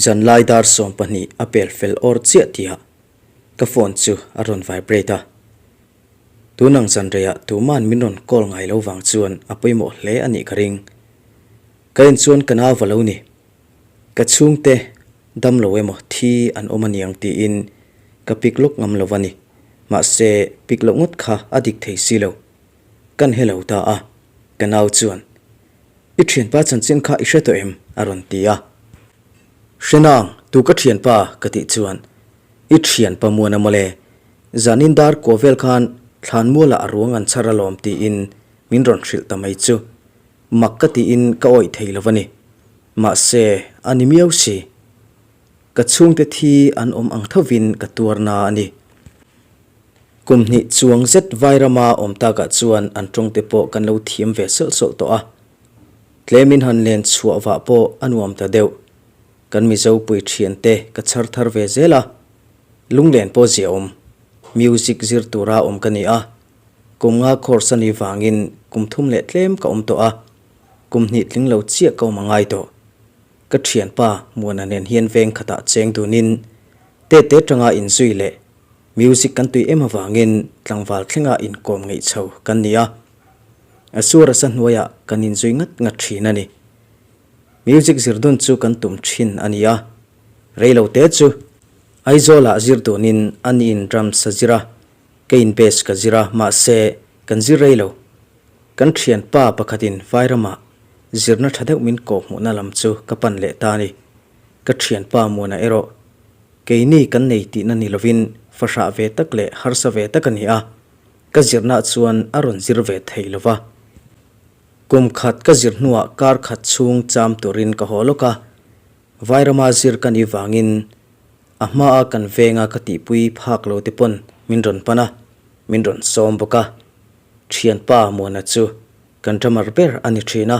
Zanlai dar 12 a pel fel awr chiah tihah ka phone chu a rawn vibrate a. Tunang zanreiah tuman min rawn call ngai lo vang chuan a pawimawh hle a nih ka ring. Ka en chuan ka nau va lo ni. Ka chhungte dam lo emaw thi an awm aniang tiin ka pick lawk ngam lo a ni. Mahse pick loh ngawt kha a dik thei si lo. Kan he lo ta a, ka nau chuan, I thianpa chanchin kha i hre tawh em? a rawn ti a. Hre nang, tu ka thianpa? ka tih chuan, I thianpa muan a mawle, zanin dar kuah vel khan thlanmualah a ruang an chhar alawm tiin min rawn hrilh ta mai chu. Mak ka tiin ka awih thei lo a ni. Mahse, a ni miau si. Ka chhungte thi an awm ang thovin ka tuar na a ni. Kum hnih chuang zet Vairama awm takah chuan an tawngte pawh kan lo thiam ve sawlh sawlh tawh a. Tlemin han len chhuah vah pawh a nuam ta deuh. Kan Mizo pui thiante ka chhar thar ve zel a. Lunglen pawh zia awm. Music zir tura awm ka ni a. Kum nga course a nih vangin kum thum leh tlem ka awm tawh a. Kum hnih tling lo chiah ka awm a ngai tawh. Ka thianpa Muana nen hian veng khatah cheng dunin tete tanga inzui leh Music kan tui em avangin tlangval thlenga inkawm ngeih chho kan ni a, a suar asa hnuaiah kan inzui ngat ngat thin a ni. Music zir dun chu kan tum thin a ni a, reilo te chu Aizawlah zir dunin a niin drums a zir a, keiin bass ka zir a, mahse kan zir reilo. Kan thianpa pakhatin Vairama zirna tha deuh min kawhhmuhna lam chu ka pan leh ta a ni. Ka thianpa Muana erawh Keini kan nei tihna ni lovin fahrah ve tak leh harsa ve tak a ni a, ka zirnaah chuan a rawn zir ve thei lo va. Kum khat ka zir hnuah kar khat chhung cham turin ka haw lawk a, Vairama zir ka nih vangin a hmaa kan venga ka tihpui phak lo te pawn min rawn pan a, min rawn sawm bawk a. Thianpa Muana chu Kan drummer ber a ni thin a,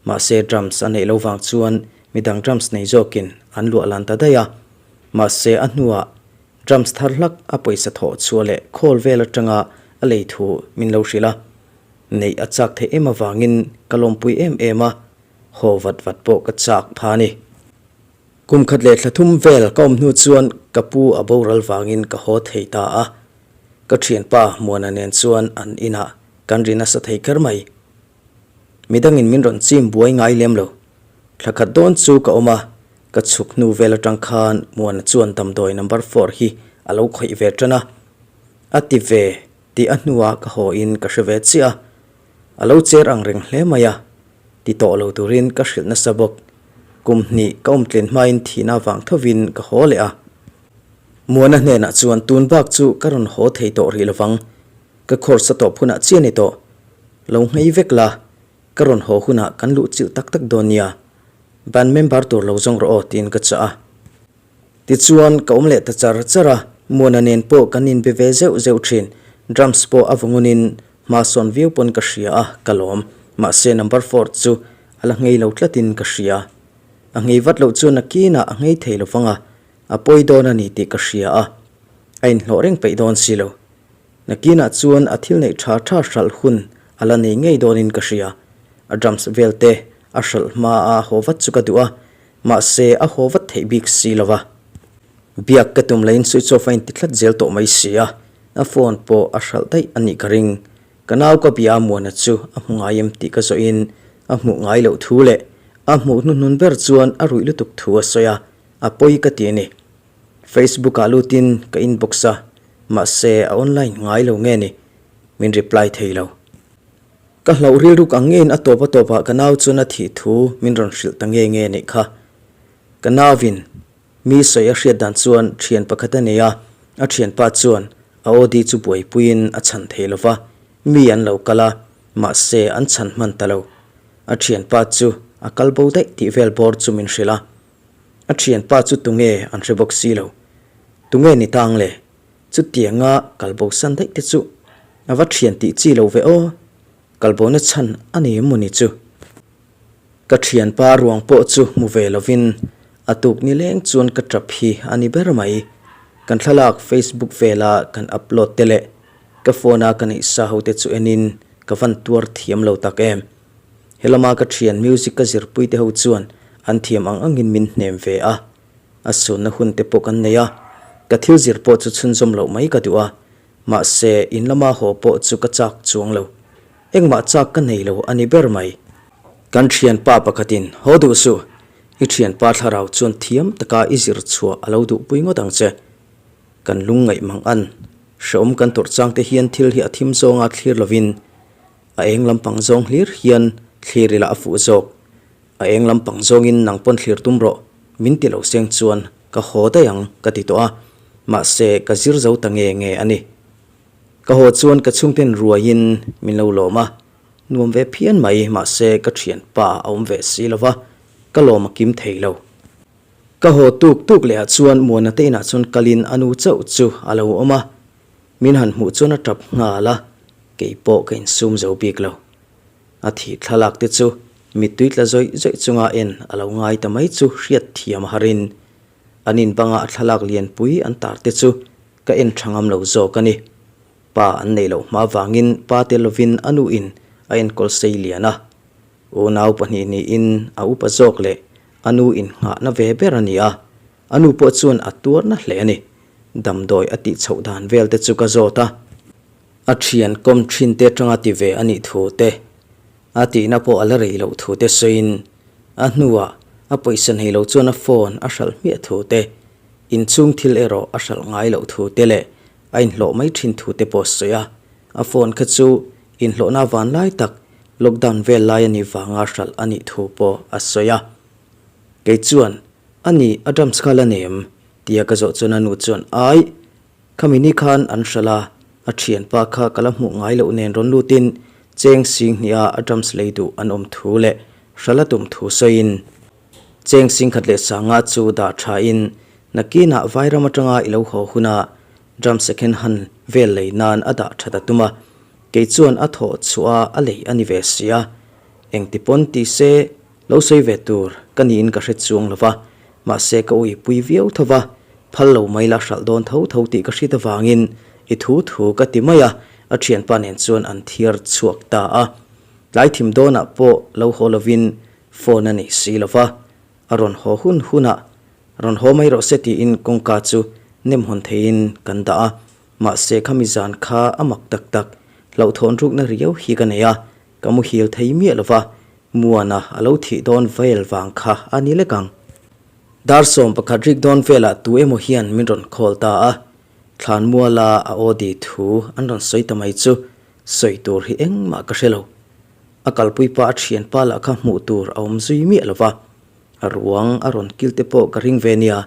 mahse drums a neih lo vang chuan midang drums nei zawkin an luah lan ta daih a. Mahse a hnuah drums thar hlak a pawisa thawh chhuah leh khawl vel atanga a lei thu min lo hrilh a. Neih a chak theih em avangin ka lawmpui em em a, haw vat vat pawh ka chak pha a ni. Kum khat leh thla thum vel ka awm hnu chuan ka pu a boral vangin ka haw thei ta a. Ka thianpa Muana nen chuan an inah Kan ri nasa thei kher mai. Midangin min rawn chim buai ngai lem lo. Thla khat dawn chu ka awm a, ka chhuk hnu vel atang khan Muana chuan damdawi number four hi a lo khawih ve tan a. A ti ve tih a hnuah ka haw in ka hre ve chiah a. A lo cher ang reng hle mai a, ti tawh lo turin ka hrilh nasa bawk. Kum hnih ka awm tlin hmain thihna vang thovin ka haw leh a. Muana hnenah chuan tun bak chu ka rawn haw thei tawh rih lovang. Ka course a tawp hunah chiah ni tawh. Lo nghei vek la, ka rawn haw hunah kan luh chilh tak tak dawn nia. Band member tur lo zawng rawh aw tiin ka chah a. Tichuan ka awm leh ta char char a, Muana nen pawh kan inbe ve zeuh zeuh thin. Drums pawh a vawngunin hma sawn viau pawn ka hria a, ka lawm. Mahse number four chu a la nghei lo tlatin ka hria. A nghei vat loh chuan a kinah a nghei thei lovang a, a pawi dawn a ni tih ka hria a, a inhlawh reng peih dawn si lo. Nakinah chuan a thil neih tha tha hralh hun a la nei ngei dawnin ka hria. A drums vel te a hralh hma a haw vat chu ka duh a, mahse a haw vat theih bik si lo va. Biak ka tum laiin switch off a inti tlat zel tawh mai si a, a phone pawh a hralh daih a nih ka ring. Ka nau ka bia Muana chu a hmu ngai em tih ka zawhin a hmuh ngai loh thu leh a hmuh hnuhnun ber chuan a ruih lutuk thu a sawi a, a pawi ka ti a ni. Facebook ah lutin ka inbox a, mahse a online ngai lo nge ni, min reply thei lo. Ka hlauh rilruk ang ngein a tawp a tawpah ka nau chuan a thih thu min rawn hrilh ta nge nge nih kha. Ka nauin mi sawi a hriat dan chuan thian pakhat a nei a, a thianpa chuan a OD chu buaipuiin a chhan thei lo va, mi an lo kal a, mahse an chhan hman ta lo. A thianpa chu a kal bo daih tih vel bawr chu min hrilh a. A thianpa chu tunge an hre bawk si lo. Tunge ni tang le? Chutianga kalbosan daih te chu a va thian tih chi lo ve aw. Kalbona chhan a nei em mawni chu? Ka thianpa ruang pawh chu hmu ve lovin a tuk ni leng chuan ka tap hi a ni ber mai. Kan thlalak Facebook vela kan upload te leh ka phone a ka neih sa ho te chu enin ka van tuar thiam lo tak em. Helama ka thian music ka zirpui te ho chuan an thiam ang angin min hnem ve a. A sunna hun te pawh kan nei a, ka thil zir pawh chu chhunzawm loh mai ka duh a, mahse in lama haw pawh chu ka chak chuang lo. Engmah chak ka nei lo a ni ber mai. Kan thianpa pakhatin, Haw duh suh, i thianpa thlarau chuan thiam taka i zir chhuah a lo duhpui ngawt ang che. Kan lungngaih mang an, hreawm kan tawrh chang te hian thil hi a thim zawnga thlir lovin a eng lampang zawng hlir hian thlir ila a fuh zawk. A eng lampang zawngin nang pawn thlir tum rawh, min ti lo seng chuan ka haw daih ang ka ti tawh a, mahse ka zir zo ta nge nge a ni. Ka haw chuan ka chhungten ruaiin min lo lawm a, nuam ve phian mai mahse ka thianpa a awm ve si lo va, ka lawm a kim thei lo. Ka haw tuk tuk leh ah chuan Muana te inah chuan kalin a nu chauh chu a lo awm a, min han hmuh chuan a tap nghal a, keipawh ka insum zo bik lo. A thih thlalak te chu mittui tla zawih zawih chunga en a lo ngai ta mai chu hriat thiam a harin an in banga a thlalak lianpui an tar te chu ka en tha ngam lo zawk a ni. Pa an neih loh hma vangin pa tel lovin a nu in a enkawl sei lian a. Unau pahnih niin a upa zawk leh a nu in nghahna ve ber a ni a, a nu pawh chuan a tuarna hle a ni. Damdawi a tih chhoh dan vel te chu ka zawt a. A thian kawm thin te atanga ti ve a nih thu te, a tihna pawh a la rei loh thu te sawiin a hnuah a pawisa nei lo chuan a phone a hralh hmiah thu te, inchhung thil erawh a hralh ngai loh thu te leh a inhlawh mai thin thu te pawh a sawi a. A phone kha chu inhlawhna van lai tak lockdown vel lai a nih vanga hralh a nih thu pawh a sawi a. Kei chuan, A nih, a drums kha la nem? tia ka zawh chuan a nu chuan, Aih, Khami ni khan an hralh a, a thianpa kha ka la hmuh ngai loh nen rawn lutin cheng sing hniha a drums lei duh an awm thu leh hralh a tum thu sawiin cheng sing khat leh sanga chu dah thain nakinah Vairam atanga i lo haw huna drum second hand vel lei nan a dah that a tum a, kei chuan a thawh chhuah a lei a ni ve si a, engti pawn ti se Lo sawi ve tur ka niin ka hre chuang lo va, mahse ka uipui viau tho va, phal lo mai la hralh dawn tho tho tih ka hriat avangin i thu thu ka ti mai a, a thianpa nen chuan an thiar chhuak ta a. Tlai thim dawnah pawh lo haw lovin phone a nei si lo va, a rawn haw hun hunah rawn haw mai rawh se tiin kawngka chu nem hawn theihin kan dah a, mahse khami zan kha a mak tak tak hlauhthawn rukna riau hi ka nei a, Ka muhil thei miah lo va, Muana a lo thih dawn vel vang kha a ni lek ang. Dar 11 rik dawn velah tu emaw hian min rawn call ta a, Thlanmuala a Audi thu an rawn sawi ta mai chu sawi tur hi engmah ka hre lo. A kalpui pa a thianpa lah kha hmuh tur a awm zui miah lo va, a ruang a rawn kil te pawh ka ring ve nia,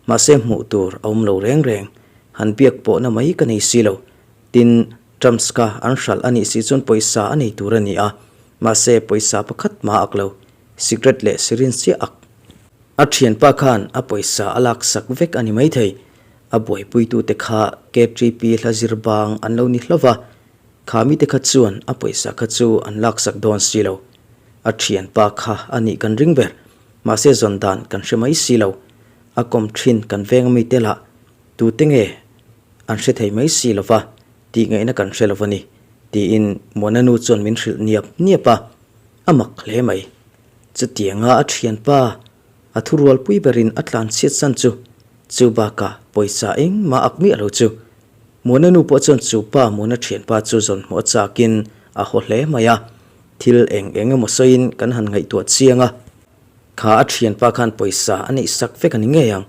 mahse hmuh tur a awm lo reng reng, han biak pawhna mai ka nei si lo. Tin, Trumps kha an hralh a nih si chuan pawisa a nei tur a ni a, mahse pawisa pakhat mah a ak lo, cigarette leh syringe chiah ak. A thianpa khan a pawisa a laksak vek a ni maithei, a buaipuitute kha KTP hla zir bang an lo ni hlauh va, kha mite kha chuan a pawisa kha chu an laksak dawn si lo. A thianpa kha a nih kan ring ber, mahse zawn dan kan hre mai si lo. A kawm thin kan veng mite lah tute nge an hre thei mai si lo va, tih ngaihna kan hre lo a ni, tiin Muana nu chuan min hrilh niap niap a, a mak hle mai. Chutianga a thianpa a thurualpui berin a tlan chhiat san chu, chu bakah pawisa engmah ak miah lo chu. Muana nu pawh chuan chu pa Muana thianpa chu zawn hmuh a chakin a haw hle mai a, thil eng eng emaw sawiin kan han ngaihtuah chiang a. Kha a thianpa khan pawisa a neih sak vek a ni ngei ang.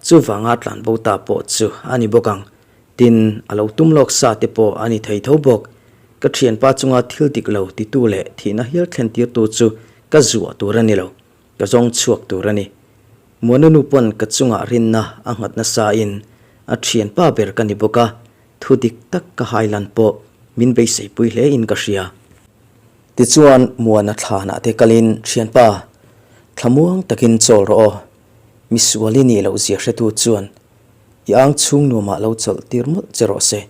Chuvanga tlanbo ta pawh chu a ni bawk ang. Tin, a lo tum lawk sa te pawh a ni thei tho bawk. Ka thianpa chunga thil dik lo titu leh thihna hial thlen tirtu chu ka zuah tur a ni lo, ka zawng chhuak tur a ni. Muana nu pawn ka chungah rinna a nghat nasa in a thianpa ber ka ni bawk a, thu dik tak ka hailan pawh min beiseipui hle in ka hria. Tichuan Muana thlanah te kalin thianpa, thlamuang takin chawl rawh aw, misual i nih loh zia hretu chuan I ang chhung nuamah lo chawlh tir mawlh che rawh se.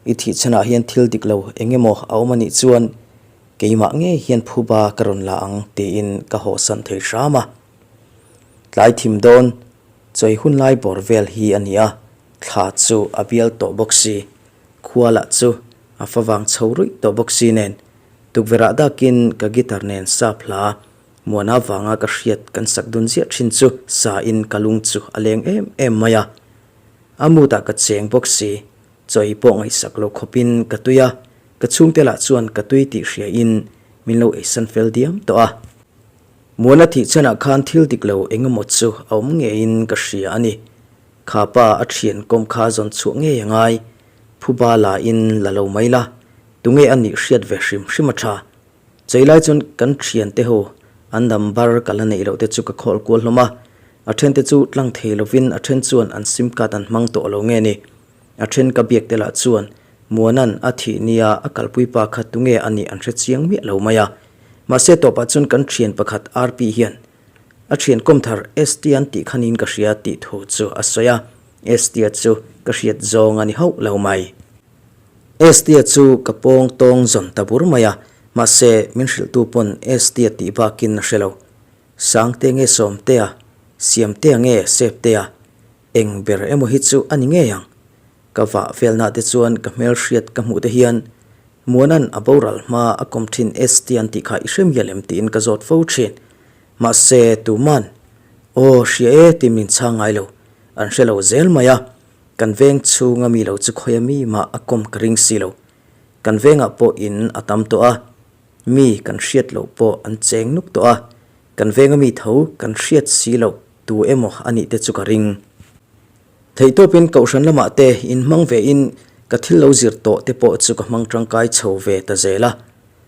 I thih chhanah hian thil dik lo eng emaw a awm a nih chuan keimah ngei hian phuba ka rawn la ang tiin ka hawhsan thei hram a. Tlai thim dawn, chawi hun lai bawr vel hi a ni a, thla chu a bial tawh bawk si, khua lah chu a favang chho ruih tawh bawk si nen tukverh ah dakin ka guitar nen sap hla. Muana vanga ka hriat kan sak dun ziah thin chu sa in ka lung chu a leng em em mai a. A mood ah ka cheng bawk si, chawi pawh ngaihsak lo khawp in ka tui a, ka chhungte lah chuan ka tui tih hria in min lo eisan fel diam tawh a. Muana thih chhanah khan thil dik lo eng emaw chu a awm ngeiin ka hria a ni. Kha pa a thian kawm kha zawn chhuah ngei a ngai, phuba la in la lo mai la, tunge a nih hriat ve hrim hrim a tha. Chei lai chuan kan thiante ho an number ka la neih loh te chu ka khawl kual hlawm a, a then te chu tlang thei lovin a then chuan an sim card an hmang tawh lo nge ni. A then ka biak te lah chuan Muana'n a thih nia a kalpui pa kha tunge a nih an hre chiang miah lo mai a. Mahse tawpah chuan kan thian pakhat RP hian a thian kawm thar ST an tih kha niin ka hria tih thu chu a sawi a, ST a chu ka hriat zawng a ni hauh lo mai. Estia chu ka pawng tawng zawn ta bur mai a, mahse min hrilhtu pawn Estia tih bakin a hre lo. Sangte nge Sawmtea, Siamtea nge Septea, eng ber emaw hi chu a ni ngei ang. Ka vah velnah te chuan ka hmelhriat ka hmuh te hian Muana'n a boral hma a kawm thin Estia an tih kha i hre mial em tiin ka zawt fo thin. Mahse tuman, Aw hria e tih min chhang ngai lo, an hre lo zel mai a. Kan veng chhunga mi lo chu khawia mi mah a kawm ka ring si lo. Kan vengah pawh in a tam tawh a, mi kan hriat loh pawh an cheng nuk tawh a, kan venga mi tho kan hriat si loh tu emaw a nih te chu ka ring. Theihtawpin kohhran lamah te in hmang ve in ka thil lo zir tawh te pawh chu ka hmang tangkai chho ve ta zel a.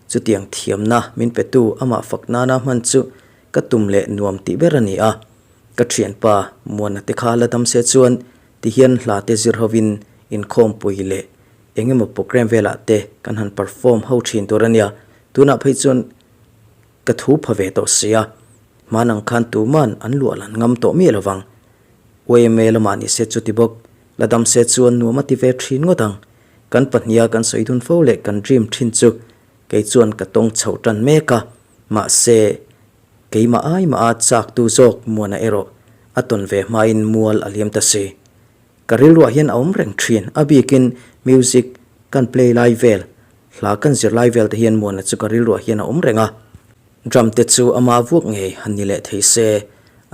Chutiang thiamna min petu amah fak nana hman chu ka tum leh nuam tih ber a ni a. Ka thianpa Muana te kha la dam se chuan tihian hla te zir hovin inkhawmpui leh eng emaw program velah te kan han perform ho thin tur a nia. Tunah phei chuan ka thu pha ve tawh si a, hman ang khan tuman an luah lan ngam tawh miah lovang. YMA lamah ni se chuti bawk, la dam se chuan nuam a ti ve thin ngawt ang. Kan pahniha kan sawi dun fo leh kan dream thin chu kei chuan ka tawng chhoh tan mek a, mahse Keimah ai mah a chak tu zawk Muana erawh a tawn ve hmain mual a liam ta si. Ka rilruah hian a awm reng thin, a bikin music kan play lai vel, hla kan zir lai vel te hian Muana chu ka rilruah hian a awm reng a. Drum te chu ama vuak ngei han ni leh thei se,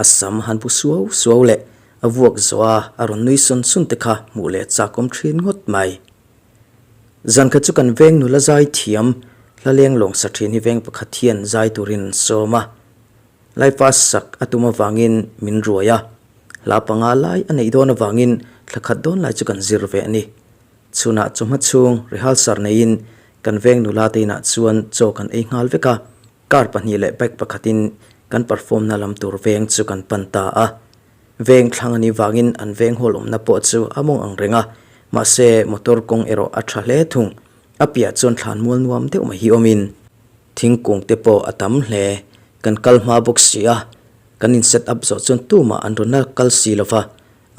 a sam han bu suau suau leh a vuak zawh a a rawn nui sun sun te kha hmuh leh chak awm thin ngawt mai. Zan khat chu kan veng nula zai thiam, hla leng lawng sa thin hi veng pakhat hian zai turin an sawm a. Laifa sak a tum avangin min ruai a, hla panga lai a neih dawn avangin thla khat dawn lai chu kan zir ve a ni. Chhunah chawhma chhung rehearsal neiin kan veng nula te inah chuan chaw kan ei nghal vek a, car pahnih leh bike pakhatin kan perform na lam tur veng chu kan pan ta a. Veng thlang a nih vangin an veng hawl awmna pawh chu a mawng ang reng a, mahse motor kawng erawh a tha hle thung. A piah chuan thlan mual nuam deuh mai hi awmin thingkung te pawh a tam hle. Kan kal hma bawk si a, kan in set up zawh chuan tumah an rawn la kal si lo va,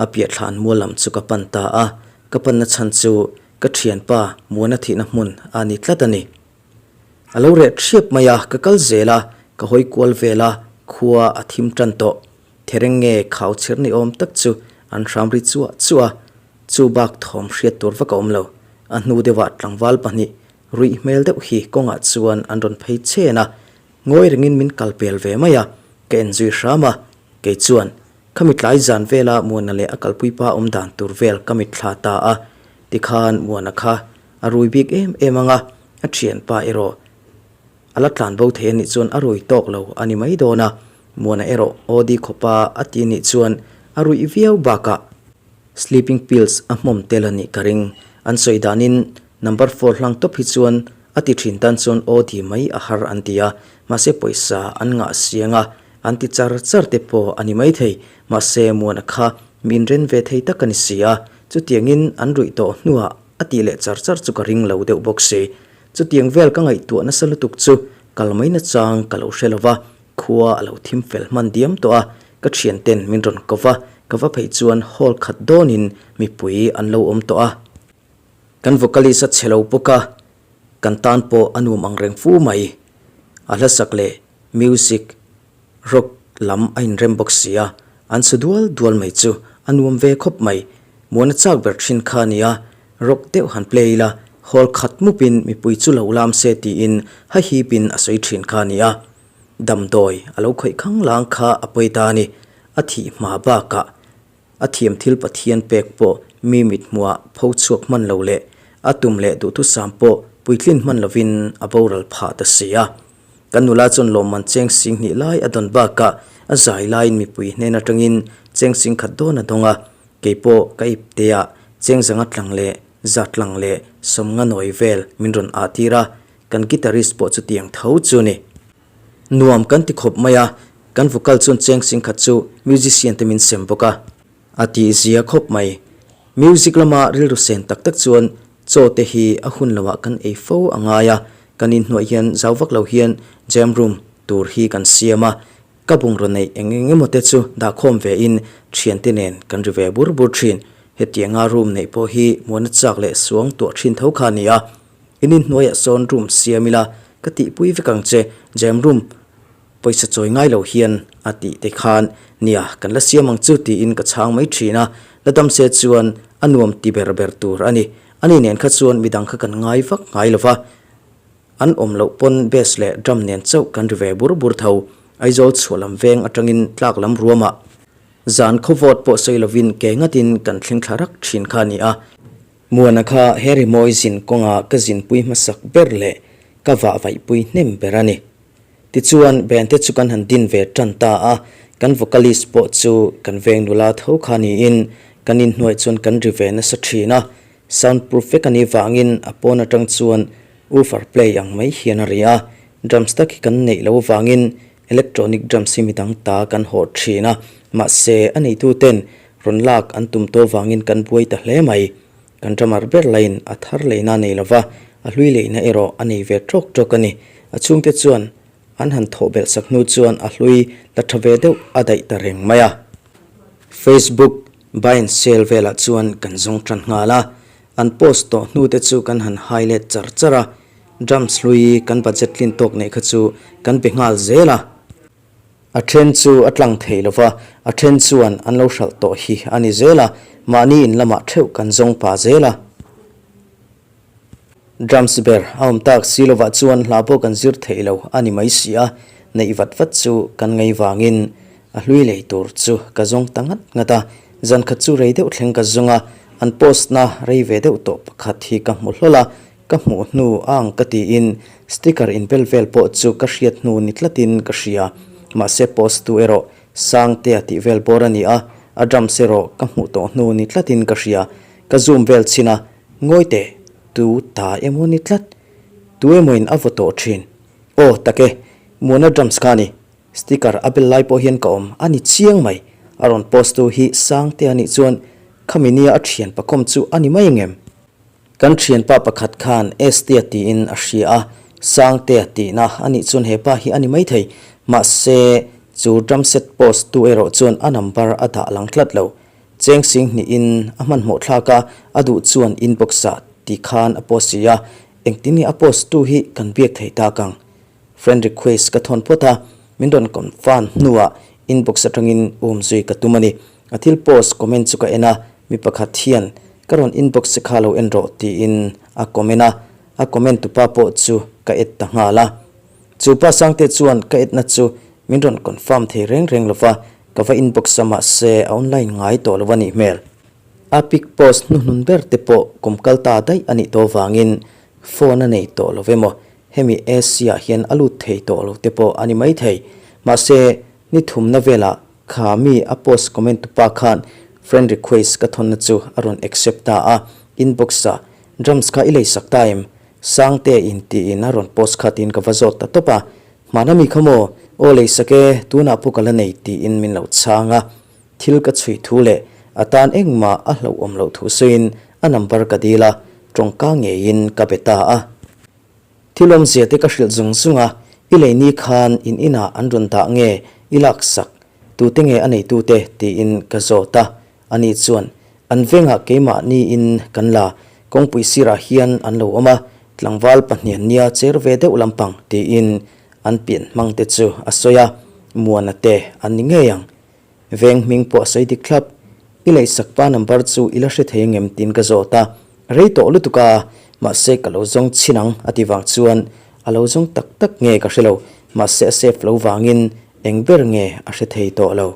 a piah thlan mual lam chu ka pan ta a, ka panna chhan chu ka thianpa Muana thihna hmun a ni tlat a ni. A lo reh thiap mai a, ka kal zel a, ka hawi kual vel a, khua a thim tan tawh. Thereng nge khau chhir ni awm tak chu an hram ri chuah chuah a, chu bak thawm hriat tur vak a awm lo. A hnu deuhah tlangval pahnih ruih hmel deuh hi kawngah chuan an rawn phei chen a, ngawi rengin min kal pel ve mai a, ka en zui hram a, kei chuan khami tlai zan vela Muana leh a kalpuipa awm dan tur vel ka mitthla ta a, tikhan Muana kha a rui bik em em ang a, a thianpa erawh A la tlan bo thei a nih chuan a rui tawk lo a ni mai dawn a, Muana erawh OD khawpa a ti nih chuan a ruih viau bakah sleeping pills a hmawm tel a nih ka ring. An sawi danin number four hlang tawp hi chuan a ti thin tan chuan OD mai a har an ti a, mahse pawisa an ngah siang a, an ti char char te pawh a ni mai thei. Mahse Muana kha min ren ve thei tak a ni si a, chutiangin an ruih tawh hnuah a tih leh char char chu ka ring lo deuh bawk si. Chutiang vel ka ngaihtuah nasa lutuk chu kal mai nachang ka lo hre lo va, khua a lo thim fel hman diam tawh a, ka thianten min rawn ko va, ka va phei chuan hall khat dawnin mipui an lo awm tawh a. Kan vocalist a chhe lo bawk a, kan tan pawh a nuam ang reng fu mai. A hlasak leh music Rock lam a inrem bawk si a, an su dual dual mai chu a nuam ve khawp mai. Muana chak ber thin kha a nia, rock deuh han play ila, hall khat mupin mipui chu lo lam se tiin hahipin a sawi thin kha a nia. Damdawi a lo khawih khanglang kha a pawi ta a ni. A thih hma bakah a thiam thil Pathian pek pawh mi mithmuah pho chhuak hman lo leh a tum leh duhthusam pawh puitlin hman lovin a boral phah ta si a. Kan nula chuan lawmman cheng sing hnih lai a dawn bakah a zai laiin mipui hnen atangin cheng sing khat dawn a dawng a, kei pawh ka ipteah cheng zanga tlang leh za tlang leh sawmnga nawi vel min rawn ah tir a, kan guitarist pawh chutiang tho chu ni. Nuam kan ti khawp mai a, kan vocal chuan cheng sing khat chu musician te min sem bawk a. A tih zia khawp mai. Music lama rilru sen tak tak chuan chaw te hi a hun loah kan ei fo a ngai a, kan inhnuai hian zau vak lo hian jam room tur hi kan siam a, ka bungraw neih eng eng emaw te chu dahkhawm ve in thiante nen kan ri ve bur bur thin. Hetianga room neih pawh hi muana chak leh suang tuah thin tho kha a ni a. In inhnuaiah sawn room siam ila ka tihpui vek ang che, jam room Pawisa chawi ngai lo hian a tih te khan nia kan la siam ang chu tiin ka chhang mai thin a, la dam se chuan a nuam ti ber ber tur a ni. Ani nen kha chuan midang kha kan ngai vak ngai lo va, an awm loh pawn bass leh drum nen chauh kan ri ve bur bur tho. Aizawl chhuah lam veng atangin tlak lam ruamah zan khaw vawt pawh sawi lovin ke ngatin kan thleng thla rak thin kha a ni a. Muana kha he rimawi zin kawnga ka zinpui hmasak ber leh ka vahvaihpui hnem ber a ni. Tichuan, band te chu kan han din ve tan ta a, kan vocalist pawh chu kan veng nula tho kha niin kan inhnuai chuan kan ri ve nasa thin a, sound proof vek a nih vangin a pawn atang chuan woofer play ang mai hian a ri a, drums tak hi kan neih loh vangin electronic drums hi midang ta kan hawh thin a, mahse a neitu ten rawn lak an tum tawh vangin kan buai ta hle mai. Kan drummer ber laiin a thar leina a nei lova, a hlui leina erawh a nei ve tawk tawk a ni. A chhungte chuan an han thawh belh sak hnu chuan a hlui la tha ve deuh a daih ta reng mai a. Facebook buy and sell velah chuan kan zawng tan nghal a, an post tawh hnu te chu kan han hai let char char a, drums hlui kan budget tlin tawk neih kha chu kan be nghal zel a. A then chu a tlang thei lo va, a then chuan an lo hralh tawh hi a ni zel a, mahni in lamah theuh kan zawng pah zel a. Drums ber a awm tak si lovah chuan hla pawh kan zir thei lo a ni mai si a, neih vat vat chu kan ngei vangin a hlui lei tur chu ka zawng ta ngat ngat a, zan khat chu rei deuh thleng ka zawng a, an post na rei ve deuh tawh pakhat hi ka hmu hlawl a, Ka hmuh hnu a ang ka tiin sticker inbel vel pawh chu ka hriat hnu ni tlatin ka hria. Mahse post tu erawh Sangtea tih vel bawr a ni a, a drums erawh ka hmuh tawh hnu ni tlatin ka hria. Ka zoom vel chhin a, ngawi teh, tu ta emaw ni tlat? Tu emawin a vaw tawh thin? Aw tak e, Muana drums kha a ni. Sticker a bel lai pawh hian ka awm a ni chiang mai. A rawn post tu hi Sangtea nih chuan khami nia a thian pakawm chu a ni mai ngem? Kan thianpa pakhat khan Estia tiin a hria a, Sangtea tihna a nih chuan he pa hi a ni maithei. Mahse, chu drum set post tu erawh chuan a number a dah lang tlat lo. Cheng sing hnihin a hmanhmawh thlak a, a duh chuan inbox ah ti khan a post si a, engtin nge a post tu hi kan biak thei tak ang? Friend request ka thawn phawt a, min rawn confirm hnuah inbox atangin um zui ka tum a ni. A thil post comment chu ka en a, mi pakhat hian ka rawn inbox che kha lo en rawh tiin a comment a, a comment tupa pawh chu ka add ta nghal a. Chu pa Sangte chuan ka add na chu min rawn confirm thei reng reng lova, ka va inbox a mahse a online ngai tawh lo a nih hmel. A pic post hnuhnun ber te pawh kum kal ta daih a nih tawh vangin phone a nei tawh lo emaw hemi AC ah hian a lut thei tawh lo te pawh a ni maithei. Mahse ni thumna velah Kha mi a post comment tu pa khan friend request ka thawnna chu a rawn accept ta a, inbox ah drums kha i lei sak ta em? Sangte in tiin a rawn post kha tiin ka va zawt ta tawp a, hmana mi kha maw? Aw lei sak e, tunah pawh ka la nei tiin min lo chhang a, thil ka chhui thu leh a tan engmah a hlauhawm loh thu sawiin a number ka dil a, tawngka ngeiin ka be ta a. Thil awmzia te ka hrilh zung zung a, i lei ni khan in inah an rawn dah nge i laksak, tute nge a neitute tiin ka zawt a, ani chuan an vengah keimahniin kan la, kawngpui sirah hian an lo awm a, tlangval pahnian nia cher ve deuh lampang tiin an pian hmang te chu a sawi a, Muana te an ni ngei ang. Veng hming pawh a sawi dik thlap. I leihsak pa number chu i la hre thei angem tiin ka zawt a, rei tawh lutuk a, mahse ka lo zawng chhin ang a ti vang chuan a lo zawng tak tak nge ka hre lo. Mahse a save lo vangin eng ber nge a hre thei tawh lo.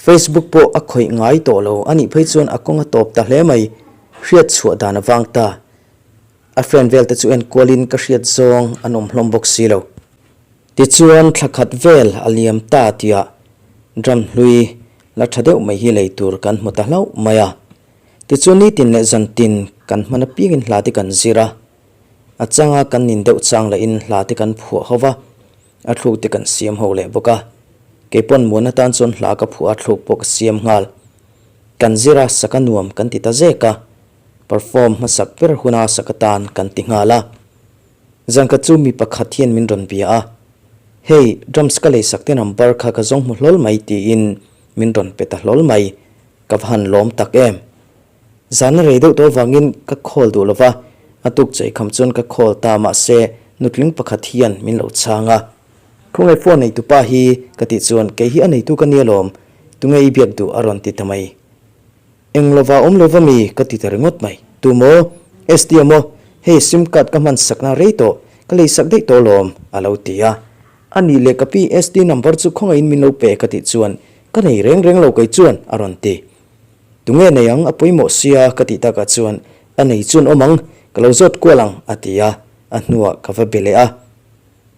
Facebook pawh a khawih ngai tawh lo a nih phei chuan a kawng a tawp ta hle mai. Hriat chhuah dan a vang ta. A friend vel te chu enkualin ka hriat zawng an awm hlawm bawk si lo. Tichuan thla khat vel a liam ta tihah drum hlui la tha deuh mai hi lei tur kan hmu ta hlauh mai a. Tichuan nitin leh zantin kan hman apiangin hla te kan zir a. A changa kan nin deuh chang lahin hla te kan phuah ho va, a thluk te kan siam ho leh bawk a. Keipawn muan atan chuan hla ka phuah a thluk pawh ka siam nghal. Kan zir a saka nuam kan ti ta zek a, perform hmasak ber huna sak atan kan ti nghal a. Zan khat chu mi pakhat hian min rawn bia a, Hei, drums ka leisak te number kha ka zawng hmu hlawl mai tiin min rawn pe ta hlawl mai. Ka va han lawm tak em! Zan a rei deuh tawh avangin ka call duh lova, a tuk chei kham chuan ka call ta mahse nutling pakhat hian min lo chhang a. Khawngaih phone neitu pa hi ka tih chuan kei hi a neitu ka nia lawm, tunge i biak duh a rawn ti ta mai. Eng lova awm lova mi ka ti ta ringawt mai. Tu maw? ST maw? Hei sim card ka hman sakna rei tawh, ka lei sak daih tawh lawm a lo ti a. A nih leh ka pi ST number chu khawngaihin min lo pe ka tih chuan ka nei reng reng lo kei chuan a rawn ti. Tunge nei ang a pawimawh sia ka tih takah chuan a nei chuan awm ang, ka lo zawt kual ang a ti a, a hnuah ka va be leh a.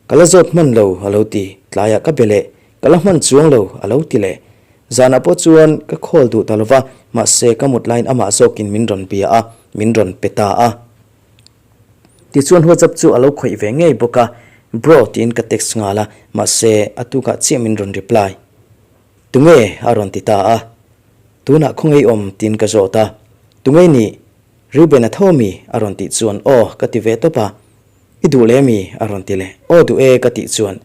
Ka la zawt hman lo a lo ti, tlaiah ka be leh, ka la hman chuang lo a lo ti leh. Zanah pawh chuan ka call duh ta lo va, mahse ka mut laiin amah zawkin min rawn bia a, min rawn pe ta a. Tichuan WhatsApp chu a lo khawih ve ngei bawk a, Bro tiin ka text nghal a, mahse a tukah chiah min rawn reply. Tunge? a rawn ti ta a. Tunah khawngaih awm tiin ka zawt a. Tunge nih? Reuben a tho mi? a rawn tih chuan aw ka ti ve tawp a. I duh leh mi? a rawn ti leh. Aw duh e ka tih chuan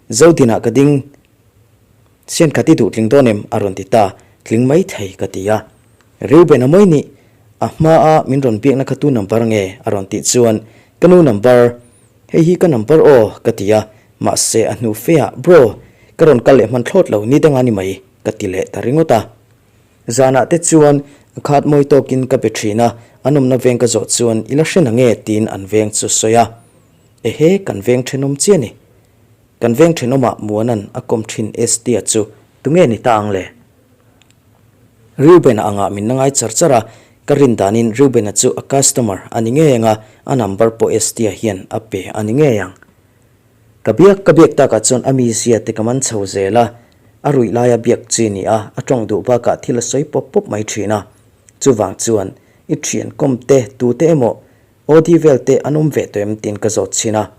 Zodinah ka ding Sian khat i duh tling dawn em? a rawn ti ta. Tling mai thei ka ti a. Reuben a mawi nih? A hmaa min rawn biakna kha tu number nge? a rawn tih chuan ka nu number Hei hi ka number aw ka ti a, mahse a hnu fe ah Bro, ka rawn kal leh hman thlawt lo ni danga ni mai ka ti leh ta ringawt a. Zanah te chuan a khat mawi tawkin ka be thin a, an awmna veng ka zawh chuan i la hre na nge tiin an veng chu sawi a. Ehe, kan veng thenawm chiah ni. Kan veng thenawmah Muanan a kawm thin Estia chu tunge ni ta ang le? Reuben-a angah min la ngai char char a, ka rin danin Reuben-a chu a customer a ni ngei ang a, a number pawh Estia hian a pe a ni ngei ang. Ka biak ka biak takah chuan a mizia te ka man chho zel a, a ruih laia biak chi ni a, a tawng duh bakah thil a sawi pawp pawp mai thin a. Chuvang chuan i thian kawm te tute emaw OD vel te an awm ve tawh em tiin ka zawt chhin a,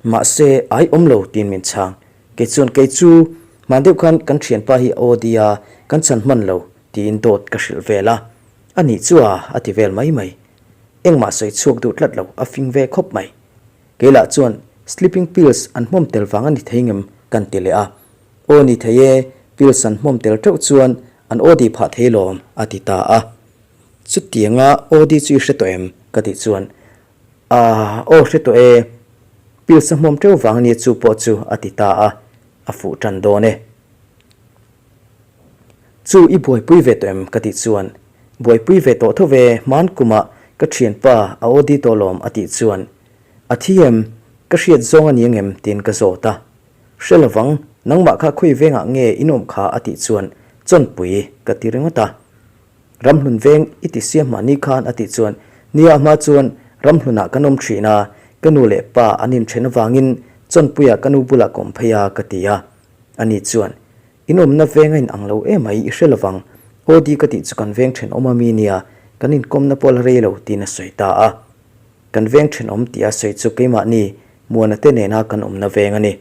mahse ai awm lo tiin min chhang. Kei chuan kei chu hman deuh khan kan thianpa hi a OD a, kan chhan hman lo tiin dawt ka hrilh vel a. A nih chu a, a ti vel mai mai. Engmah sawi chhuak duh tlat lo, a fing ve khawp mai. Kei lah chuan sleeping pills an hmawm tel vang a ni thei ngem kan ti leh a. Aw ni thei e, pills an hmawm tel teuh chuan an OD phah thei lawm a ti ta a. Chutianga OD chu i hre tawh em? ka tih chuan, Aah, aw hre tawh e, pills a hmawm teuh vang ania chu pawh chu a ti ta a, a fuh tan dawn e. Chu i buaipui ve tawh em? ka tih chuan, Buaipui ve tawh tho ve, hman kumah ka thianpa a OD tawh lawm a tih chuan, A thi em? Ka hriat zawng a ni angem? tiin ka zawt a. Hre lovang, nangmah kha khawi vengah nge in awm kha a tih chuan, Chawnpui ka ti ringawt a. Ramhlun veng i ti sia mahni khan a tih chuan, Nia hma chuan Ramhlunah kan awm thin a, ka nu leh pa an inthen avangin Chawnpuiah ka nu bulah ka awm phei a ka ti a. Ani chuan, In awmna veng a inang lo emai i hre lovang, OD ka tih chu kan veng thenawm a mi nia, kan inkawmna pawh la rei lo tiin a sawi ta a. Kan veng thenawm tih a sawi chu keimahni Muana te nena kan awmna veng a ni.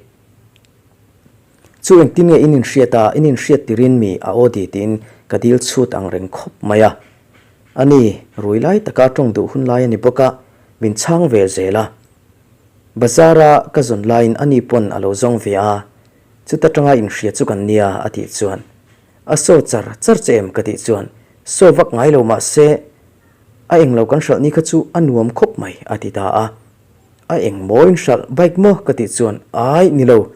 Chu engtin nge in inhriat a, in inhriat tirin mi a aw di tiin ka dil chhut ang reng khawp mai a. A ni, rui lai taka tawng duh hun lai a ni bawk a, min chhang ve zel a. Bazar-a ka zawn laiin a ni pawn a lo zawng ve a, chuta tanga inhria chu kan nia a tih chuan, A saw char char che em ka tih chuan, Saw vak ngai lo mahse, a englo kan hralh ni kha chu a nuam khawp mai a ti ta a. A eng maw in hralh bike maw ka tih chuan ai ni lo,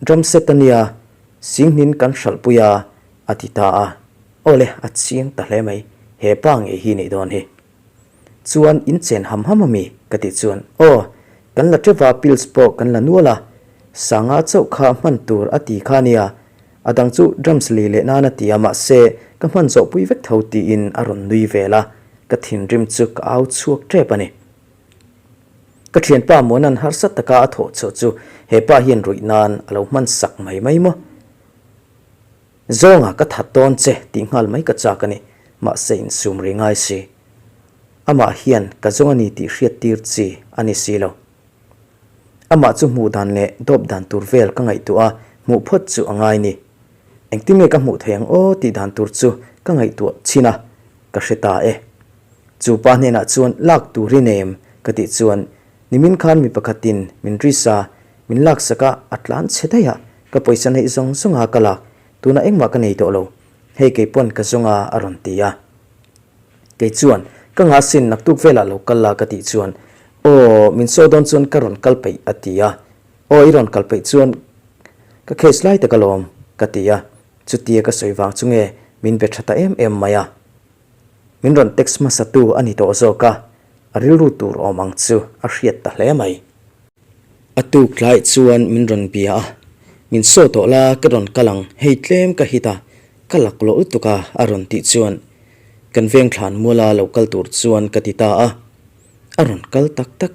drum set a nia, Singhnin kan hralh pui a a ti ta a, awle a chiang ta hle mai, he pa ngei hi nih dawn hi. Chuan in chen ham ham a mi ka tih chuan aw kan la teuh va pills pawh kan la nual a. Sanga chauh kha hman tur a ti kha nia, a dang chu drums li leh nan a ti a mahse ka hman zawh pui vek tho tiin a rawn nui vel a, ka thinrim chu ka au chhuak tep a ni. Ka thianpa Muanan harsa taka a thawh chhuah chu he pa hian ruih nan a lo hman sak mai mai maw? Zawnga ka that dawn che tih nghal mai ka chak a ni, mahse insum ri ngai si. Amah hian ka zawng a ni tih hriat tir chi a ni si lo. Amah chu hmuh dan leh dawp dan tur vel ka ngaihtuah a, hmuh phawt chu a ngai ni. Engtin nge ka hmuh thei ang aw tih dan tur chu ka ngaihtuah chhin a, ka hre ta e. Chu pa hnenah chuan lak tur i nem ka tih chuan nimin khan mi pakhatin min risa min laksak a, a tlan chhe daih a, ka pawisa neih zawng zawng a ka lak, tunah engmah ka nei tawh lo, hei kei pawn ka zawng a a rawn ti a. Kei chuan, Ka ngasin naktuk velah lo kal la ka tih chuan, Aw, min sawi dawn chuan ka rawn kal peih a ti a. Aw, i rawn kal peih chuan ka case lai tak alawm ka ti a. Chutia ka sawi vang chu nge min be tha ta em em mai a. Min rawn text hmasa tu a ni tawh zawk a, a rilru tur awm ang chu a hriat ta hle mai. A tuk tlai chuan min rawn bia a, Min saw tawh la, ka rawn kal ang, hei tlem ka hit a, ka laklawh lutuk a a rawn tih chuan kan veng thlan muala lo kal tur chuan ka ti ta a. A rawn kal tak tak.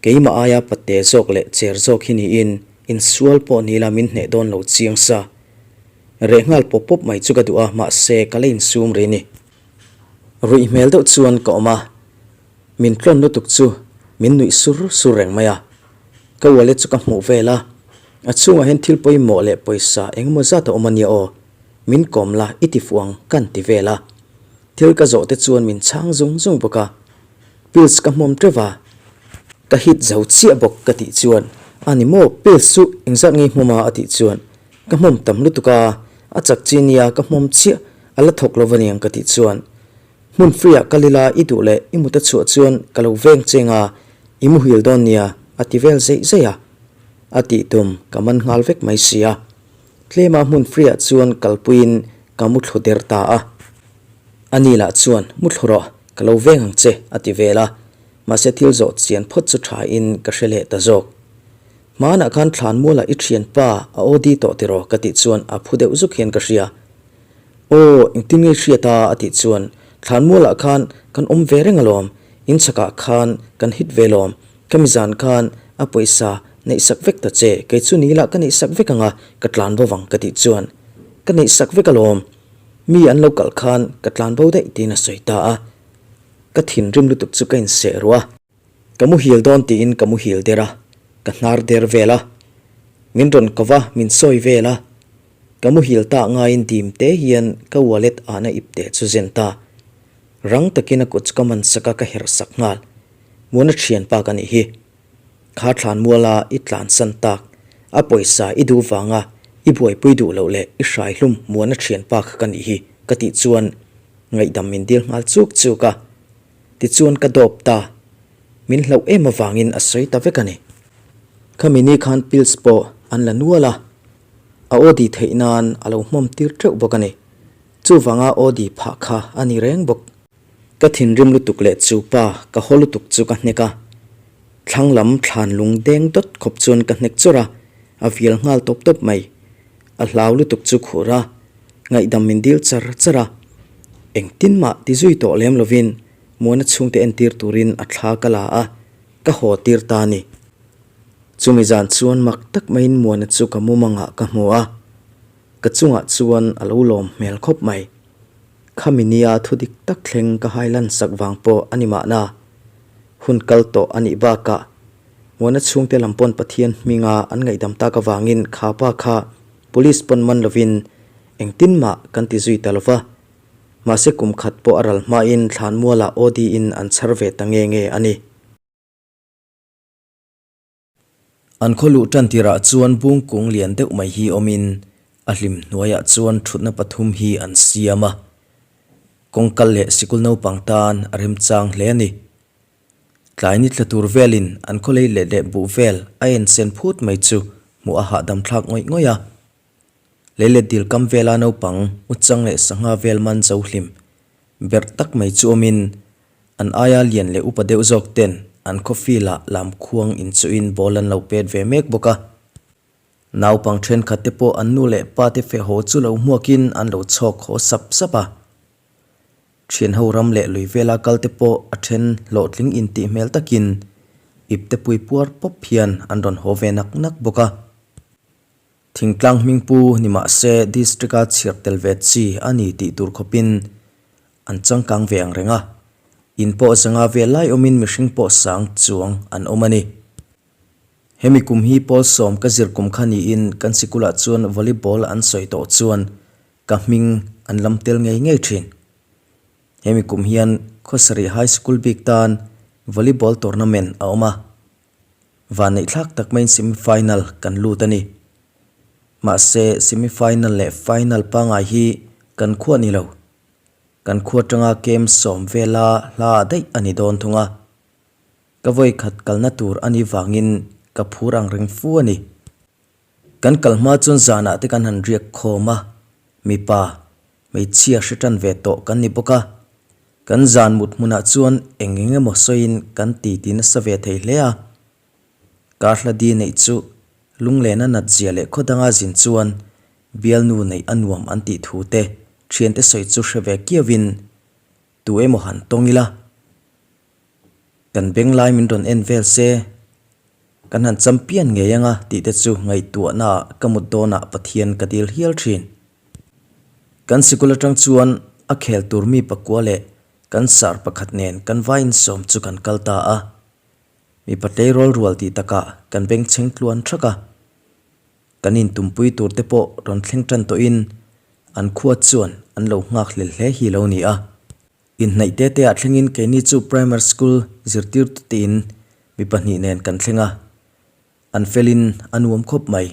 Keimah aia patte zawk leh cher zawk hi niin insual pawh ni la min hneh dawn lo chiang sa. Reh nghal pawp pawp mai chu ka duh a, mahse ka la insum ri ni. Ruih hmel deuh chuan ka awm a, min tlawn lutuk chu min nuih sur sur reng mai a. Ka wallet chu ka hmuh vel a, a chhungah hian thil pawimawh leh pawisa engemaw zat a awm a nia aw, min kawm la i ti fuh ang ka an ti vel a. Thil ka zawh te chuan min chhang zung zung bawk a, pills ka hmawm teuh va, ka hit zo chiah bawk ka tih chuan a ni maw pills chu engzat nge i hmawm a a tih chuan Ka hmawm tam lutuk a, a chak chi nia ka hmawm chiah a la thawk lo va niang ka tih chuan hmun free ah kal ila i duh leh i mut a chhuah chuan ka lo veng cheng a, i muhil dawn nia a ti vel zeih zeih a. A tih tum ka man nghal vek mai si a. Tlema hmun free ah chuan kalpuiin ka muthlu der ta a. A ni lah chuan muthlu rawh ka lo veng ang che a ti vel a, mahse thil zawh chian phawt chu tha in ka hre leh ta zawk. Hmanah khan thlanmualah i thianpa a OD tawh tiraw ka tih chuan a phu deuh zuk hian ka hria. Aw, engtin nge i hriat a? a tih chuan thlanmualah khan kan awm ve reng alawm, in chhakah khan kan hit ve lawm, ka mizan khan a pawisa neihsak vek ta che, kei chu ni lah ka neihsak vek ang a, ka tlan bo vang ka tih chuan ka neihsak vek alawm, mi an lo kalh khan ka tlan bo daih tiin a sawi ta a, ka thinrim lutuk chu ka inseh ruah a. Ka muhil dawn tiin ka muhil der a, ka hnar der vel a. Min rawn ko va, min sawi vel a. Ka muhil ta ngaiin dim te hian ka wallet ahna ip teh chu zen ta. Rang takin a kut chu ka man sak a, ka herh sak nghal. Muana thianpa ka nih hi. Kha thlan muala i tlansan tak, a pawisa i duh vanga i buaipui duh loh leh i hrai hlum Muana thianpa kha ka nih hi ka tih chuan ngaihdam min dil nghal chuk chuk a. Tichuan ka dawp ta. Min hlauh em avangin a sawi ta vek a ni. Khami ni khan pills pawh an la nual a, a aw di theih nan a lo hmawm tir teuh bawk a ni. Chuvanga aw di phah kha a ni reng bawk. Ka thinrim lutuk leh chu pa ka haw lutuk chu ka hnek a. Thlang lam thlan lung deng dawt khawp chuan ka hnek chawrh a, a vial nghal tawp tawp mai. A hlau lutuk chu khur a, ngaihdam min dil char char a. Engtin mah ti zui tawh lem lovin Muana chhungte entir turin a thla ka la a, ka haw tir ta a ni. Chumi zan chuan mak tak maiin Muana chu ka mumangah ka hmu a, ka chungah chuan a lo lawm hmel khawp mai. Khami nia thu dik tak thleng ka hai lan sak vang pawh a ni mahna. Hun kal tawh a nih bakah Muana chhungte lam pawn Pathian hminga an ngaihdam tak avangin kha pa kha Police pawn man lovin engtin mah kan ti zui ta lova. Mahse kum khat pawh a ral hmain thlanmualah OD in an chhar ve ta nge nge a ni. An khaw luh tan tirah chuan bung kung lian deuh mai hi awmin a hlim hnuaiah chuan thutna pathum hi an siam a. Kawngkal leh sikul naupang tan a remchang hle a ni. Tlai ni tla tur velin an khaw lei leh leh buh vel a en sen phut mai chu hmuh a hahdam thlak ngawih ngawih a. Lei leh dil kam vela naupang uchang leh sangha vel man zo hlim berh tak mai chu awmin an aia lian leh upa deuh zawk ten an khaw field ah lam khuang inchuhin ball an lo pet ve mek bawk a. Naupang thenkhat te pawh an nu leh pa te feh haw chu lo hmuakin an lo chhawk haw sap sap a. Thianho ram leh lui vela kal te pawh a then hlawhtling intih hmel takin ipte pui puar pawp hian an rawn haw ve nak nak bawk a. Thingtlang hmingpu ni mah se district-a chhiar tel ve chi a ni tih tur khawpin an changkang ve ang reng a, in pawh zanga vel lai awmin mihring pawh sang chuang an awm a ni. Hemi kum hi pawl sawm ka zir kum kha niin kan sikulah chuan volleyball an sawi tawh chuan ka hming an lam tel ngei ngei thin. Hemi kum hian Khawsarih High School bik tan volleyball tournament a awm a, Vanneih thlak tak maiin semi final kan lut a ni. Mahse semi final leh final pangai hi kan khuah ni lo. Kan khua atanga kem sawm vela hla daih a ni dawn thung a. Ka vawi khat kalna tur a nih vangin ka phur ang reng fu a ni. Kan kal hma chuan zanah te kan han riak khawm a, mipa, hmeichhia hre tan ve tawh kan ni bawk a. Kan zan mut hmunah chuan eng eng emaw sawiin kan titi nasa ve thei hle a. Karhladi neih chu lunglena nat zia leh khaw danga zin chuan bialnu neih a nuam an tih thu te thiante sawi chu hre ve kiauin tu emaw han tawng ila. Kan beng lai min rawn en vel se, kan han champion ngei anga tih te chu ngaihtuahnaah ka mut dawnah Pathian ka dil hial thin. Kan sikul atang chuan a khel tur mi pakua leh kan sar pakhat nen kan vai insawm chu kan kal ta a. Mipa tleirawl rual tih takah kan bengchheng tluan thak a. Kan intumpui tur te pawh rawn thleng tan tawhin an khua chuan an lo nghak hlel hle hi lo ni a. Inhnaih te te ah thlengin keini chu Primary School zirtirtu tiin mi pahnih nen kan thleng a, an felin a nuam khawp mai.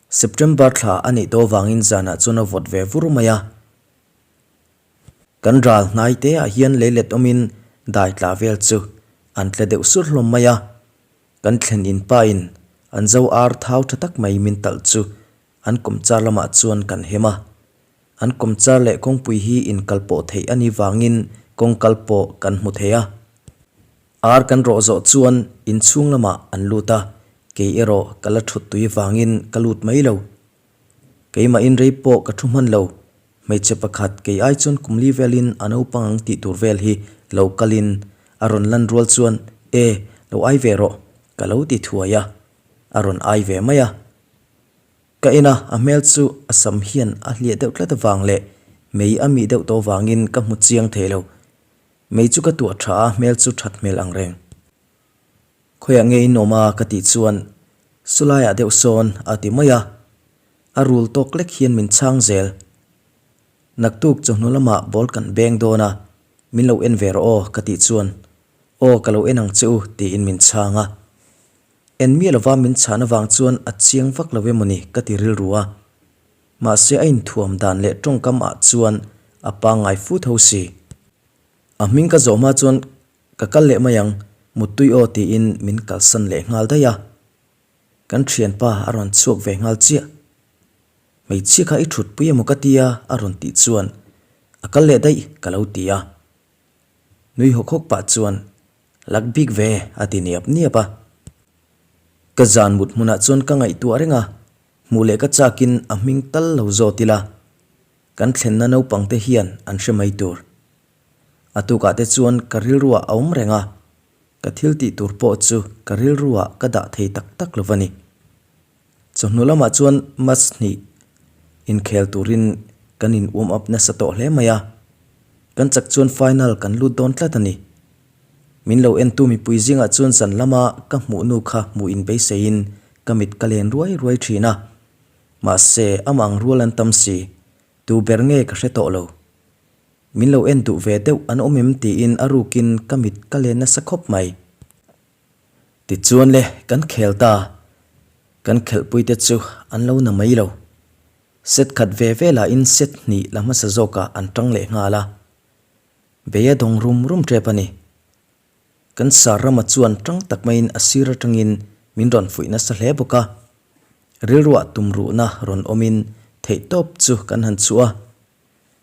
September thla a nih tawh avangin zanah chuan a vawt ve vur mai a. Kan ral hnai te ah hian leilet awmin dai tla vel chu an tle deuh sur hlawm mai a. Kan thlen in pa in an zo ar thau tha tak mai min talh chu an kawmchar lamah chuan kan hem a. An kawmchar leh kawngpui hi inkal pawh theih a nih vangin kawng kal pawh kan hmu thei a. Ar kan rawh zawh chuan inchhung lamah an lut a, kei erawh ka la thut tui vangin ka lut mai lo. Keimahin rei pawh ka thu hman lo, hmeichhe pakhat kei ai chuan kumli velin a naupang ang tih tur vel hi lo kalin a rawn lan rual chuan E, lo ai ve rawh ka lo ti thuai a, a rawn ai ve mai a. Ka en a, a hmel chu a sam hian a hliah deuh tlat avang leh mei a mih deuh tawh vangin ka hmu chiang thei lo. Mei chu ka tuah tha a, hmel chu that hmel ang reng. Khawiah nge in awm a? ka tih chuan Sulaiah deuh sawn a ti mai a, a rul tawk lek hian min chhang zel. Naktuk chawhnu lamah ball kan beng dawn a, min lo en ve rawh aw ka tih chuan Aw ka lo en ang che u tiin min chhang a. En miah lova min chhan avang chuan a chiang vak lo emaw ni ka ti rilru a. Mahse a inthuam dan leh tawngkam ah chuan a pangngai fu tho si. A hming ka zawh hma chuan ka kal leh mai ang, muttui aw tiin min kalsan leh nghal daih a. Kan thianpa a rawn chhuak ve nghal chiah. Hmeichhia kha i thutpui emaw ka tia a rawn tih chuan a kal leh daih ka lo ti a. Nui hawk hawk pah chuan Lak bik ve a ti niap niap a. Ka zan mut hmunah chuan ka ngaihtuah reng a, hmuh leh ka chakin a hming tal lo zawt ila, kan thlenna naupang te hian an hre mai tur. A tukah te chuan ka rilruah a awm reng a, ka thil tih tur pawh chu ka rilruah ka dah thei tak tak lo va ni. Chawhnu lamah chuan match hnih inkhel turin kan in warm up nasa tawh hle mai a, kan chak chuan final kan lut dawn tlat a ni. Min lo entu mipui zingah chuan zan lama ka hmuh nu kha hmuh in beiseiin ka mit ka len ruai ruai thin a, mahse amah ang rual an tam si, tu ber nge ka hre tawh lo. Min lo en duh ve deuh an awm em tiin a rukin ka mit ka len nasa khawp mai. Tichuan le, kan khel ta. Kan khelhpuite chu an lo na mai lo. Set khat ve ve lahin set hnih la hmasa zawkah an tang leh nghal a. Bei a dawng rum rum tep a ni. Kan sar rama chuan tang tak maiin a sir atangin min rawn fuih nasa hle bawk a. Rilruah tumruhna rawn awmin theihtawp chu kan han chhuah a.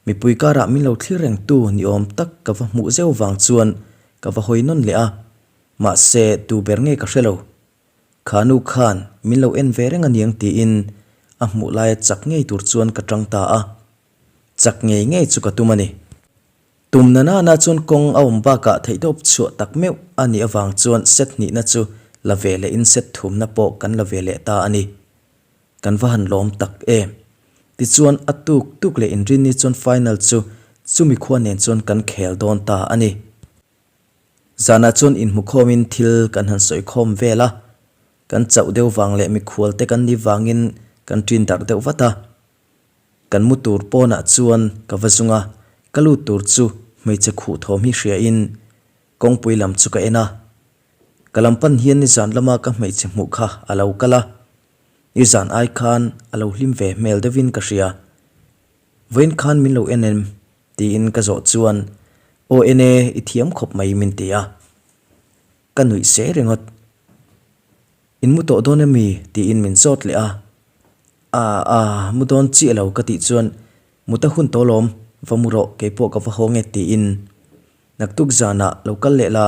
Mipui karah min lo thlir rengtu ni awm tak ka va hmuh zeuh vang chuan ka va hawi nawn leh a, mahse tu ber nge ka hre lo. Kha nu khan min lo en ve reng aniang tiin a hmuh laia chak ngei tur chuan ka tang ta a. Chak ngei ngei chu ka tum a ni. Tum na nana chuan kawng a awm bakah theihtawp chhuah tak meuh a nih avang chuan set hnihna chu la ve lehin set thumna pawh kan la ve leh ta a ni. Kan va han lawm tak em. Tichuan a tuk tuk leh inrinni chuan final chu chumi khua nen chuan kan khel dawn ta a ni. Zanah chuan inhmukhawmin thil kan han sawi khawm vel a, kan chauh deuh vang leh mikhual te kan ni vangin kan ṭin darh deuh vat a. Kan mu tur pawnah chuan ka va zung a, ka lut tur chu hmeichhe khuh thawm hi hriain kawngpui lam chu ka en a. Ka lam pan hian nizan lama ka hmeichhe hmuh kha a lo kal a, nizan ai khan a lo hlim ve hmel deuhin ka hria. Vawiin khan min lo en em? Tiin ka zawh chuan, Aw en e, i thiam khawp mai min ti a. Ka nuih se ringawt. In mu tawh dawn emi? Tiin min zawt leh a. A, a, mu dawn chiah lo ka tih chuan, Mut a hun tawh lawm, va mu rawh, keipawh ka va hawng e tiin naktuk zanah lo kal leh la,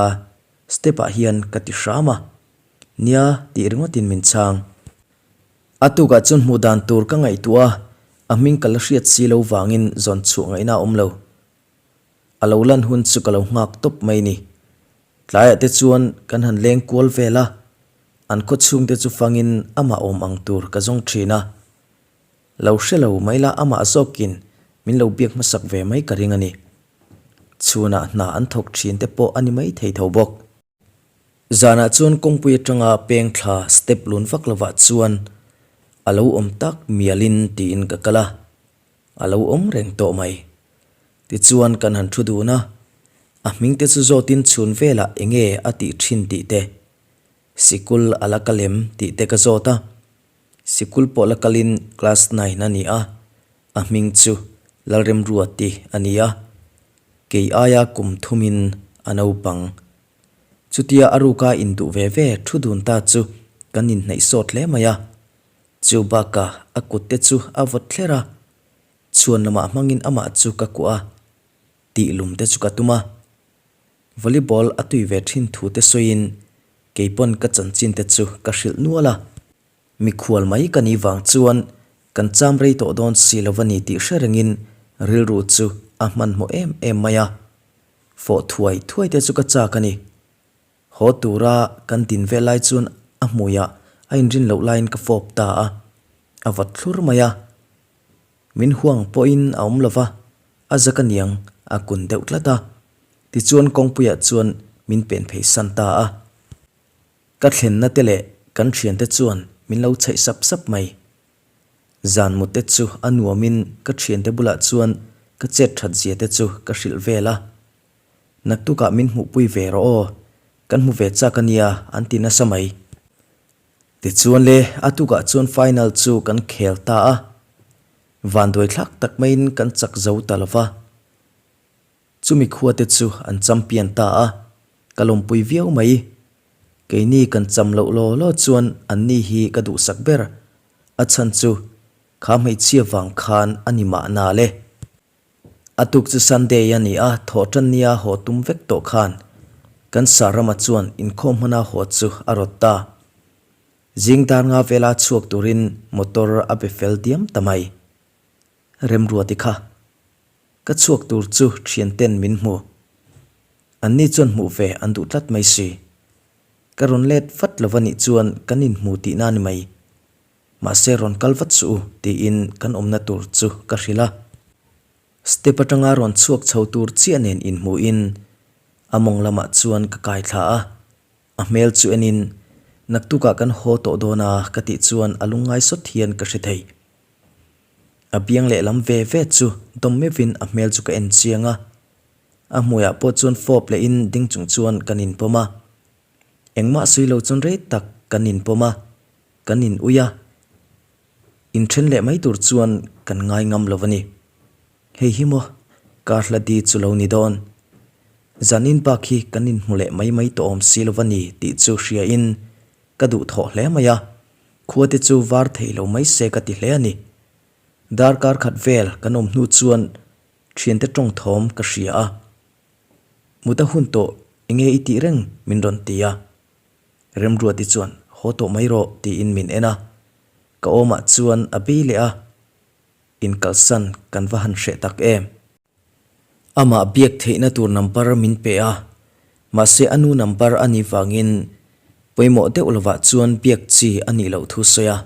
step ah hian ka ti hram a. Nia tih ringawtin min chhang. A tukah chuan hmuh dan tur ka ngaihtuah a, a hming ka la hriat si lo vangin zawn chhuah ngaihna a awm lo. A lo lan hun chu ka lo nghak tawp mai ni. Tlaiah te chuan kan han leng kual vel a, an khaw chhungte chu fangin amah awm ang tur ka zawng thin a. Lo hre lo mai la amah zawkin min lo biak hmasak ve mai ka ring a ni. Chhunah hna an thawk thin te pawh a ni mai thei tho bawk. Zanah chuan kawngpui atanga peng thla step lun vak lovah chuan a lo awm tak mialin tiin ka kal a, a lo awm reng tawh mai. Tichuan kan han thu dun a, a hming te chu zawtin chhun velah enge a tih thin tih te, sikul a la kal em tih te ka zawt a, sikul pawh la kalin class nine a ni a, a hming chu Lalremruati a ni a, kei aia kum thumin a naupang. Chutia a ruka induh ve ve thu dun ta chu kan inhnaih sawt hle mai a. Chu bakah a kut te chu a vawt thler a, chhuan lamah hmangin amah chu ka kuah a, tih lum te chu ka tum a. Volleyball a tui ve thin thu te sawiin keipawn ka chanchin te chu ka hrilh nual a. Mikhual mai ka nih vang chuan kan cham rei tawh dawn si lo a ni tih hre rengin rilru chu a hmanhmawh em em mai a. Fawh thuai thuai te chu ka chak a ni. Haw tura kan din vel lai chuan a hmuiah a inrin loh laiin ka fawp ta a, a vawt thlur mai a. Min huang pawhin a awm lo va, a zak aniang a kun deuh tlat a. Tichuan kawngpuiah chuan min pen phei san ta a. Ka thlenna te leh kan thiante chuan min lo chhaih sap sap mai. Zan mute chu a nuamin ka thiante bulah chuan ka chet that zia te chu ka hrilh vel a. Naktukah min hmuhpui ve rawh aw, kan hmu ve chak a nia an ti nasa mai. Tichuan le a tukah chuan final chu kan khel ta a, vanduai thlak tak maiin kan chak zo ta lo va. Chumi khuate chu an champion ta a, ka lawmpui viau mai. Keini kan cham loh law law chuan anni hi ka duhsak ber, a chhan chu kha hmeichhia vang khan a ni mahna le. A tuk chu Sunday a ni a, thawhtan nia haw tum vek tawh khan kan Sarama chuan inkhawm hmana haw chu a rawt ta. Zing dar nga vela chhuak turin motor a be fel diam ta mai. Remruati kha. Ka chhuak tur chu thianten min hmu. Anni chuan hmuh ve an duh tlat mai si. Ka rawn let vat lo va nih chuan kan inhmu tihna ni mai. Mahse rawn kal vat suh u tiin kan awmna tur chu ka hrilh a. Step atanga rawn chhuak chho tur chiah nen inhmuhin a mawng lamah chuan ka kai thla a. A hmel chu enin naktukah kan haw tawh dawn a ka tih chuan a lungngai sawt hian ka hre thei. A biang lehlam ve ve chu dawm meuhin a hmel chu ka en chiang a. A hmuiah pawh chuan fawp lehin ding chung chuan kan inpawm a. Engmah sawi lo chuan rei tak kan inpawm a, kan in ui a. Inthen leh mai tur chuan kan ngai ngam lo a ni. Hei hi maw kar hla di chu lo ni dawn. Zanin bak hi kan inhmu leh mai mai tawh awm si lo a ni tih chu hriain ka duhthawh hle mai a. Khua te chu var thei lo mai se ka ti hle a ni. Darkar khat vel kan awm hnu chuan thiante tawng thawm ka hria a. Mut a hun tawh enge i tih reng min rawn ti a. Remruati chuan Haw tawh mai rawh tiin min en a, ka awmah chuan a bei leh a, inkalsan kan va han hreh tak em. Amah biak theihna tur number min pe a, mahse a nu number a nih vangin pawimawh deuh lovah chuan biak chi a nih loh thu sawi a.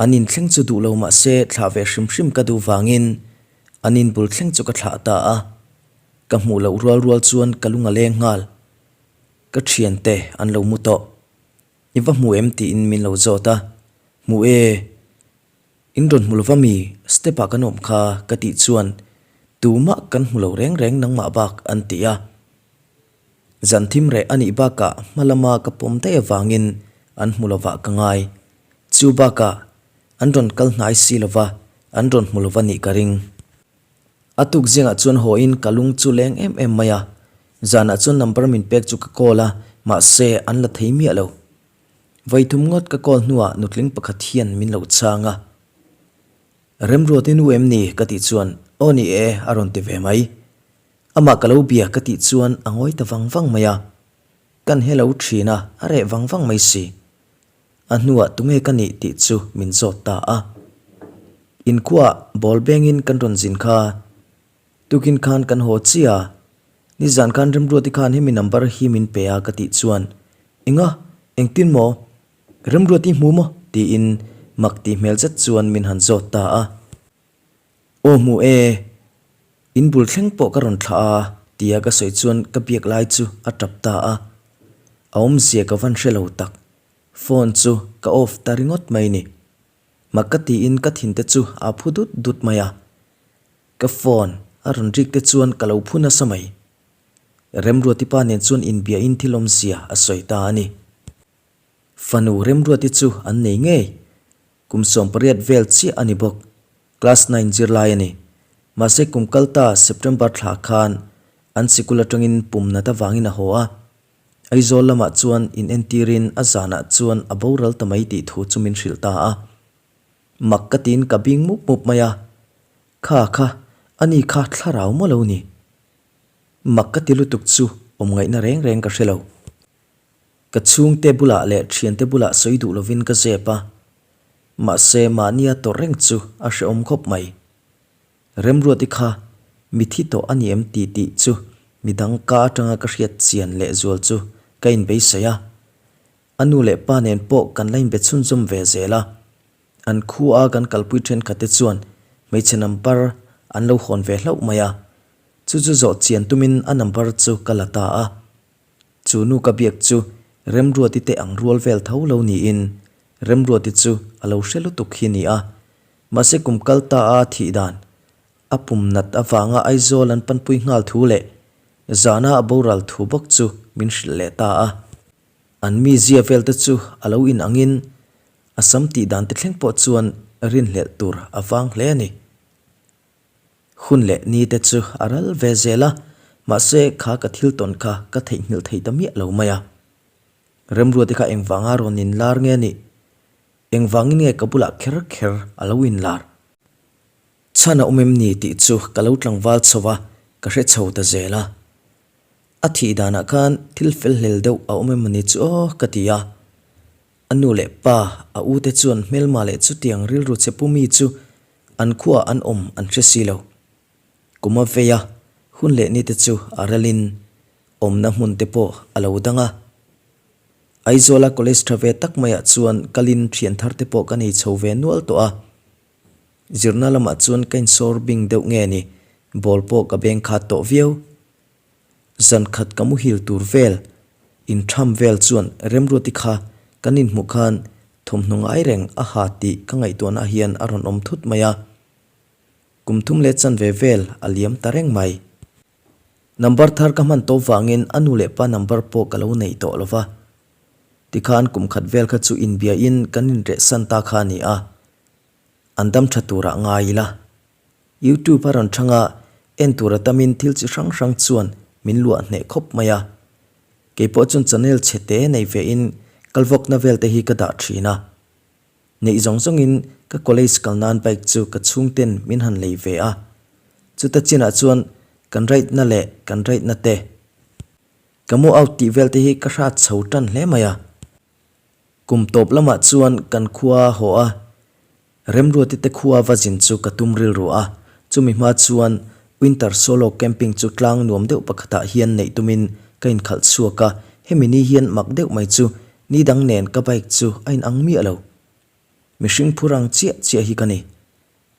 An inthleng chu duh lo mahse thlah ve hrim hrim ka duh vangin an inbul thleng chu ka thlah ta a, ka hmuh loh rual rual chuan ka lung a leng nghal. Ka thiante an lo mu tawh. I va hmu em tiin min lo zawt a, Hmu e. In rawn hmu lova mi, step ah kan awm kha ka tih chuan tumah kan hmu lo reng reng nangmah bak an ti a. Zan thim reh a nih bakah hma lama ka pawm daih avangin an hmu lovah ka ngai. Chu bakah an rawn kal hnai si lova an rawn hmu lova nih ka ring. A tuk zingah chuan haw in ka lung chu leng em em mai a, zanah chuan number min pek chu ka call a, mahse an la thei miah lo. Vaithum ngawt ka call hnuah nutling pakhat hian min lo chhang a. Remruat i nu em ni? ka tih chuan aw ni e a rawn ti ve mai. Amah ka lo bia ka tih chuan a ngawi ta vang vang mai a. Kan he lo thin a, a reh vang vang mai si. A hnuah tunge ka nih tih chu min zawt ta a. Inkhuaah ball bengin kan rawn zin kha. Tukin khan kan haw chiah a. Nizan khan Remruati khan hemi number hi min pe a ka tih chuan, Enga? Engtin maw? Remruati hmu maw? tiin mak tih hmel zet chuan min han zawt ta a. Aw hmu e, in bul thleng pawh ka rawn thlah a tia ka sawi chuan ka biak lai chu a tap ta a, a awmzia ka van hre lo tak, phone chu ka off ta ringawt mai ni. Mak ka tiin ka thin te chu a phu dut dut mai a, ka phone a rawn rik te chuan ka lo phu nasa mai. Remruati pa nen chuan inbiahin thil awmzia a sawi ta a ni. Fanu Remruati chu an nei ngei. Kum 18 vel chiah a ni bawk. Class nine zirlai a ni. Mahse kum kal ta September thla khan an sikul atangin pum nat avangin a haw a. Aizawl lamah chuan in entirin a zanah chuan a boral ta mai tih thu chu min hrilh ta a. Mak ka tiin ka bing mup mup mai a. Kha kha, ani kha thlarau maw lo ni? Mak ka ti lutuk chu awm ngaihna reng reng ka hre lo. Ka chhungte bulah leh thiante bulah sawi duh lovin ka zep a, mahse mahnia tawrh reng chu a hrehawm khawp mai. Remruati kha mithi tawh a ni em tih tih chu midang ka atanga ka hriat chian leh zual chu ka inbeisai a. A nu leh pa nen pawh kan la inbe chhunzawm ve zel a. An khua kan kalpui thenkhatte chuan hmeichhe number an lo hawn ve hlauh mai a, chu chu zawh chian tumin a number chu ka la ta a. Chu nu ka biak chu Remruati te ang rual vel tho lo niin Remruati chu a lo hre lutuk hi ni a. Mahse kum kal ta a thih dan a pum nat avanga Aizawl an panpui nghal thu leh zana a boral thu bawk chu min hrilh leh ta a. An mizia vel te chu a lo in angin a sam tih dan te thleng pawh chuan rinhlelh tur a vang hle a ni. Hun leh ni te chu a ral ve zel a, mahse kha ka thil tawn kha ka theihnghilh thei ta miah lo mai a. Remruati kha engvanga rawn inlar nge nih? Engvangin nge ka bulah kher kher a lo inlar? Chhan a awm em ni tih chu ka lo tlangval chho a, ka hre chho ta zel a. A thih danah khan thil fel hlel deuh a awm em ni chu aw ka ti a. A nu leh pa, a u te chuan hmelma leh chutiang rilru che pu mi chu an khuaah an awm an hre si lo. Kum a vei a, hun leh ni te chu a ralin awmna hmun te pawh a lo dang a. Aizawla college tha ve tak maiah chuan kalin thian thar te pawh ka nei chho ve nual tawh a. Zirna lamah chuan ka insawr bing deuh nge ni, ball pawh ka beng khat tawh viau. Zan khat ka muhil tur vel intham vel chuan Remruati kha kan inhmuh khan thawmhnaw ngai reng a ha tih ka ngaihtuahna hian a rawn awm thut mai a. Kum thum leh chanve vel a liam ta reng mai. Number thar ka hman tawp vangin a nu leh pa number pawh ka lo nei tawh lo va. Tikhan kum khat vel kha chu inbiain kan inrehsan ta kha a ni a. An dam tha turah ngai ila. Youtube a rawn chhang a, en tur a tamin thil chi hrang hrang chuan min luah hneh khawp mai a. Keipawh chuan channel chhe te nei ve in kalvawkna vel te hi ka dah thin a. Neih zawng zawngin ka college kal nan bike chu ka chhungten min han lei ve a. Chuta chinah chuan kan ride na leh kan ride na te. Ka mu out tih vel te hi ka hrat chho tan hle mai a. Kum tawp lamah chuan kan khua haw a, Remruati te khua va zin chu ka tum rilru a, chumi hma chuan Winter Solo Camping chu tlang nuam deuh pakhatah hian neih tumin ka inkhalh chhuak a, hemi ni hian mak deuh mai chu ni dang nen ka bike chu a inang miah lo. Mihring phur ang chiah chiah hi ka ni.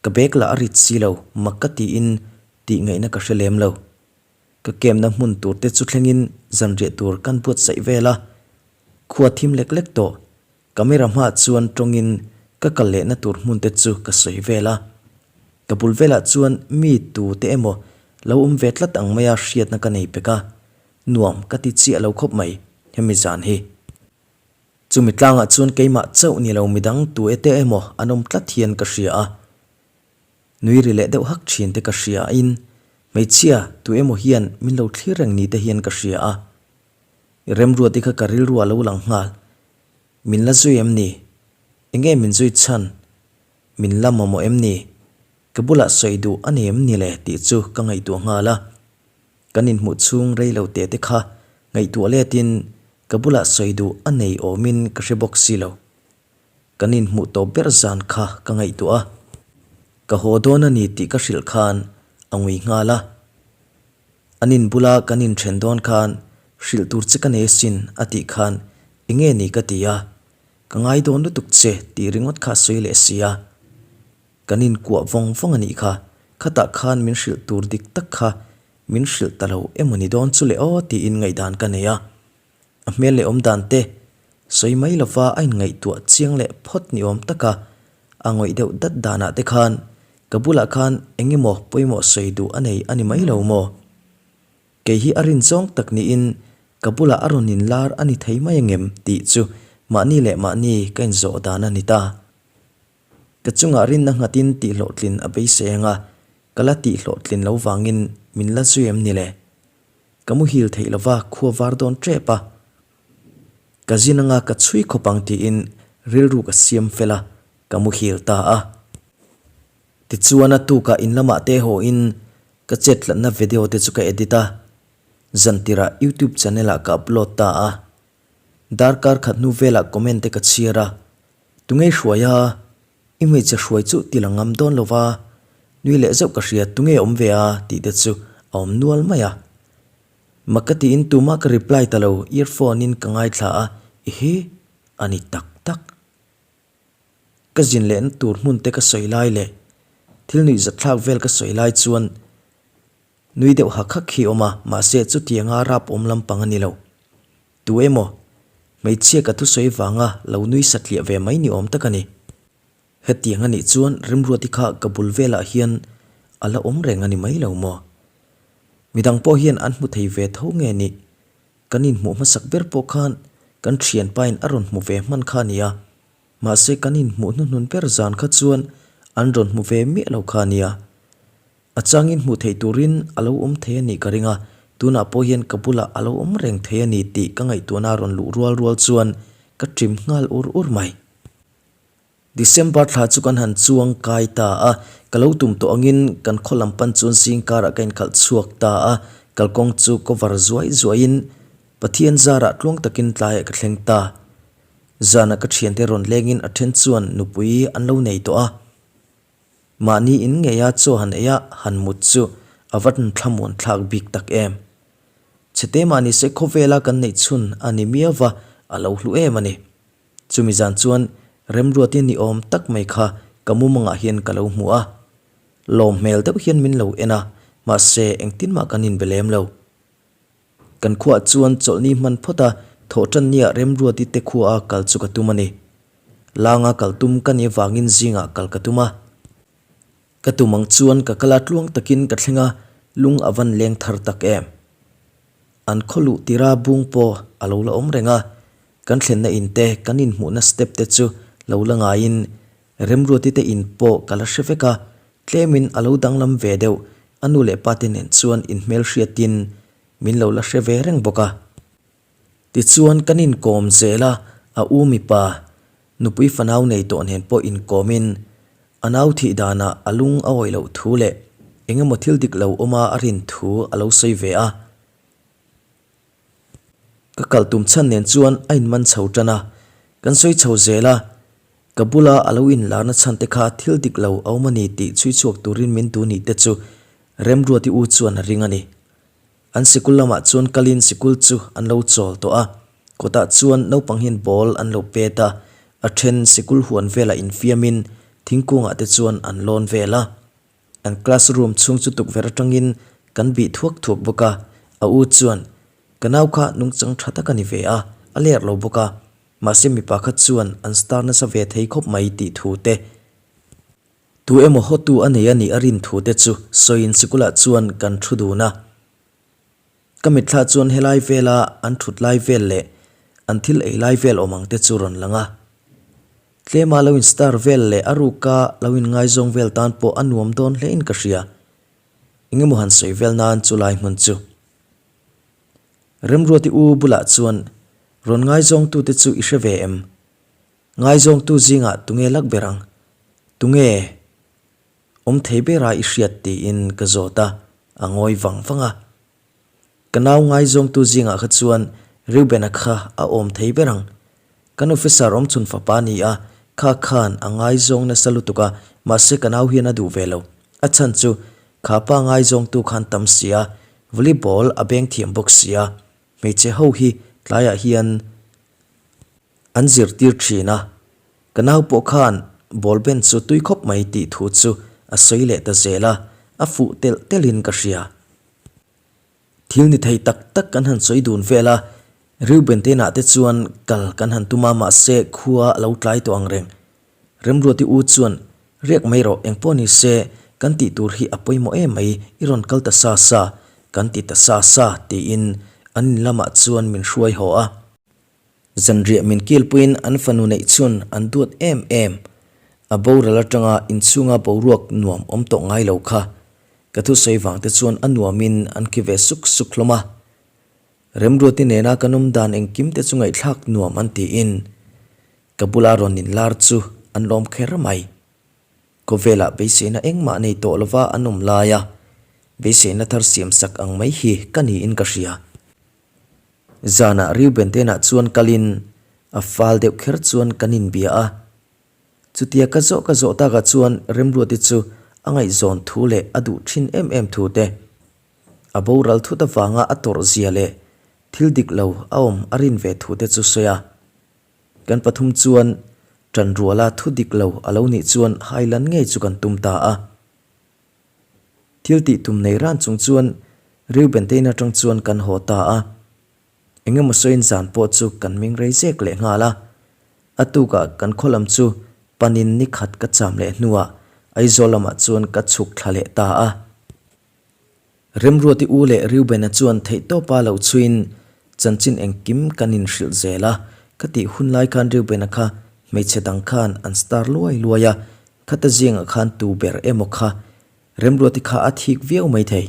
Ka bag lah a rit si lo, mak ka tiin tih ngaihna ka hre lem lo. Ka kemna hmun tur te chu thlengin zanriah tur kan buatsaih vel a, khua thim lek lek tawh. Camera hmaah chuan tawngin ka kal lehna tur hmun te chu ka sawi vel a. Ka bul velah chuan mi tu te emaw lo awm ve tlat ang maia hriatna ka nei pek a, nuam ka ti chiah lo khawp mai hemi zan hi. Chumi tlangah chuan keimah chauh ni lo midang tu e te emaw an awm tlat hian ka hria a. Nui ri leh deuh hak thin te ka hria in hmeichhia tu emaw hian min lo thlir reng ni te hian ka hria a. Remruati kha ka rilru a lo lang nghal. Min la zui em ni? Enge min zui chhan? Min la mamawh em ni? Ka bulah sawi duh a nei em ni le tih chu ka ngaihtuah nghal a. Kan inhmuh chhung rei lo teh te kha ngaihtuah letin ka bulah sawi duh a nei awmin ka hre bawk si lo. Kan inhmuh tawp ber zan kha ka ngaihtuah a. Ka haw dawn a ni tih ka hrilh khan a ngui nghal a. An in bula kan inthen dawn khan hrilh tur che ka nei asin a tih khan enge ni ka ti a, ka ngai dawn lutuk che tih ringawt kha a sawi leh si a. Kan inkuah vawng vawng a nih kha, khatah khan min hrilh tur dik tak kha min hrilh ta lo emaw ni dawn chu le aw tiin ngaihdan ka nei a. A hmel leh awmdan te sawi mai lova a inngaihtuah chiang leh phawt ni awm taka a ngawih deuh dat danah te khan ka bulah khan eng emaw pawimawh sawi duh a nei a ni mai lo maw? Kei hi a rin zawng tak niin ka bulah a rawn inlar a ni thei mai angem tih chu mahni leh mahni ka inzawh dan a ni ta. Ka chungah rinna nghatin tihhlawhtlin a beisei ang a, ka la tihhlawhtlin lo vangin min la zui em ni le? Ka muhil theih lova khua var dawn tep a, ka zin anga ka chhui khawp ang tiin rilru ka siam fel a, ka muhil ta a. Tichuan a tukah in lamah te haw in ka chet tlatna video te chu ka edit a, zantirah youtube channel ah ka upload ta a. Darkar khat hnu velah comment te ka chhiar a, tunge hruai a, I hmeichhe hruai chu ti la ngam dawn lo va, nui leh zeuh ka hria tunge awm ve a tih te chu a awm nual mai a. Mak ka tiin tumah ka reply ta lo, earphone in ka ngaithla a, ehe a ni tak tak. Ka zin lehna tur hmun te ka sawi lai leh thil nuih zatthlak vel ka sawi lai chuan nui deuh hak hak hi a awm a, mahse chutianga rap awm lampang a ni lo. Tu emaw, hmeichhia ka thusawi vanga lo nui satliah ve mai ni awm tak a ni. Hetiang a nih chuan Remruati kha ka bul velah hian a la awm reng a ni mai lo maw? Midang pawh hian an hmu thei ve tho nge nih? Kan inhmuh hmasak ber pawh khan kan thianpain a rawn hmu ve hman kha a ni a, mahse kan inhmuh hnuhnun ber zan kha chuan an rawn hmu ve miah lo kha a nia. A changin hmuh theih turin a lo awm thei a nih ka ring a, tunah pawh hian ka bulah a lo awm reng thei a ni tih ka ngaihtuahna a rawn luh rual rual chuan ka ṭim nghal ur ur mai. December thla chu kan han chuang kai ta a, ka lo tum tawh angin kan khaw lam pan chuan zing karah ka inkhalh chhuak ta a, kalkawng chu cover zuai zuaiin Pathian zarah tluang takin tlaiah ka thleng ta. Zanah ka ṭhiante rawn lengin a ṭhen chuan nupui an lo nei tawh a. Mahni in ngeia chaw han ei a, han mut chu a va thlamuan thlak bik tak em. Chhete mahni se khawvela kan neih chhun a ni miau va, a lo hlu em a ni. Chumi zan chuan Remruati ni awm tak mai kha ka mumangah hian ka lo hmu a. Lawm hmel deuh hian min lo en a, mahse engtin mah kan inbe lem lo. Kan khuaah chuan chawlhni hman phawt a, thawhtannia Remruati te khuaa kal chu ka tum a ni. Langa kal tum ka nih avangin zingah kal ka tum a. Ka tum ang chuan ka kal a tluang takin ka thleng a, lung a van leng thar tak em. An khaw luh tira bung pawh a lo la awm reng a, kan thlenna in te, kan inhmuhna step te chu lo la ngaiin Remruati te in pawh ka la hre vek a, Tlemin a lo danglam ve deuh, a nu leh pa te nen chuan inhmelhriatin min lo la hre ve reng bawk a. Tichuan kan inkawm zel a, a u mipa, nupui fanau nei tawh nen pawh inkawmin a nau thih danah a lung a awih loh thu leh eng emaw thil dik lo awma a rin thu a lo sawi ve a. Ka kal tum chhan nen chuan a inman chho tan a. Kan sawi chho zel a, ka bula a lo inlarna chhan te kha thil dik lo a awm a ni tih chhui chhuak turin min duh nih te chu Remruati u chuan a ring a ni. An sikul lamah chuan kalin sikul chu an lo chawl tawh a, kawtah chuan naupang hian ball an lo pet a, a then sikul huan velah infiamin thingkungah te chuan an lawn vel a. An class room chhung chu tukverh atangin kan bih thuak thuak bawk a, a u chuan, Ka nau kha nungchang tha tak a ni ve a, a ler lo bawk a, mahse mipa kha chuan an star nasa ve thei khawp mai tih thu te, tu emaw hawtu a nei a nih a rin thu te chu sawiin sikulah chuan kan thu dun a. Ka mitthla chuan helai vela an thut lai vel leh an thil ei lai vel awm ang te chu rawn lang a. Tlema lo in star vel leh a ruka lo in ngaizawng vel tan pawh a nuam dawn hle in ka hria. Engemaw han sawi vel nan chu lai hmun chu. Remruati u bulah chuan rawn ngaizawngtute chu i hre ve em? Ngaizawngtu zingah tunge lak ber ang? Tunge awm thei bera i hriat tiin ka zawt a, a ngawi vang vang a. Ka nau ngaizawngtu zingah kha chuan Reuben-a kha a awm thei ber ang. Kan officer awmchhun fapa a ni a, kha khan a ngaizawng nasa lutuk a, mahse ka nau hian a duh ve lo. A chhan chu kha pa ngaizawngtu khan tam si a, volleyball a beng thiam bawk si a, hmeichhe ho hi tlaiah hian an zirtir thin a. Ka nau pawh khan ball ben chu tui khawp mai tih thu chu a sawi leh ta zel a, a fuh telh telhin ka hria. Thil ni thei tak tak kan han sawi dun vel a, Reuben te inah te chuan kal kan han tum a mahse khua a lo tlai tawh ang reng. Remruati u chuan, Riak mai rawh, engpawh ni se, kan tih tur hi a pawimawh em mai, i rawn kal ta sa sa, kan ti ta sa sa, tiin an in lamah chuan min hruai haw a. Zanriah min kilpuiin an fanu neih chhun an duat em em. A boral atanga inchhunga boruak nuam awm tawh ngai lo kha. Ka thusawi vang te chuan a nuamin an khi ve suk suk hlawm a. Remruati nena kan awm dan engkim te chu ngaihthlak nuam an tiin ka bula rawn inlar chu an lawm kher mai. Khawvelah beiseina engmah nei tawh lova an awm laia beiseina thar siamsak ang mai hi ka niin ka hria. Zanah Reuben te inah chuan kalin a fal deuh kher chuan kan inbia a. Chutia ka zawh ka zawh takah chuan Remruati chu a ngaihzawn thu leh a duh thin em em thu te, a boral thut avanga a tawrh zia leh thil dik lo a awm a rin ve thu te chu sawi a. Kan pathum chuan ṭanruala thu dik lo a lo nih chuan hailan ngei chu kan tum ta a. Thil tih tum nei ran chung chuan Reuben te in atang chuan kan haw ta a, engemaw sawiin zan pawh chu kan meng rei zek leh nghal a. A tukah kan khaw lam chu panin ni khat ka cham leh hnuah Aizawl lamah chuan ka chhuk thla leh ta a. Remruati u leh Reuben-a chuan theihtawpa lo chhuiin chanchin engkim kan inhrilh zel a, ka tih hun lai khan Reuben-a kha hmeichhe dang khan an star luai luai a, Khata zingah khan tu ber emaw kha Remruati kha a thik viau mai thei.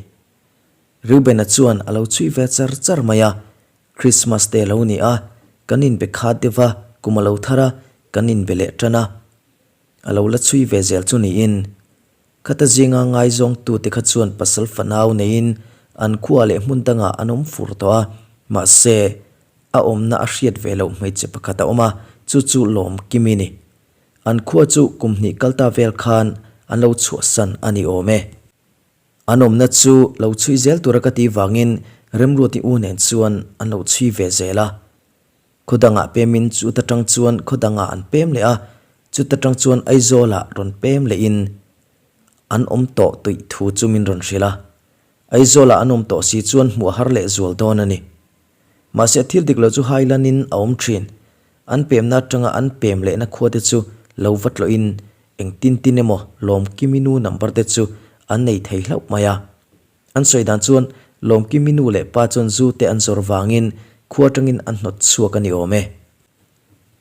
Reuben-a chuan a lo chhui ve char char mai a, Christmas te a lo ni a, kan inbe khat deuh va, kum a lo thar a, kan inbe leh tan a. A lo la chhui ve zel chu niin. Khata zinga ngaizawngtute kha chuan pasal fanau neiin an khua leh hmun dangah an awm fur tawh a, mahse, a awmna a hriat ve loh hmeichhe pakhat a awm a, chu chu Lawmkimi ni. An khua chu kum hnih kal ta vel khan an lo chhuahsan a ni awm e. An awmna chu lo chhui zel tura ka tih vangin Remruati u nen chuan an lo chhui ve zel a. Khaw dangah pemin chuta tang chuan khaw dangah an pem leh a, chuta tang chuan Aizawlah rawn pem lehin an awm tawh tuih thu chu min rawn hrilh a. Aizawlah an awm tawh si chuan hmuh a har leh zual dawn a ni. Mahse thil dik lo chu hailanin a awm thin. An pemna atanga an pem lehna khua te chu lo va tlawhin eng tin tin emaw Lawmkimi nu number te chu an nei thei hlauh mai a. An sawi dan chuan Lawmkimi nu leh pa chuan zu te an zawr vangin khua atangin an hnawt chhuak a ni awm e.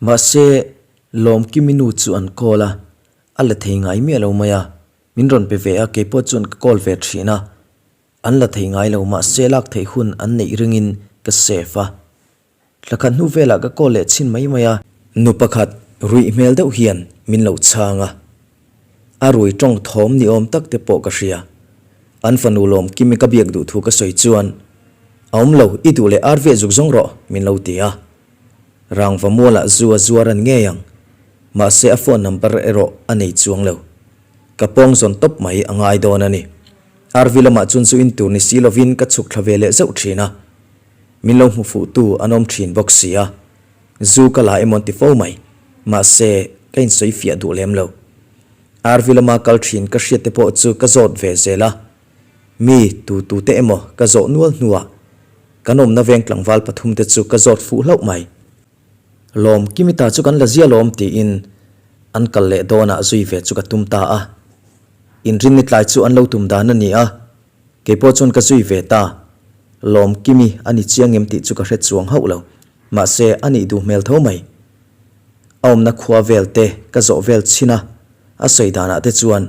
Mahse Lawmkimi nu chu an call a, a la thei ngai miah lo mai a. Min rawn pe ve a, keipawh chuan ka call ve thin a. An la thei ngai lo mahse lak theih hun an neih ringin ka save a. Thla khat hnu velah ka call leh chhin mai mai a. Nu pakhat ruih hmel deuh hian min lo chhang a. A rui tawng thawm ni awm tak te pawh ka hria. An fanu lawm Kimi ka biak duh thu ka sawi chuan, A awm lo, i duh leh ar viah zuk zawng rawh, min lo ti a. Rangva mualah zu a zuar a ni ngei ang. Mahse a phone number erawh a nei chuang lo. Ka pawng zawn tawp mai a ngai dawn a ni. RV lamah chuan zu in tur ni si lovin ka chhuk thla ve leh zeuh thin a. Min lo hmu fuh tu an awm thin bawk si a. Zu ka la emaw an ti fo mai. Mahse ka insawi fiah duh lem lo. RV lama kal thin ka hriat te pawh chu ka zawt ve zel a. Mi tu tu te emaw ka zawh nual hnuah kan awmna veng tlangval pathum te chu ka zawt fuh hlauh mai. Lawm Kimita chu kan la zia lawm tiin an kal leh dawnah zui ve chu ka tum ta a. Inrinni tlai chu an lo tum dan a ni a, keipawh chuan ka zui ve ta. Lawm Kimi a ni chiang em tih chu ka hre chuang hauh lo, mahse a nih duh hmel tho mai. A awmna khua vel te ka zawh vel chhin a, a sawi danah te chuan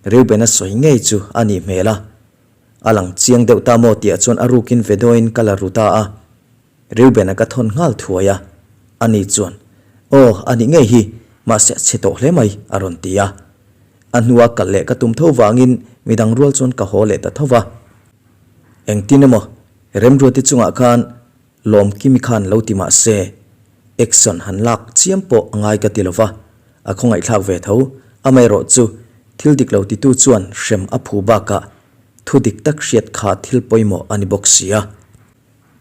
Reuben-a sawi ngei chu a nih hmel a, a lang chiang deuh ta maw tihah chuan a rukin vedawiin ka la ru ta a. Reuben-a ka thawn nghal thuai a, ani chuan, Aw, a nih ngei hi, mahse a chhe tawh hle mai, a rawn ti a. A hnua kal leh ka tum tho vangin midang rual chuan ka haw leh ta tho va. Engtin emaw, Remruati chungah khan Lawmkimi khan lo ti mah se, action han lak chiam pawh a ngai ka ti lo va, a khawngaihthlak ve tho. Amaherawh chu, thil dik lo titu chuan hrem a phu bakah thu dik tak hriat kha thil pawimawh a ni bawk si a.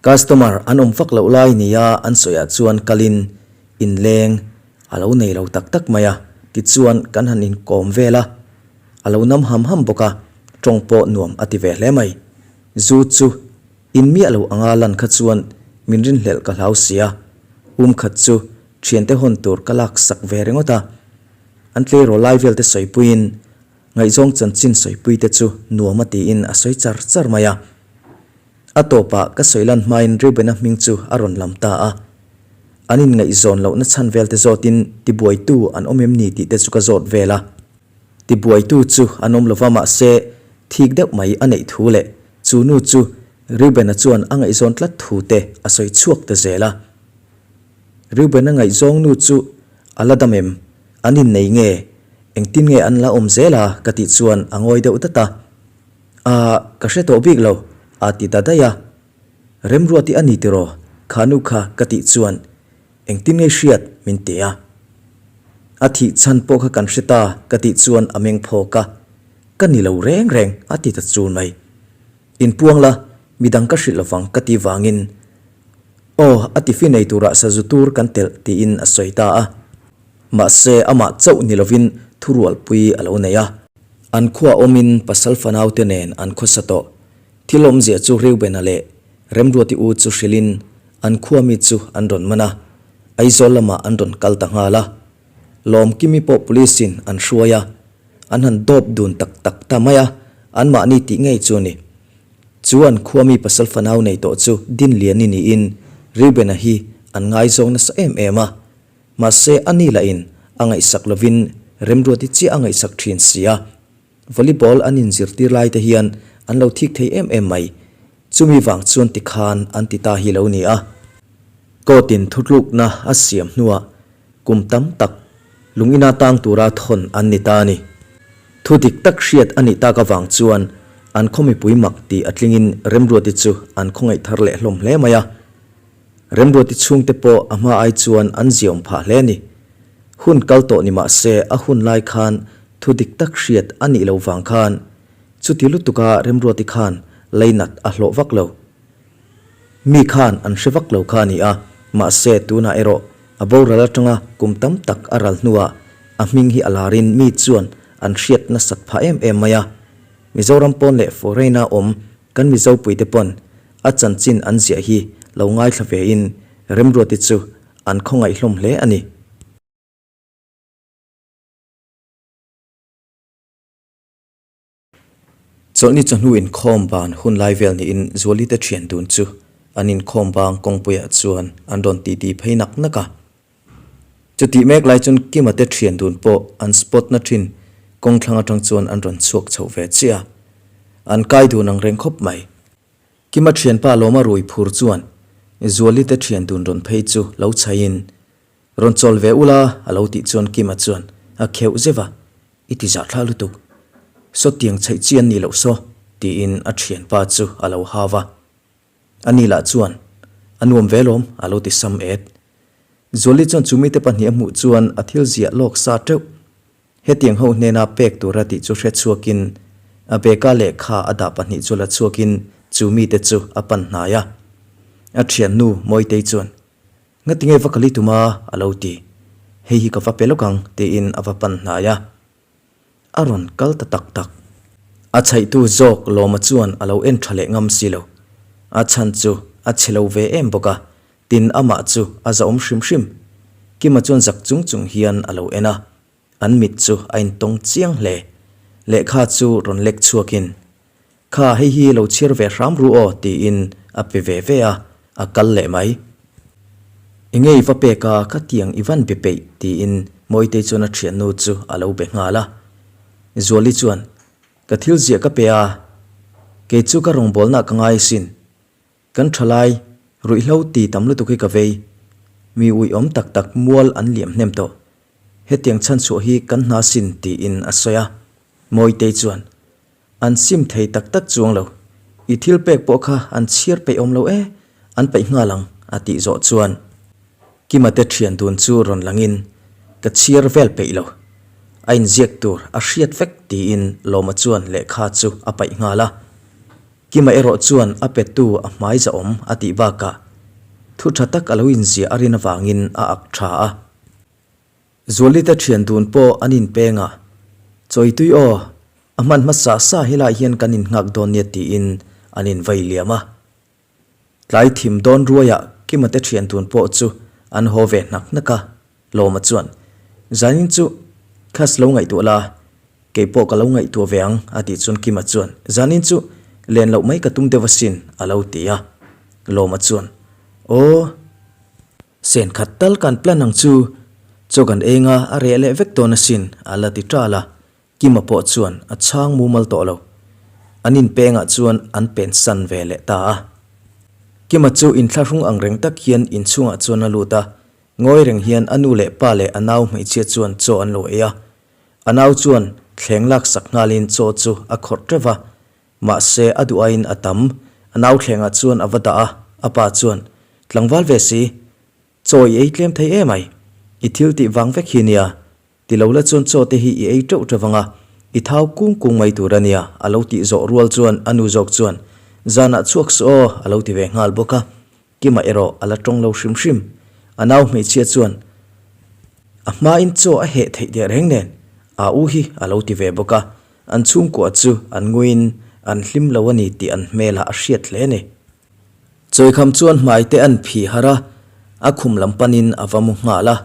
Customer an awm vak loh lai nia an sawiah chuan kalin inleng a lo nei lo tak tak mai a, tichuan kan han inkawm vel a, a lo nam ham ham bawk a, tawng pawh nuam a ti ve hle mai. Zu chu In miah lo anga lan kha chuan min rinhlelh ka hlau sia, um khat chu thiante hawn tur ka lak sak ve ringawt a. An tleirawl lai vel te sawipuiin ngaihzawng chanchin sawipui te chu nuam a tiin a sawi char char mai a. A tawpah ka sawi lan hmain Reuben-a hming chu a rawn lam ta a. An inngaihzawn lohna chhan vel te zawtin tibuaitu an awm em ni tih te chu ka zawt vel a. Tibuaitu chu an awm lova mahse thik deuh mai a neih thu leh chu nu chu Reuben-a chuan a ngaihzawn tlat thu te a sawi chhuak ta zel a. Reuben-a ngaihzawng nu chu a la dam em? An innei nge? Engtin nge an la awm zel a? ka tih chuan a ngawi deuh dat a. Aa, ka hre tawh bik lo, a ti ta daih a. Remruati a ni tiraw? Kha nu kha ka tih chuan Engtin nge hriat? min ti a. A thih chhan pawh kha kan hre ta ka tih chuan a meng phawk a, Ka ni lo reng reng a ti ta chul mai. Inpuang la, midang ka hrilh lovang ka ti vangin Aw, a tifi nei turah sazu tur kan telh tiin a sawi ta a. Mahse amah chauh ni lovin thurualpui a lo nei a. An khua awmin pasal fanaute nen an khawsa tawh. Thil awmzia chu Reubena leh Remruati u chu hrilhin An khua mi chu an rawn man a, Aizawl lamah an rawn kal ta nghal a. Lawmkimi pawh police in an hruai a, an han dawp dun tak tak ta mai a, anmahni tih ngei chu a ni. Chu an khua mi pasal fanau nei tawh chu Dinliani niin Reuben-a hi an ngaizawng nasa em em a. Mahse a ni lahin a ngaihsak lovin Remruati chiah a ngaihsak thin si a. Volleyball an inzirtir lai te hian an lo thik thei em em mai. Chumi vang chuan tikhan an ti ta hi lo ni a. Court-in thutlukna a siam hnuah kum tam tak lung ina tang tura thawn an ni ta a ni. Thu dik tak hriat a nih tak avang chuan an khaw mipui mak tih a tlingin Remruati chu an khawngaih thar leh hlawm hle mai a. Remruati chhungte pawh a hma ai chuan an ziaawm phah hle a ni. Hun kal tawh ni mah se a hun lai khan thu dik tak hriat a nih loh vang khan chuti lutuka Remruati khan leinat a hlawh vak lo. Mi khan an hre vak lo kha a ni a, mahse tunah erawh a boral atanga kum tam tak a ral hnuah a hming hi a larin mi chuan an hriat nasat phah em em mai a. Mizoram pawn leh foreign-a awm kan Mizopuite pawn a chanchin an ziah hi lo ngaithla vein Remruati chu an khawngaih hlawm hle a ni. Chawlhni chawhnu inkhawm ban hun lai vel niin Zualite thian dun chu an inkhawm bang kawngpuiah chuan an rawn titi phei nak nak a. Chutih mek lai chuan Kima te thian dun pawh an spot na thin kawngthlang atang chuan an rawn chhuak chho ve chiah a. An kai dun ang reng khawp mai. Kima thianpa Lawma rui phur chuan Zualite thian dun rawn phei chu lo chhaiin Rawn chawl ve ula a lo tih chuan Kima chuan a kheuh zeuh a, I ti zah thla lutuk. Saw tiang chheih chi an nih loh saw, tiin a thianpa chu a lo hau a. Ani lah chuan, A nuam ve lawm, a lo ti sam et. Zuali chuan chu mite pahnih a hmuh chuan a thil ziah lawk sa teuh. Hetiang ho hnena pek tura tih chu hre chhuakin a bag-a lehkha a dah pahnih chu la chhuakin chu mite chu a pan hnai a. A thiannu Mawitei chuan, Ngatinge va kali tum a? a lo ti. Hei hi ka va pe lawk ang tiin a va pan hnai a. A rawn kal ta tak tak. A chhaihtu zawk Lawma chuan a lo en tha leh ngam si lo. A chhan chu a chhe lo ve em bawk a, tin amah chu a zahawm hrim hrim. Kima chuan zak chung chung hian a lo en a, an mit chu a intawng chiang hle. Lehkha chu rawn lek chhuakin, Kha hei hi lo chhiar ve hram ru aw tiin a pe ve ve a, a kal leh mai. Enge i va pek a, ka tiang i van be peih tiin Mawitei chuan a thiannu chu a lo be nghal a. Zuali chuan, Ka thil ziah ka pe a, kei chu ka rawngbawlna ka ngai asin. Kan thalai, ruihhlo ti tam lutuk hi ka vei. Mi uiawm tak tak mual an liam hnem tawh. Hetiang chhanchhuah hi kan hna sin tiin a sawi a. Mawitei chuan, An sim thei tak tak chuang lo. I thil pek pawh kha an chhiar peih awm lo e, an peih nghal ang, a tih zawh chuan Kima te thian dun chu rawn langin, Ka chhiar vel peih lo. A inziak tur a hriat vek tiin Lawma chuan lehkha chu a paih nghal a. Kima erawh chuan a petu a hmai zahawm a tih bakah thu tha tak a lo inziah a rin avangin a ak tha a. Zualite thian dun pawh an inpeng a, Chawitui aw, a hman hmasa sa helai hian kan innghak dawn nia tiin an invei liam a. Tlai thim dawn ruaiah Kima te thian dun pawh chu an haw ve hnak hnak a, Lawma chuan, Zanin chu class lo ngaihtuah la, kei pawh ka lo ngaihtuah ve ang a tih chuan Kima chuan, Zanin chu len loh mai ka tum deuh asin a lo ti a. Lawma chuan, Aw. Sen khat tal kan plan ang chu, chaw kan eng a, a reh leh vek dawn asin, a la ti ṭal a. Kima pawh chuan a chhang mumal tawh lo. An inpengah chuan an pen san ve leh ta a. Kima chu inthlahrung ang reng tak hian inchhungah chuan a lut a, ngawi reng hian a nu leh pa leh a nau hmeichhia chuan chaw an lo ei a. A nau chuan thleng laksak nghalin chaw chu a khawrh ṭeuh va, Mahse, a duh aiin a tam. A nau thlengah chuan a va dah a, a pa chuan, Tlangval ve si, chaw i ei tlem thei em ai? I thil tih vang vek hi nia. Ti lo la chuan chaw te hi i ei teuh teuh anga, i thau kung kung mai tur a nia, a lo tih zawh rual chuan a nu zawk chuan, Zanah chhuak suh aw, a lo ti ve nghal bawk a. Kima erawh a la tawng lo hrim hrim. A nau hmeichhia chuan a hmain chaw a heh theih teh reng nen a u hi a lo ti ve bawk a, an chhungkua chu an nguiin an hlim lo a ni tih an hmelah a hriat hle a ni. Chawikham chuan hmai te an phih harh a, a khum lam panin a va mu nghal a.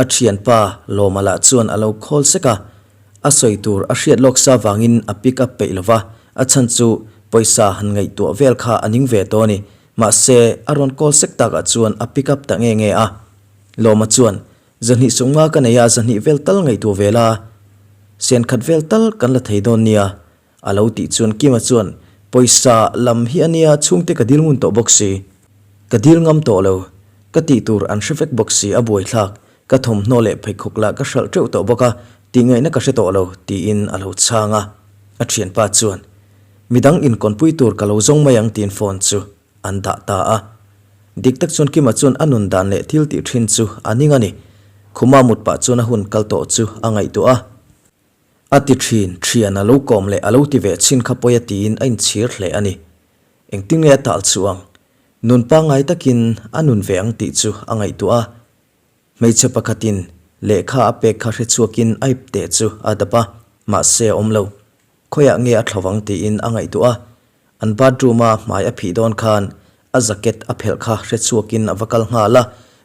A thianpa Lawma lah chuan a lo khawl sek a, a sawi tur a hriat lawk sa vangin a pick up peih lo va, a chhan chu pawisa han ngaihtuah vel kha a ning ve tawh a ni. Mahse, a rawn call sek takah chuan a pick up ta nge nge a. Lawma chuan, Zahnih sumnga ka nei a, zahnih vel tal ngaihtuah ve la, sen khat vel tal kan la thei dawn nia, a lo tih chuan Kima chuan, Pawisa lam hi a nia, chhungte ka dil ngun tawh bawk si. Ka dil ngam tawh lo. Ka tih tur an hre vek bawk si, a buaithlak. Ka thawmhnaw leh pheikhawk lah ka hralh teuh tawh bawk a, tih ngaihna ka hre tawh lo, tiin a lo chhang a. A thianpa chuan, Midang inkawnpui tur ka lo zawng mai ang tiin phone chu an dah ta a. Dik tak chuan Kima chuan a nun dan leh thil tih thin chu a ning a ni. Khuma mut pah chuan a hun kal tawh chu a ngaihtuah a. A ti thin, thian a lo kawm leh a lo ti ve chhin kha pawi a tiin a inchhir hle a ni. Engtin nge a tal chu ang? Nun pangngai takin a nun ve ang tih chu a ngaihtuah a. Hmeichhe pakhatin lehkha a pek kha hre chhuakin a ipte chu a dap a, mahse a awm lo. Khawiah nge a thlo ang tiin a ngaihtuah a, an bathroom-a hmai a phih dawn khan a jacket a phelh kha hre chhuakin a va kal nghal a,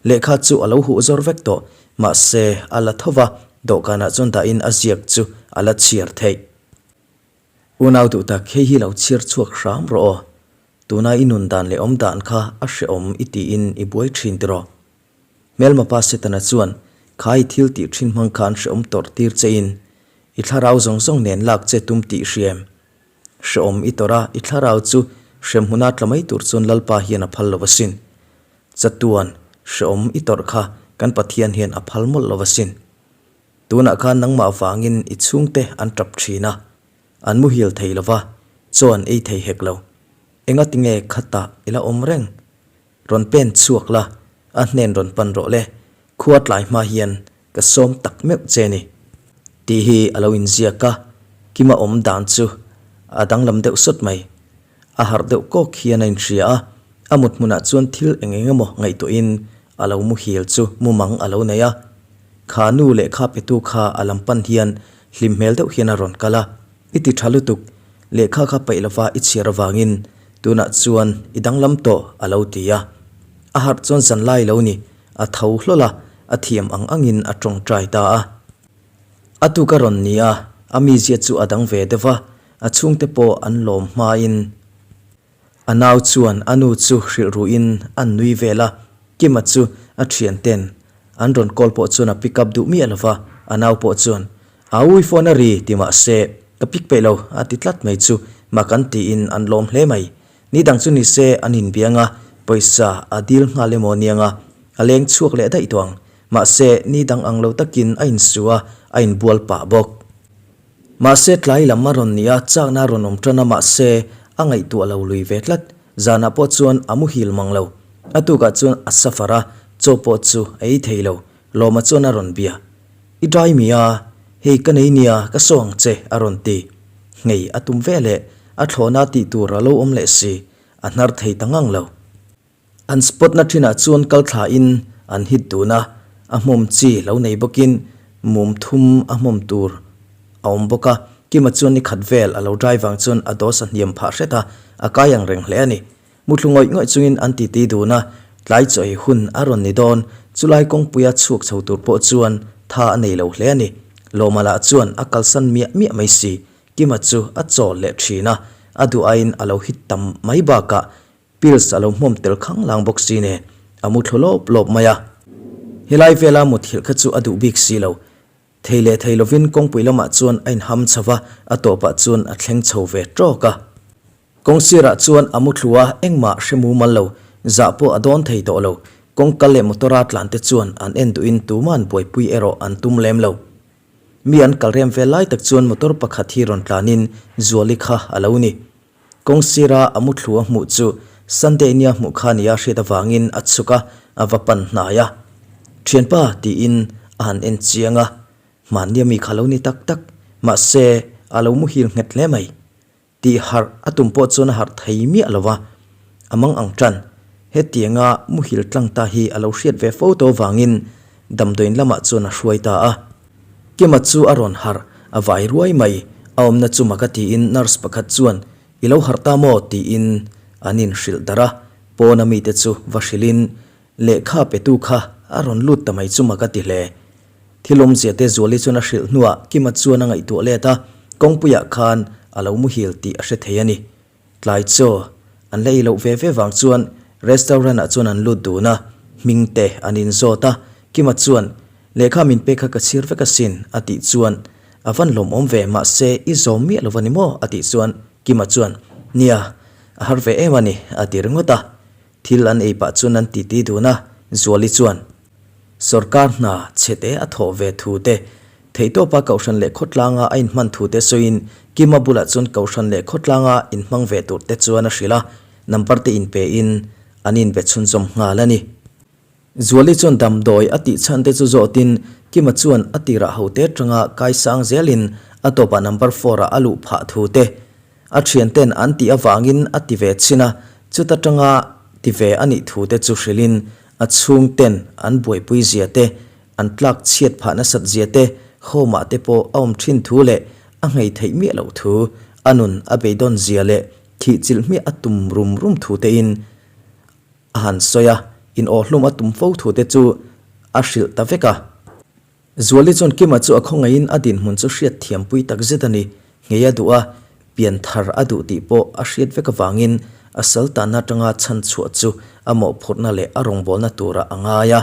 lehkha chu a lo huh zawr vek tawh, mahse a la tho va, dawhkanah chuan dahin a ziak chu a la chhiar theih. Unau duh tak, hei hi lo chhiar chhuak hram rawh aw, tuna i nun dan leh awm dan kha a hrehawm i tiin i buai thin tiraw? Hmelma pa Setana chuan, Kha i thil tih thin hmang khan hrehawm tawrh tir chein, i thlarau zawng zawng nen lak che tum tih hriam. Hrehawm i tawrh a, i thlarau chu hremhmuna tla mai tur chuan Lalpa hian a phal lo asin. Chatuan, hrehawm i tawrh kha kan Pathian hian a phal mawlh lo asin. Tunah khan nangmah vangin i chhungte an tap thin a, an muhil thei lo va, chaw an ei thei hek lo. Engatinge khatah i la awm reng? Rawn pen chhuak la, a hnen rawn pan rawh le. Khua tlai hma hian ka sawm tak meuh che ni. Tih hi a lo inziak a, Kima awm dan chu a danglam deuh sawt mai. A harh deuh kawk hian a inhria a, a mut hmunah chuan thil eng eng emaw ngaihtuahin a lo muhil chu mumang a lo nei a. Kha nu lehkha petu kha a lam pan hian hlim hmel deuh hian a rawn kal a, I ti tha lutuk, lehkha kha paih lova i chhiar avangin tunah chuan i danglam tawh a lo ti a. A harh chuan zanlai lo ni, a tho hlawl a, a thiam ang angin a tawngtai ta a. A tuk a rawn ni a, a mizia chu a dang ve deuh a, a chhungte pawh an lawm hmain a nau chuan a nu chu hrilh ruhin an nui vel a, Kima chu a thianten an rawn call pawh chuan a pick up duh miah lova, a nau pawh chuan Aui phone a ri ti mahse ka pick peih lo a ti tlat mai chu mak an tiin an lawm hle mai. Ni dang chu ni se an inbiang a, pawisa a dil nghal emaw niang a, a leng chhuak leh daih tawh ang. Mahse ni dang ang lo takin a insu a, a inbual pah bawk. Mahse tlai lam a rawn ni a, chakna a rawn awm tan a mahse a ngaihtuah lo lui ve tlat. Zanah pawh chuan a muhil mang lo. A tukah chuan a suffer a, chaw pawh chu a ei thei lo. Lawma chuan a rawn bia. I dai mi a, hei ka nei nia ka saw ang che a rawn ti. Nghei a tum ve leh a thlawhna tih tur a lo awm leh si, a hnar thei ta ngang lo. An spot na thinah chuan kal thla in an hit dun a, a hmawm chi lo nei bawkin mum thum a hmawm tur a awm bawk a, Kima chuan ni khat vel a lo dai vang chuan a dose a hniam phah hret a, a kai ang reng hle a ni. Muthlu ngawih ngawih chungin an titi dun a, tlai chaw ei hun a rawn ni dawn, chulai kawngpuia chhuak chho tur pawh chuan tha a nei lo hle a ni. Lawma lah chuan a kalsan miah miah mai si, Kima chu a chawl leh thin a, a duh aiin a lo hit tam mai bakah pills a lo hmawm tel khanglang bawk si nen a muthlu lawp lawp mai a. Helai vela muthilh kha chu a duh bik si lo, thei leh thei lovin kawngpui lamah chuan a inham chho va, a tawpah chuan a thleng chho ve tawk a. Kawng sirah chuan a muthlu a, engmah hre mumal lo, zah pawh a dawn thei tawh lo. Kawng kal leh motor-a tlan te chuan an en duhin tuma'n buaipui erawh an tum lem lo. Mi an kal rem vel lai tak chuan motor pakhat hi rawn tlanin Zuali kha a lo ni. Kawng sira a muthlu a hmuh chu Sunday nia hmuh kha nia hriat avangin a chhuk a, a va pan hnai a. Thianpa tiin a han en chiang a, hmannia mi kha lo ni tak tak, mahse a lo muhil nghet hle mai. Tih harh a tum pawh chuan a harh thei miah lo va, a mang ang tan. Hetianga muhil tlang ta hi a lo hriat ve fo tawh vangin damdawiin lamah chuan a hruai ta a. Kima chu a rawn harh, a vai ruai mai. A awmna chu mak a tiin nurse pakhat chuan, I lo harh ta maw? tiin an inhrilh darh a. Pawna mite chu va hrilhin Lehkha petu kha a rawn lut ta mai chu mak a ti hle. Thil awmzia te Zuali chuan a hrilh hnuah Kima chuan a ngaihtuah let a, kawngpuiah khan a lo muhil tih a hre thei a ni. Tlai chaw an la ei loh ve ve vang chuan restaurant ah chuan an lut dun a, hming te an inzawt a, Kima chuan Lehkha min pek kha ka chhir vek asin a tih chuan a van lawmawm ve mahse i zawm miah lo va ni maw a tih chuan Kima chuan Nia, a har ve em a ni a ti ringawt a. Thil an ei pah chuan an titi dun a, Zuali chuan sawrkar hna chhete a thawh ve thu te, theihtawpa Kohhran leh khawtlanga a inhman thu te sawiin Kima bulah chuan Kohhran leh khawtlanga inhmang ve tur te chuan a hrilh a, number te inpe in an inbe chhunzawm nghal a ni. Zuali chuan damdawi a tih chhan te chu zawtin Kima chuan a tirah hote atanga kaisang zelin a tawpah number four ah a luh phah thu te a thianten an tih avangin a ti ve chin a, chuta tanga ti ve a nih thu te chu hrilhin a chhungten an buaipui zia te, an tlak chhiat phah nasat zia te, home ah te pawh a awm thin thu leh a nghei theih miah loh thu, a nun a beidawn zia leh thih chilh hmiah a tum rum rum thu te in A han sawi a, in aw hlum a tum fo thu te chu a hrilh ta vek a. Zuali chuan Kima chu a khawngaihin a dinhmun chu hriat thiampui tak zet a ni. Nghei a duh a, pian thar a duh tih pawh a hriat vek avangin a sal tanna atanga chhan chhuah chu a mawhphurhna leh a rawngbawlna turah a ngai a.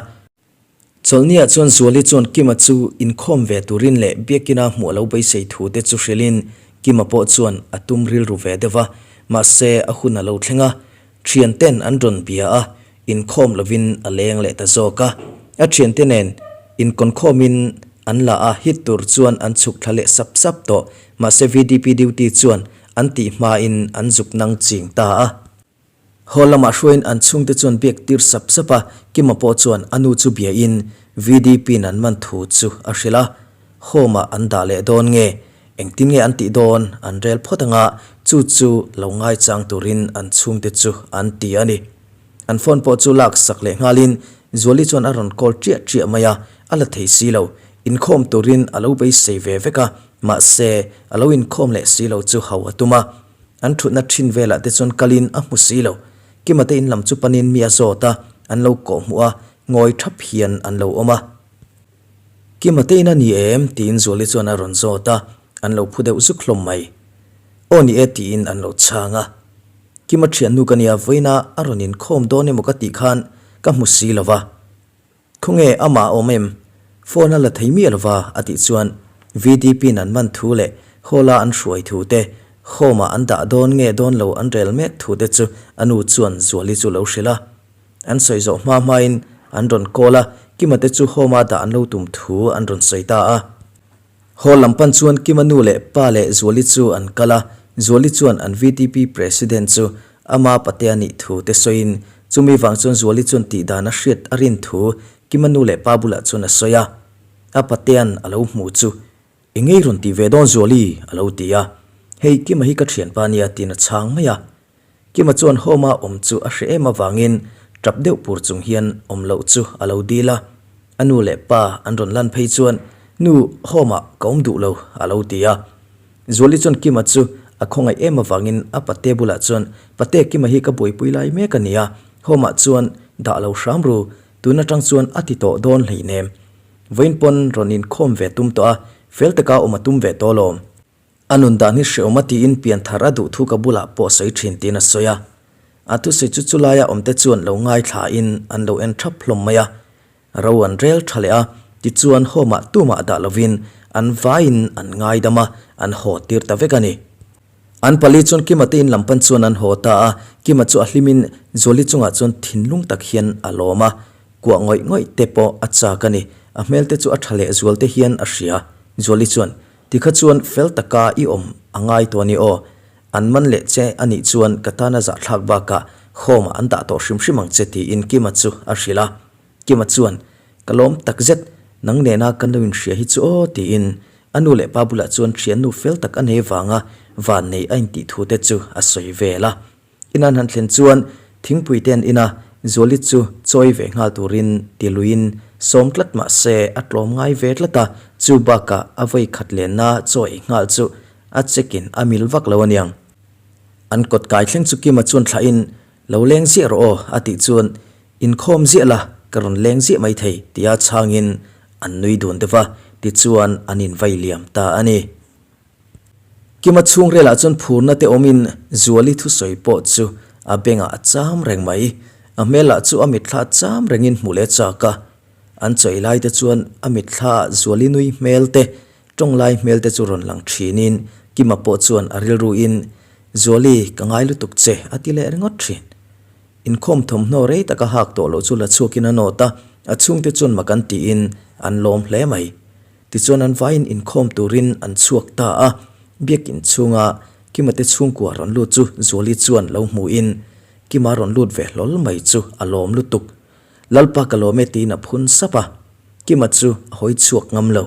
Chawlhniah chuan Zuali chuan Kima chu inkhawm ve turin leh Biakina hmuh a lo beisei thu te chu hrilhin Kima pawh chuan a tum rilru ve deuh va, mahse a hun a lo thleng a, thianten an rawn bia a, inkhawm lovin a leng leh ta zawk a. A thiante nen inkawnkhawmin an la a, hit tur chuan an chhuk thla leh sap sap tawh, mahse VDP duty chuan an tih hmain an zuk nang ching ta a. Hall lamah hruaiin an chhungte chuan biak tir sap sap a, Kima pawh chuan a nu chu biain VDP-in an man thu chu a hrilh a, Home-ah an dah leh dawn nge, engtin nge an tih dawn an rel phawt anga chu chu lo ngaichang turin an chhungte chu an ti a ni. An phone pawh chu lak sak leh nghalin Zuali chuan a rawn call ṭiah ṭiah mai a, a la thei si lo. Inkhawm turin a lo beisei ve vek a, mahse a lo inkhawm leh si lo chu ho a tum a. An ṭhutna ṭhin velah te chuan kalin a hmu si lo. Kima te in lam chu panin mi a zawt a, an lo kawh hmuh a, ngawi ṭhap hian an lo awm a. Kima te in a ni em? tiin Zuali chuan a rawn zawt a, an lo phu deuh zuk hlawm mai. Aw ni e tiin an lo chhang a. Kima thiannu ka nia vawiina a rawn inkhawm dawn emaw ka tih khan ka hmu si lo va. Khawnge amah a awm em? Phone a la thei miah lo va a tih chuan VDP in an man thu leh hall a an hruai thu te, home ah an dah dawn nge dawn lo an rel mek thu te chu a nu chuan Zuali chu lo hrilh a. An sawi zawh hma hmain an rawn call a, Kima te chu home a dah an lo tum thu an rawn sawi ta a. Hall lam pan chuan Kima nu leh pa leh Zuali chu an kal a, Zuali chuan an VTP President chu ama pate a nih thu te sawiin chumi vang chuan Zuali chuan tih dan a hriat a rin thu Kima nu leh pa bulah chuan a sawi a. A patean a lo hmu chu, Eng ngei rawn tih ve dawn Zuali? a lo ti a. Hei Kima hi ka thianpa nia tiin a chhang mai a. Kima chuan home-a awm chu a hre em avangin tap deuh pur chung hian awm loh chu a lo dil a. A nu leh pa an rawn lan phei chuan, Nu, home-ah ka awm duh lo, a lo ti a. Zuali chuan Kima chu a khawngaih em avangin a pate bulah chuan, Pate, Kima hi ka buaipui lai mek a ni a, home-ah chuan dah lo hram ru, tun atang chuan a ti tawh dawn hleinem. Vawiin pawn rawn inkhawm ve tum tawh a, fel taka awm a tum ve tawh alawm. A nun dan hi hreawm a tiin pian thar a duh thu ka bulah pawh sawi thin tiin a sawi a. A thusawi chu chulaia awmte chuan lo ngaithla in an lo en thap hlawm mai a. Ro an rel tha leh a, tichuan home ah tumah dah lovin an vaiin an ngaidam a, an haw tir ta vek a ni. An pali chuan Kima te in lam pan chuan an haw ta a, Kima chu a hlimin Zuali chungah chuan thinlung tak hian a lawm a, kuah ngawih ngawih te pawh a chak a ni. A hmel te chu a tha leh zual te hian a hria. Zuali chuan Tikha chuan fel taka i awm a ngai tawh a ni aw. An man leh che a nih chuan ka tana zahthlak bakah home ah an dah tawh hrim hrim ang che tiin Kima chu a hrilh a. Kima chuan, Ka lawm tak zet, nang nena kan lo inhria hi chu aw tiin a nu leh pa bulah chuan thiannu fel tak a nei vanga vannei a intih thu te chu a sawi vel a. Inan han thlen chuan thingpui te an in a, Zuali chu chawi ve nghal turin ti luiin sawm tlat mah se a tlawm ngai ve tlat a, chu bakah a vawi khat lenna chaw ei nghal chu a check in a mil vak lo aniang. An kawt kai thleng chu Kima chuan thlahin lo leng ziah rawh aw a tih chuan inkhawm ziah la ka rawn leng ziah mai thei tia chhangin an nui dun deuh a, tichuan an invai liam ta a ni. Kima chhungrelah chuan phurna te awmin Zuali thusawi pawh chu a bengah a cham reng mai. A hmelah chu a mitthla cham rengin hmuh leh chak a. An chawi lai te chuan a mitthla Zuali nui hmel te, tawng lai hmel te chu rawn lang thinin Kima pawh chuan a rilruin, Zuali, ka ngai lutuk che, a ti leh ringawt thin. Inkhawm thawmhnaw rei taka hak tawh loh chu la chhuakin a nawt a, a chhungte chuan mak an tiin an lawm hle mai. Tichuan an vaiin inkhawm turin an chhuak ta a, biakinn chhunga Kima te chhungkua rawn lut chu Zuali chuan lo hmuhin Kima rawn lut ve hlawl mai chu a lawm lutuk. Lalpa ka lawm e tiin a phun sap a, Kima chu a hawi chhuak ngam lo.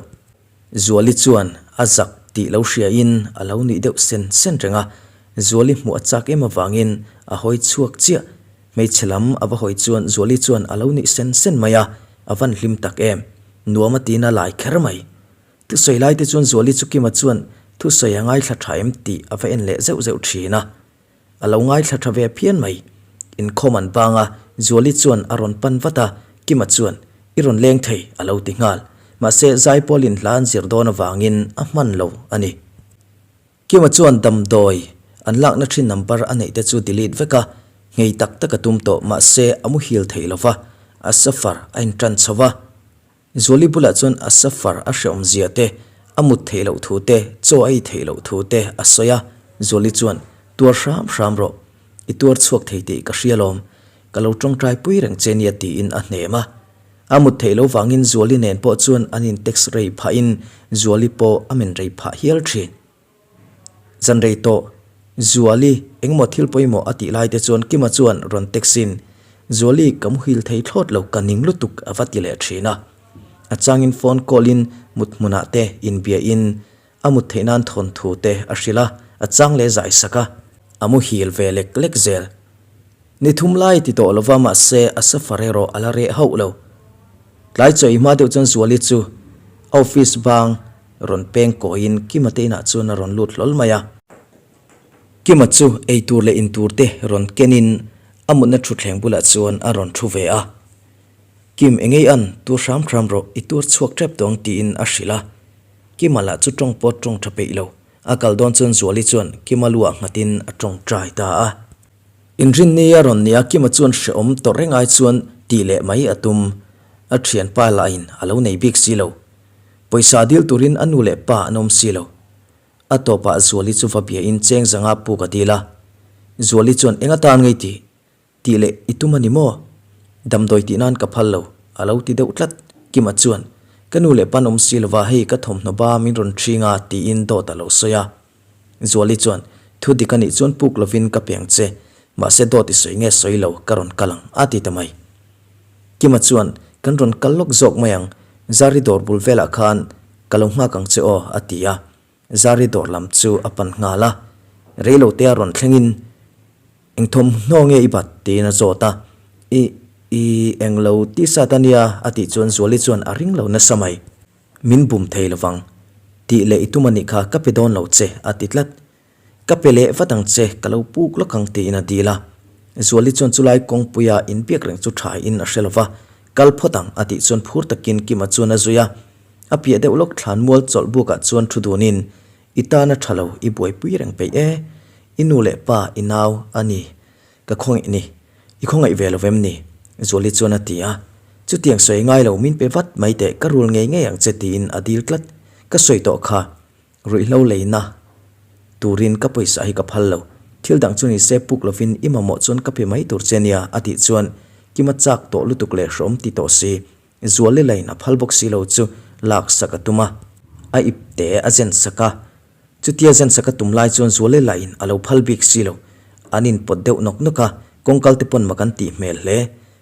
Zuali chuan a zak tih lo hriain a lo nuih deuh sen sen reng a, Zuali hmuh a chak em avangin a hawi chhuak chiah. Hmeichhe lam a va hawi chuan Zuali chuan a lo nuih sen sen mai a, a van hlim tak em. Nuam a tiin a lai kher mai. Thusawi lai te chuan Zuali chu Kima chuan thusawi a ngaithla tha em tih a va en leh zeuh zeuh thin a. A lo ngaithla tha ve phian mai. Inkhawm an bang a, Zuali chuan a rawn pan vat a, Kima chuan, I rawn leng thei, a lo ti nghal. Mahse, Zaipawlin hla an zir dawn avangin a hman lo a ni. Kima chuan damdawi an lakna thin number a neih te chu delete vek a, nghei tak tak a tum tawh mahse a muhil thei lo va, a suffer a intan chho va. Zuali bulah chuan a suffer a hreawm zia te, a mut theih loh thu te, chaw a ei theih loh thu te a sawi a, Zuali chuan, Tuar hram hram rawh, i tuar chhuak thei tih ka hria lawm, ka lo tawngtai pui reng che nia tiin a hnem a. A mut theih loh vangin Zuali nen pawh chuan an in text rei phahin Zuali pawh a men rei phah hial thin. Zan rei tawh, Zuali engmaw thil pawimawh a tih lai te chuan Kima chuan rawn text in, Zuali ka muhil thei thlawt lo ka ning lutuk a va ti leh thin a. A changin phone call in mut hmunah te inbia in a mut theih nan thawnthu te a hrilh a, a chang leh zai sak a, a muhil ve lek lek zel. Ni thum lai ti tawh lova mahse a safar erawh a la reh hauh lo. Tlai chawi hma deuh chuan Zuali chu a office bang rawn peng kawiin Kima te inah chuan a rawn lut hlawl mai a. Kima chu eitur leh intur te rawn kenin a mutna thutthleng bulah chuan a rawn thu ve a. Kim engei an, tur hram hram rawh, i tur chhuak tep tawh ang tiin a hrilh a. Kima lah chu tawng pawt tawng tha peih lo. A kal dawn chuan Zuali chuan Kima luah nghatin a tawngtai ta a. Inrinni a rawn nia Kima chuan hrehawm tawrh reng ai chuan tih leh mai a tum. A thianpa lahin a lo nei bik si lo. Pawisa dil turin a nu leh pa an awm si lo. A tawpah Zuali chu va biain cheng zanga puk a dil a. Zuali chuan eng atan ngei tih? Tih leh i tum a ni maw? Damdawi tih nan ka phal lo, a lo ti deuh tlat. Kima chuan, Ka nu leh pan awm si lova hei ka thawmhnaw ba min rawn ṭhing a tiin dawt a lo sawi a. Zuali chuan, Thu dik a nih chuan puk lovin ka piang che, mahse dawt i sawi nge sawi lo, ka rawn kal ang, a ti ta mai. Kima chuan, Kan rawn kal lawk zawk mai ang, Zari dawr bul velah khan ka lo nghak ang che aw, a ti a. Zari dawr lam chu a pan nghal a, reilote a rawn thlengin, Eng thawmhnaw nge i bat? tiin a zawt a. I, i, englo tisat a nia, a tih chuan Zuali chuan a ring lo nasa mai. Min bum thei lovang. Tih leh i tum a nih kha, ka pe dawn lo che, a ti tlat. Ka pe leh vat ang che, ka lo puk lawk ang tiin a dil a. Zuali chuan chulai kawngpuia inbiak reng chu tha in a hre lova, kal phawt ang a tih chuan phur takin Kima chuan a zui a. A piah deuh lawk thlan mual chawlh bukah chuan thu dunin, I tan a tha lo, i buaipui reng peih e. I nu leh pa, i nau a ni. Ka khawngaih ni. I khawngaih ve lo vem ni? Zuali chuan a ti a. Chutiang sawi ngai lo, min pe vat mai teh, ka rul ngei ngei ang che tiin a dil tlat. Ka sawi tawh kha, ruihhlo leina turin ka pawisa hi ka phal lo. Thil dang chu ni se puk lovin i mamawh chuan ka pe mai tur che nia a tih chuan Kima chak tawh lutuk leh hrawm ti tawh si. Zuali lain a phal bawk si lo chu lak sak a tum a. A ip te a zen sak a. Chutia zen sak a tum lai chuan Zuali lain a lo phal bik si lo. An inpawt deuh nawk nawk a, kawngkal te pawn mak an tih hmel hle.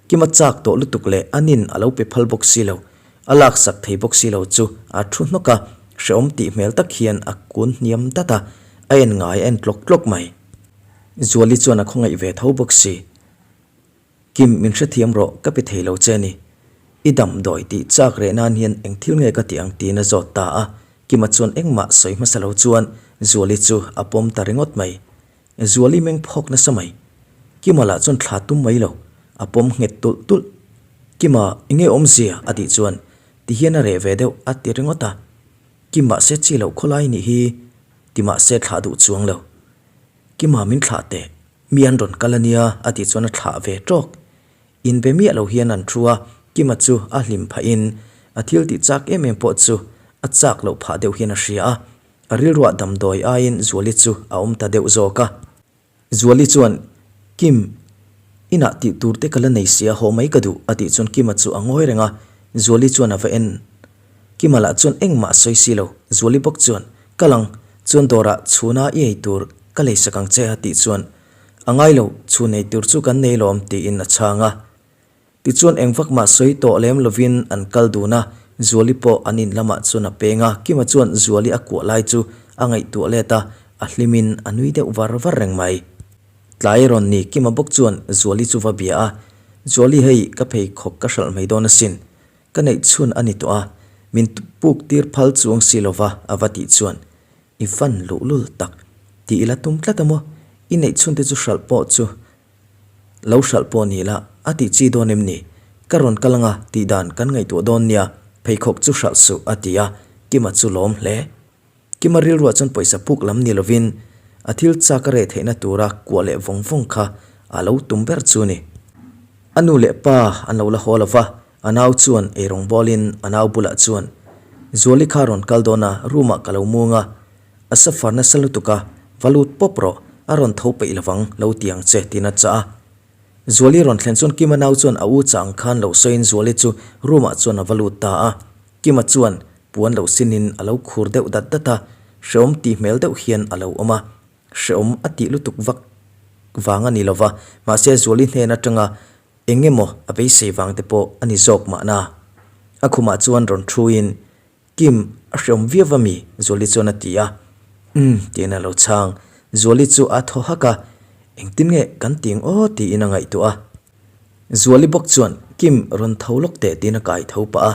Kima chak tawh lutuk leh a nin a lo pe phal bawk si lo. A lak sak thei bawk si lo chu a thu hnawk a, hrehawm tih hmel tak hian a kun hniam dat a, a en ngai a en tlawk tlawk mai. Zuali chuan a khawngaih ve tho bawk si. Kim, min hrethiam rawh, ka pe thei lo che ni. I damdawi tih chak reh nan hian eng thil nge ka tih ang tiin a zawt ta a. Kima chuan engmah sawi hmasa lo chuan Zuali chu a pawm ta ringawt mai. Zuali meng phawk nasa mai. Kima lah chuan thla tum mai lo, a pawm nghet tulh tulh. Kima, enge awmzia? a tih chuan ti hian a reh ve deuh a ti ringawt a. Kim mahse chi loh khawlai nih hi ti mahse thlah duh chuang lo. Kima min thlah teh. Mi an rawn kal a nia a tih chuan a thlah ve tawk. Inbe miah lo hian an thu a, Kima chu a hlim phahin a thil tih chak em em pawh chu a chak loh phah deuh hian a hria a, a rilruah damdawi aiin Zuali chu a awm ta deuh zawk a. Zuali chuan, Kim, inah tih tur te ka la nei sia haw mai ka duh a tih chuan Kima chu a ngawi reng a, Zuali chuan a va en. Kima lah chuan engmah a sawi si lo, Zuali bawk chuan, Kal ang, chuan dawrah chhuna i ei tur ka lei sak ang che a tih chuan, A ngai lo, chhun ei tur chu kan nei lawm tiin a chhang a. Tichuan eng vak mah sawi tawh lem lovin an kal dun a, Zuali pawh an in lamah chuan a peng a, Kima chuan Zuali a kuah lai chu a ngaihtuah let a, a hlimin a nui deuh var var reng mai. Tlai rawn ni Kima bawk chuan Zuali chu va bia a, Zuali hei ka pheikhawk ka hralh mai dawn asin, Ka neih chhun a ni tawh a, min puk tir phal chuang si lova a va tih chuan i fan luhlul tak tih i la tum tlat a maw? I neih chhun te chu hralh pawh chu lo hralh pawh ni la a tih chi dawn em ni? Ka rawn kal anga tih dan kan ngaihtuah dawn nia, pheikhawk chu hralh suh a ti a, Kima chu lawm hle. Kima rilruah chuan pawisa puk lam ni lovin a thil chak a reh theihna tura kuah leh vawng vawng kha a lo tum ber chu ni. A nu leh pa an lo la haw lo va, a nau chuan eirawng bawlin a nau bulah chuan, Zuali kha rawn kal dawn a, room ah ka lo mung a, a suffer nasa lutuk a, va lut pawp rawh, a rawn tho peih lovang, lo ti ang che, tiin a chah a. Zuali rawn thlen chuan Kima nau chuan a u chah ang khan lo sawiin Zuali chu room ah chuan a va lut ta a. Kima chuan puan lo sinin a lo khur deuh dat dat a, hreawm tih hmel deuh hian a lo awm a. Hreawm a tih lutuk vak vang a ni lova, mahse Zuali hnen atanga eng emaw a beisei vang te pawh a ni zawk mahna. A khumah chuan rawn thuin, Kim, a hreawm viau a mi? Zuali chuan a ti a. Umm, tiin a lo chhang. Zuali chu a thaw hak a, Engtin nge kan ti ang aw? tiin a ngaihtuah a. Zuali bawk chuan, Kim, rawn tho lawk teh tiin a kai tho pah a.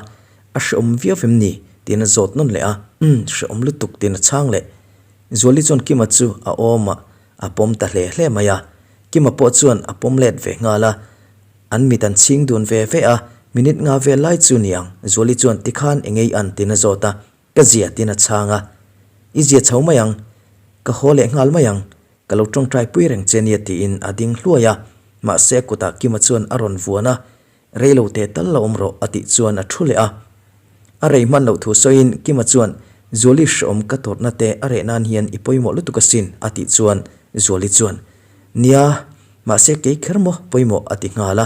A hreawm viau em ni? tiin a zawt nawn leh a. Umm, hreawm lutuk tiin a chhang leh. Zuali chuan Kima chu a awm a, a pawm ta hle hle mai a. Kima pawh chuan a pawm let ve nghal a. An mit an chhing dun ve ve a, minute nga vel lai chu niang, Zuali chuan tikhan engei an tin a zawt a, ka zia tin a chhang a. I zia chho mai ang, ka haw leh nghal mai ang, ka lo tawngtai pui reng che nia tiin a ding hluai a, mahse a kutah Kima chuan a rawn vuan a, rei lo teh tal la awm rawh a tih chuan a thu leh a. A rei hman loh thu sawiin Kima chuan, Zuali hreawm ka tawrhna te a reh nan hian i pawimawh lutuk asin a tih chuan Zuali chuan, Nia, mahse kei kher maw pawimawh a ti nghal a.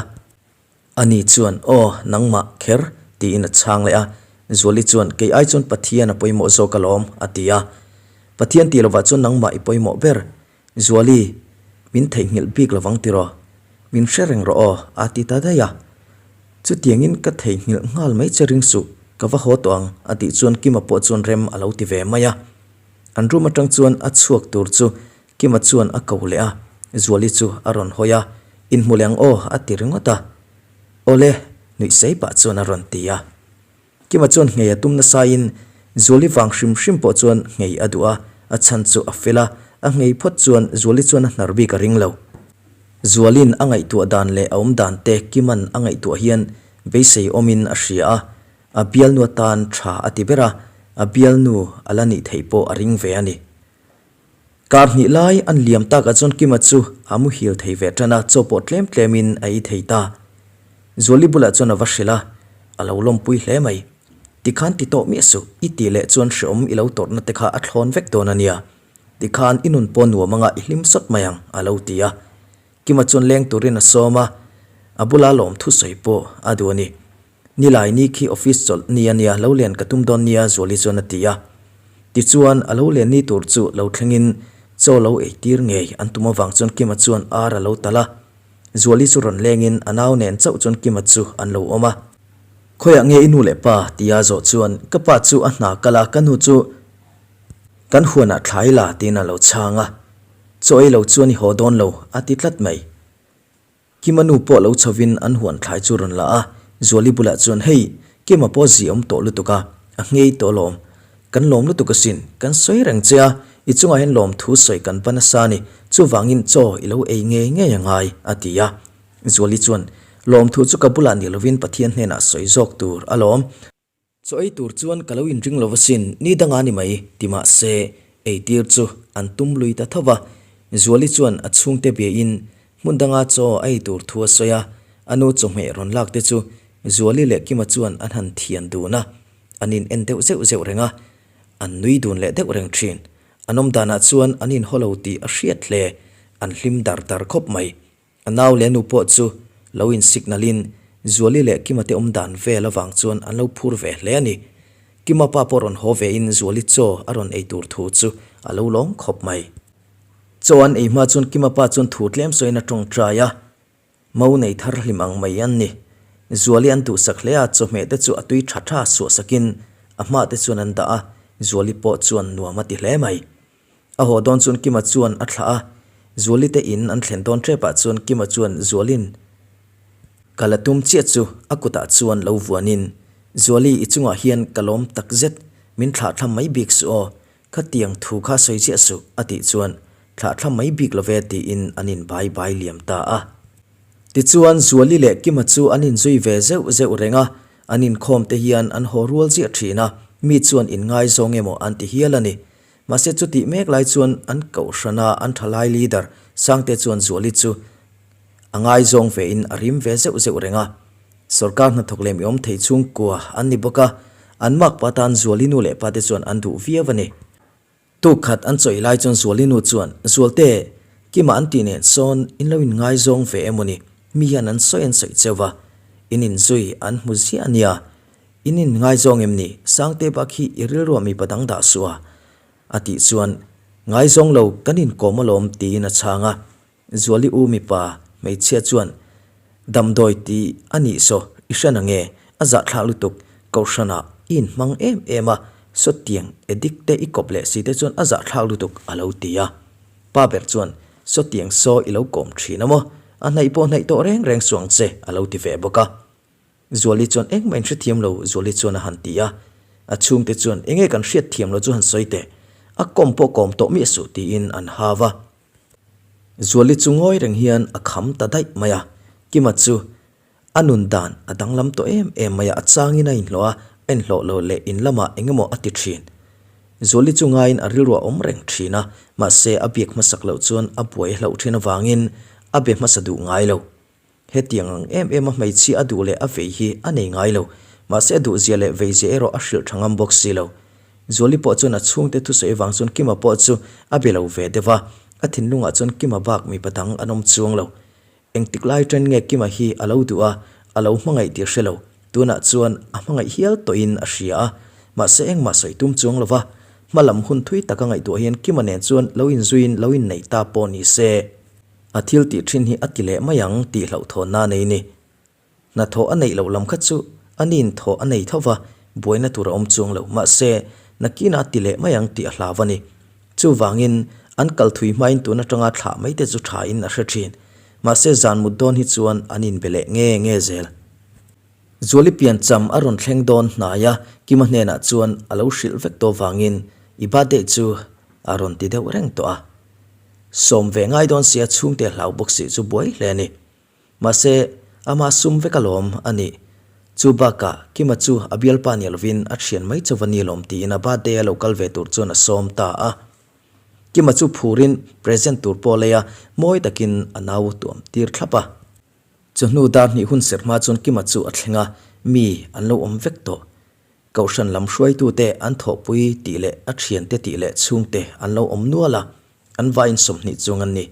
Ani chuan, Aw, nangmah kher, tiin a chhang leh a. Zuali chuan, Kei ai chuan Pathian a pawimawh zawk alawm, a ti a. Pathian tih lovah chuan nangmah i pawimawh ber. Zuali, min theihnghilh bik lovang tiraw? Min hre reng rawh aw, a ti ta daih a. Chutiangin ka theihnghilh nghal mai che ring suh, ka va haw tawh ang, a tih chuan Kima pawh chuan rem a lo ti ve mai a. An room atang chuan a chhuak tur chu Kima chuan a ko leh a, Zuali chu a rawn hawi a, Inhmu leh ang aw a ti ringawt a. Awle, nuih sei pah chuan a rawn ti a. Kima chuan nghei a tum nasain Zuali vang hrim hrim pawh chuan nghei a duh a, a chhan chu a fel a, a nghei phawt chuan Zuali chuan a hnar bik a ring lo. Zualin a ngaihtuah dan leh a awm dan te Kima'n a ngaihtuah hian beisei awmin a hria a, a bialnu atan tha a ti ber a, a bialnu a la nih theih pawh a ring ve a ni. Kar hnih lai an liam takah chuan Kima chu a muhil thei ve tan a, chaw pawh tlem tlemin a ei thei ta. Zuali bulah chuan a va hrilh a, a lo lawmpui hle mai. Tikhan ti tawh miah suh, i tih leh chuan hreawm i lo tawrhna te kha a thlawn vek dawn a nia. Tikhan i nun pawh nuam anga i hlim sawt mai ang, a lo ti a. Kima chuan leng turin a sawm a, a bula lawmthu sawi pawh a duh a ni. Nilai ni khi office chawlh ni a nia, lo len ka tum dawn nia Zuali chuan a ti a. Tichuan, a lo len ni tur chu lo thlengin chaw lo ei tir ngei an tum avang chuan Kima chuan ar a lo talh a. Zuali chu rawn lengin a nau nen chauh chuan Kima chu an lo awm a. Khawiah nge i nu leh pa? tia zawh chuan ka pa chu a hna kal a, ka nu chu kan huanah thlai la tiin a lo chhang a. Chaw ei lo chuan i haw dawn lo a ti tlat mai. Kima nu pawh lo chhovin an huan thlai chu rawn la a, Zuali bulah chuan hei, Kima pawh zi awm tawh lutuk a, a nghei tawh alawm. Kan lawm lutuk asin, kan sawi reng che a, i chungah hian lawm thu sawi kan va nasa a ni, chuvangin chaw i lo ei ngei ngei a ngai, a ti a. Zuali chuan, Lawmthu chu ka bulah ni lovin Pathian hnenah sawi zawk tur alawm. Chaw ei tur chuan ka lo inring lo asin, ni danga ni mai, ti mah se, eitir chu an tum lui ta tho va. Zuali chuan a chhungte biain hmun danga chaw a ei tur thu a sawi a, a nu chawhmeh rawn lak te chu Zuali leh Kima chuan an han thian dun a, an in en deuh zeuh zeuh reng a, an nui dun leh deuh reng thin. An awm danah chuan an inhaw lo tih a hriat hle, an hlim dar dar khawp mai. A nau leh nu pawh chu lo in signal in Zuali leh Kima te awm dan vel avang chuan an lo phur ve hle a ni. Kima pa pawh rawn haw ve in Zuali chaw a rawn ei tur thu chu a lo lawm khawp mai. Chaw an ei hma chuan Kima pa chuan thu tlem sawiin a tawngtai a, Mo nei thar hlim ang mai an ni. Zuali an duhsak hle a, chawhmeh te chu a tui tha tha suah sakin a hma te chuan an dah a, Zuali pawh chuan nuam a ti hle mai. A haw dawn chuan Kima chuan a thlah a, Zuali te in an thlen dawn tep ah chuan Kima chuan Zualin ka la tum chiah chu a kutah chuan lo vuanin, Zuali i chungah hian ka lawm tak zet, min thlah thlam mai bik suh aw, khatiang thu kha sawi chiah suh a tih chuan thlah thlam mai bik love tiin an in bai bai liam ta a. Tichuan Zuali leh Kima chu an inzui ve zeuh zeuh reng a, an inkhawm te hian an haw rual ziah thin a, mi chuan inngaizawng emaw an ti hial a ni. Mahse chutih mek lai chuan an kohhrana an thalai leader Sangte chuan Zuali chu a ngaizawng ve in a rim ve zeuh zeuh reng a. Sorkar hnathawk leh mi awm thei chhungkua an ni bawk a, an makpa tan Zuali nu leh pate chuan an duh viau a ni. Tuk khat an chawih lai chuan Zuali nu chuan, Zualte, Kima an tih nen sawn in lo in ngaizawng ve emaw ni, mi hian an sawi an sawi cheu va, in inzui an hmu ziah a nia, In in ngaizawng em ni? Sangte bak hi i rilruah mipa dang dah suh a? A tih chuan, Ngaizawng lo, kan inkawm alawm tiin a chhang a. Zuali u mipa hmeichhia chuan, Damdawi ti a nih saw, i hre na nge? A zahthlak lutuk. Kohhranah i inhmang em em a, sawtiang addict te i kawp leh si te chuan a zahthlak lutuk a lo ti a. Pa ber chuan, Sawtiang saw i lo kawm thin a maw? A hnaih pawh hnaih tawh reng reng suang che a lo ti ve bawk a. Zuali chuan engmah in hrethiam lo Zuali chuan a han ti a. A chhungte chuan enge kan hriatthiam lo chu han sawi teh. A kawm pawh kawm tawh miah suh tiin an hau a. Zuali chu ngawi reng hian a kham ta daih mai a. Kima chu a nun dan a danglam tawh em em mai a, a changin a inhlawh a, a inhlawh lo leh in lamah eng emaw a ti thin. Zuali chu ngaiin a rilru a awm reng thin a, mahse a biak hmasak loh chuan a buai hlauh thin avangin a be hmasa duh ngai lo. Hetiang ang em em a hmeichhia a duh leh a vei hi a nei ngai lo. Mahse a duhzia leh veizia erawh a hrilh tha ngam bawk si lo. Zuali pawh chuan a chhungte thusawi avang chuan Kima pawh chu a be lo ve deuh a, a thinlungah chuan Kima bak mipa dang an awm chuang lo. Engtik lai ṭen nge Kima hi a lo duh a, a lo hmangaih tih hre lo. Tunah chuan a hmangaih hial tawhin a hria a, mahse engmah sawi tum chuang lo va, hma lam hun thui taka ngaihtuah hian Kima nen chuan lo inzuiin lo inneih ta pawh ni se. A thil tih thin hi a ti leh mai ang tih hlauhthawnna a nei ni. Hnathawh a neih loh lam kha chu a nin thawh a nei tho va, buaina tur a awm chuang lo. Mahse, nakinah a ti leh mai ang tih a hlau a ni. Chuvangin, an kal thui hmain tun atanga thlah mai te chu thain a hre thin. Mahse, zan mut dawn hi chuan an inbe leh nge nge zel. Zuali piancham a rawn thleng dawn hnai a, Kima hnenah chuan a lo hrilh vek tawh vangin i birthday chu a rawn ti deuh reng tawh a. Sawm ve ngai dawn sia chhungte hlau bawk si chu buai hle a ni. Mahse, ama sum vek alawm a nih. Chu bakah Kima chu a bialpa nia lovin a thian mai chauh a ni lawm tiin a birthday a lo kal ve tur chuan a sawm ta a. Kima chu phurin present tur pawh a lei a, mawi takin a nau tuam tir thlap a. Chawhnu dar hnih hun serh hma chuan Kima chu a thleng a, mi an lo awm vek tawh. Kohhran lam hruaitute an thawhpui tih leh a thiante tih leh chhungte an lo awm nual a, an vaiin 20 chuang an ni.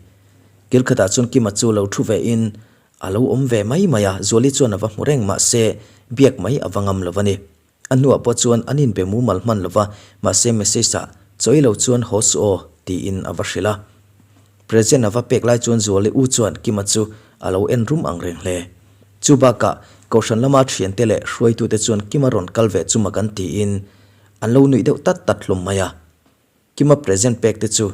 Kil khatah chuan Kima chu lo thu vein a lo awm ve mai mai a, Zuali chuan a va hmu reng mahse biak mai a va ngam lo a ni. A hnuah pawh chuan an inbe mumal hman lo va, mahse message ah chawi lo chuan haw suh aw tiin a va hrilh a. Present a va pek lai chuan Zuali u chuan Kima chu a lo en rum ang reng hle. Chu bakah Kohhran lama thiante leh hruaitute chuan Kima rawn kal ve chu mak an tiin an lo nuih deuh tat tat hlawm mai a. Kima present pek te chu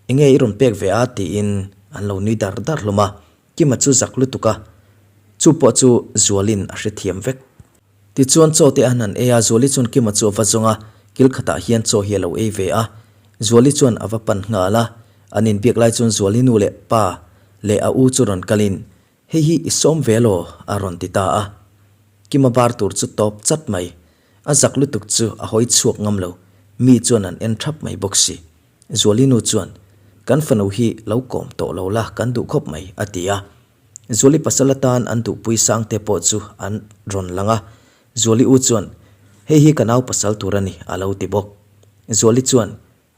enge i rawn pek ve a tiin an lo nui dar dar hlawm a. Kima chu zak lutuk a, chu pawh chu Zualin a hrethiam vek. Tichuan chaw te an han ei a, Zuali chuan Kima chu a va zawng a, kil khatah hian chaw hi a lo ei ve a. Zuali chuan a va pan nghal a, an inbiak lai chuan Zuali nu leh pa leh a u chu rawn kalin, Hei hi i sawm ve law? a rawn ti ta a. Kima bar tur chu tawp chat mai. A zak lutuk chu a hawi chhuak ngam lo, mi chuan an en thap mai bawk si. Zuali nu chuan, Kan fanu hi lo kawm tawh lo la, kan duh khawp mai, a ti a. Zuali pasal atan an duhpui sangte pawh chu an rawn lang a, Zuali u chuan, Hei hi ka nau pasal tur a ni, a lo ti bawk. Zuali chuan,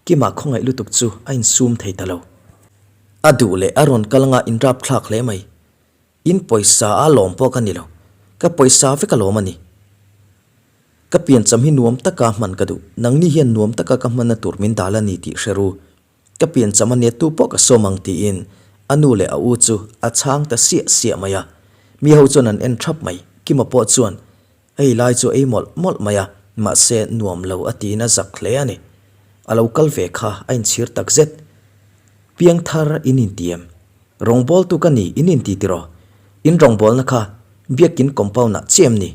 Kima khawngaih lutuk chu a insum thei ta lo. A duh leh a rawn kal anga inrap thlak hle mai. In pawisa a lawm pawh ka ni lo, ka pawisa vek a lawm a ni. Ka piancham hi nuam taka hman ka duh, nangni hian nuam taka ka hmanna tur min dal a ni tih hre ru. Ka piancham a nia tu pawh ka sawm ang tiin a nu leh a u chu a chhang ta siah siah mai a. Mi ho chuan an en thap mai, Kima pawh chuan ei lai chu ei mawlh mawlh mai a, mahse nuam lo a tiin a zak hle a ni. A lo kal ve kha a inchhir tak zet. Piangthar in intiam. Rawngbawltu ka ni in inti tiraw? In rawngbawlna kha Biakin compound ah chiah em ni?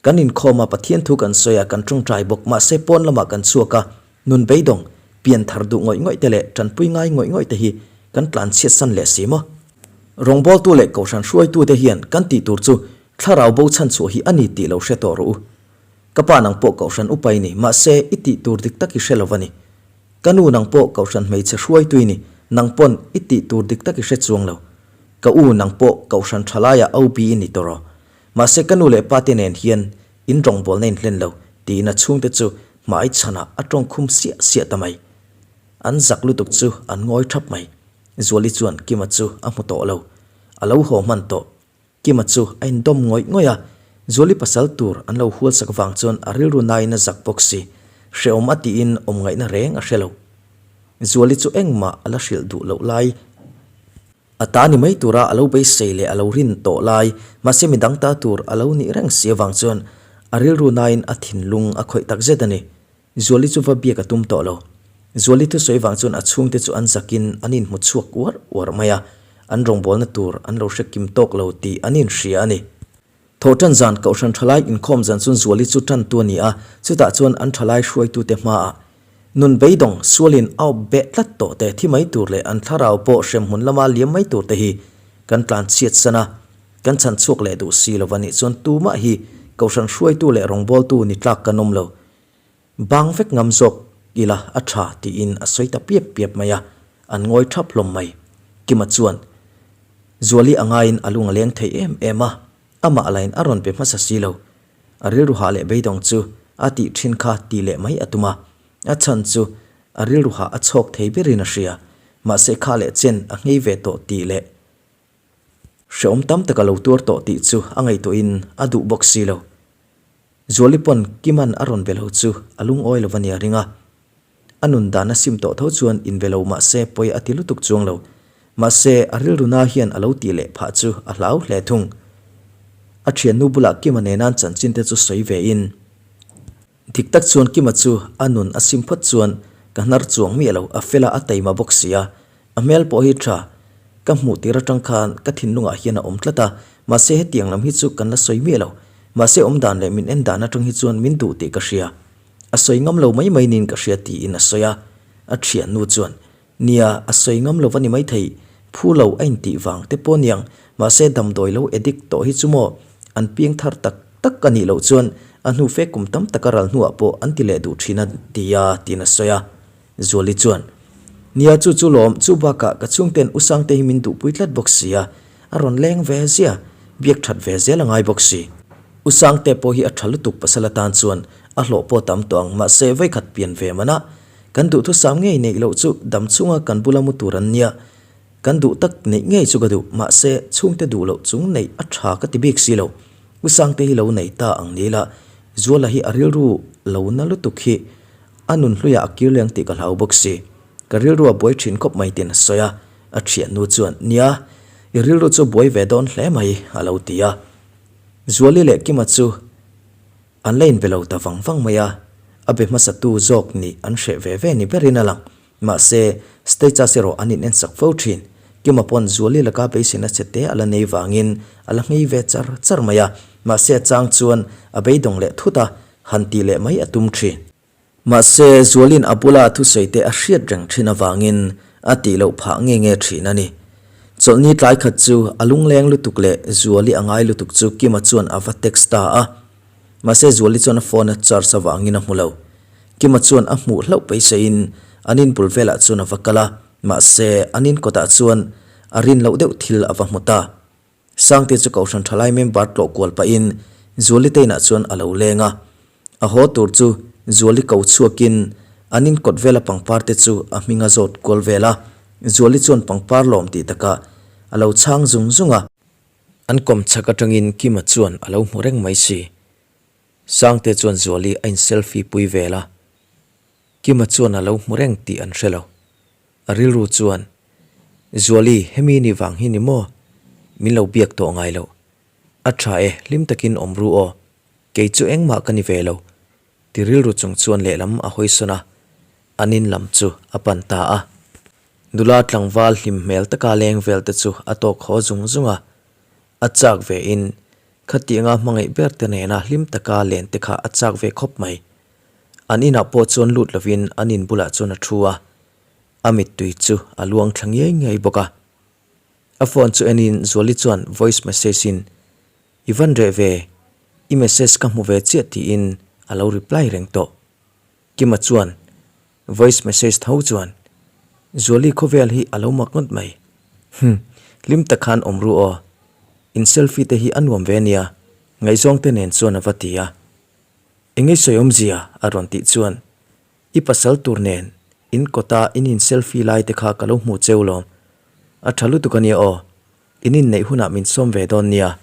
Kan inkhawm a, Pathian thu kan sawi a, kan tawngtai bawk. Mahse, pawn lamah kan chhuak a, nun beidawng, pian thar duh ngawih ngawih te leh tanpui ngai ngawih ngawih te hi kan tlan chhiat san leh si maw? Rawngbawltu leh kohhran hruaitute hian kan tih tur chu thlarau bo chhan chhuah hi a ni tih lo hre tawh rawh u. Ka pa nang pawh kohhran upa i ni, mahse i tih tur dik tak i hre lo va ni. Ka nu nang pawh kohhran hmeichhe hruaitu i ni, nang pawn i tih tur dik tak i hre chuang lo. Ka u nang pawh kohhran thalaiah OB i ni tawh rawh. Mahse ka nu leh pa te nen hian in rawngbawlna in hlen lo tiin a chhungte chu hmai chhanah a tawng khum siah siah ta mai. An zak lutuk chu an ngawi thap mai. Zuali chuan Kima chu a hmu tawh lo. A lo haw hman tawh. Kima chu a indawm ngawih ngawih a, Zuali pasal tur an lo hual sak vang chuan a rilru nain a zak bawk si. Hrehawm a tiin awm ngaihna reng a hre lo. Zuali chu engmah a la hrilh duh loh lai. A ta ni mai tura a lo beisei leh a lo rin tawh lai, mahse midang ta tur a lo nih reng si avang chuan A rilru nain a thinlung a khawih takzet a ni. Zuali chu va biak a tum tawh lo. Zuali thusawi vang chuan a chhungte chu an zakin an inhmu chhuak uar uar mai a, an rawngbawlna tur an lo hre kim tawk lo tih an inhria a ni. Thawhṭan zan Kohhran ṭhalai inkhawm zan chuan Zuali chu ṭantu a ni a, chutah chuan an ṭhalai hruaitute hmaah nun beidawng sualin a awp beh tlat tawh te, thi mai tur leh an thlarau pawh hremhmun lama liam mai tur te hi kan tlan chhiat san a, kan chhan chhuak leh duh si lo va nih chuan tumah hi Kohhran hruaitu leh rawngbawltu ni tlak kan awm lo. Bang vek ngam zawk ila a tha tiin a sawi ta piap piap mai a, an ngawi thap hlawm mai. Kima chuan Zuali a ngaiin a lung a leng thei em em a, amah lain a rawn pe hmasa si lo. A rilru hah leh beidawng chu a tih thin kha tih leh mai a tum a, a chhan chu a rilru hah a chhawk thei berin a hria. Mahse kha leh chen a nghei ve tawh tih leh hrehawm tam tak a lo tuar tawh tih chu a ngaihtuahin a duh bawk si lo. Zuali pawn Kiman a rawn be lo chu a lungawi lo va nia ring a. A nun dan a sim tawh tho chuan inbe lo mah se pawi a ti lutuk chuang lo. Mahse, a rilru na hian a lo tih leh phah chu a hlau hle thung. A thiannu bulah Kima nenan chanchin te chu sawi ve in. Dik tak chuan Kima chu a nun a sim phawt chuan ka hnar chuang miah lo, a fel a, a taima bawk si a. A hmel pawh hi tha. Ka hmuh tir atang khan ka thinlungah hian a awm tlat a, mahse hetiang lam hi chu kan la sawi miah lo. Mahse awm dan leh min en dan atang hi chuan min duh tih ka hria. A sawi ngam lo mai mai niin ka hria tiin a sawi a. A thiannu chuan, Nia, a sawi ngam lo va ni maithei, phu lo a intih vang te pawh niang, mahse damdawi lo addict tawh hi chu maw an piang thar tak tak a nih loh chuan a hnu fe kum tam taka ral hnuah pawh an ti leh duh thin a tia tiin a sawi a. Zuali chuan, Nia chu chu lawm, chu bakah ka chhungten U Sangte hi min duhpui tlat bawk si a, a rawn leng ve zia, biak that ve zel a ngai bawk si. U Sangte pawh hi a tha lutuk pasal atan chuan a hlawh pawh tam tawh ang, mahse vawikhat pian ve manah kan duhthusam ngei neih loh chu dam chhunga kan bula mu tur an nia, kan duh tak neih ngei chu ka duh, mahse chhungte duh loh chung neih a tha ka ti bik si lo. U Sangte hi lo nei ta ang ni ila, Zuala hi a rilru lo na lutuk hi A nun hluiah a kir leng tih ka hlau bawk si. Ka rilru a buai thin khawp mai tiin a sawi a. A thiannu chuan, Nia, i rilru chu buai ve dawn hle mai, a lo ti a. Zuali leh Kima chu an la inbe lo ta vang vang mai a. A be hmasatu zawk nih an hreh ve ve ni berin a lang. Mahse, status erawh an inensak fo thin. Kima pawn Zuali laka beiseina che te a la nei vangin a la nghei ve char char mai a. Mahse a chang chuan a beidawng leh thut a, han tih leh mai a tum thin. Mahse, Zualin a bula thusawi te a hriat reng thin avangin a tih loh phah nge nge thin a ni. Chawlhni tlai khat chu a lungleng lutuk leh Zuali a ngai lutuk chu Kima chuan a va text ta a. Mahse, Zuali chuan a phone a charge avangin a hmu lo. Kima chuan a hmuh hlauh paisaiin an inbul velah chuan a va kal a, mahse an inkawtah chuan a rin loh deuh thil a va hmu ta. Sangte chu Kohhran Thalai member tlawh kual pahin Zuali te inah chuan a lo leng a. A haw tur chu Zuali ko chhuakin an inkawt vela pangpar te chu a hming a zawt kual vel a. Zuali chuan pangpar lawm tih takah a lo chhang zung zung a. An kawm chhak atangin Kima chuan a lo hmu reng mai si. Sangte chuan Zuali a in selfie pui vel a. Kima chuan a lo hmu reng tih an hre lo. A rilru chuan, Zuali, hemi ni vang hi ni maw? Min lo biak tawh ngai lo. A tha e, hlim takin awm ru aw. Kei chu engmah ka ni ve lo. Ti rilru chung chuan lehlam a hawi sawn a, an in lam chu a pan ta a. Nula tlangval hlim hmel taka leng vel te chu a tawk haw zung zung a. A chak ve in, khatianga hmangaih ber te nena hlim taka len te kha a chak ve khawp mai. An inah pawh chuan lut lovin an in bulah chuan a thu a, a mittui chu a luang thla ngiai ngiai bawk a. A phone chu enin Zuali chuan voice message in, I van reh ve, i message ka hmu ve chiah tiin a lo reply reng tawh. Kima chuan voice message tho chuan, Zuali khawvel hi a lo mak ngawt mai. Hum, hlim tak khan awm ru aw. In selfie te hi a nuam ve nia, ngaihzawng te nen chuan a va ti a. Enge sawi awmzia? a rawn tih chuan, I pasal tur nen in kawta in in selfie lai te kha ka lo hmu cheu lawm. A tha lutuk a nia aw. In inneih hunah min sawm ve dawn nia.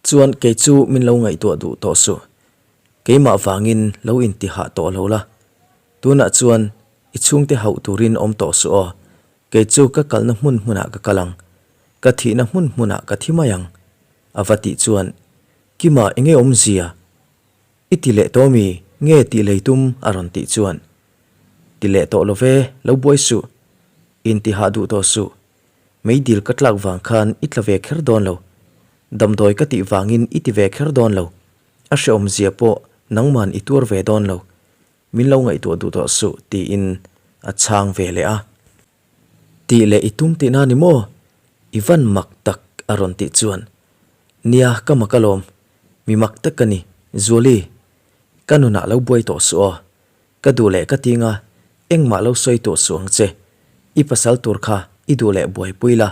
Chuan kei chu min lo ngaihtuah duh tawh suh. Keimah vangin lo inti hah tawh lo la. Tunah chuan i chhungte hauh turin awm tawh suh aw. Kei chu ka kalna hmun hmunah ka kal ang. Ka thihna hmun hmunah ka thi mai ang. A va tih chuan, Kima enge awmzia? I ti leh tawh mi? Nge tih lei tum? a rawn tih chuan, Ti leh tawh lo ve, lo buai suh. Intihah duh tawh suh. Meidil ka tlak vang khan i tla ve kher dawn lo. Damdawi ka tih vangin i ti ve kher dawn lo. A hrehawmzia pawh nangman i tuar ve dawn lo. Min lo ngaihtuah duh tawh suh tiin a chhang ve leh a. Tih leh i tum tihna ni maw? I van mak tak a rawn tih chuan, Nia ka mak alawm, mi mak tak ka ni, Zuali, ka nunah lo buai tawh suh aw. Ka duh leh ka tinga engmah lo sawi tawh suh ang che. I pasal tur kha i duh leh buaipui la,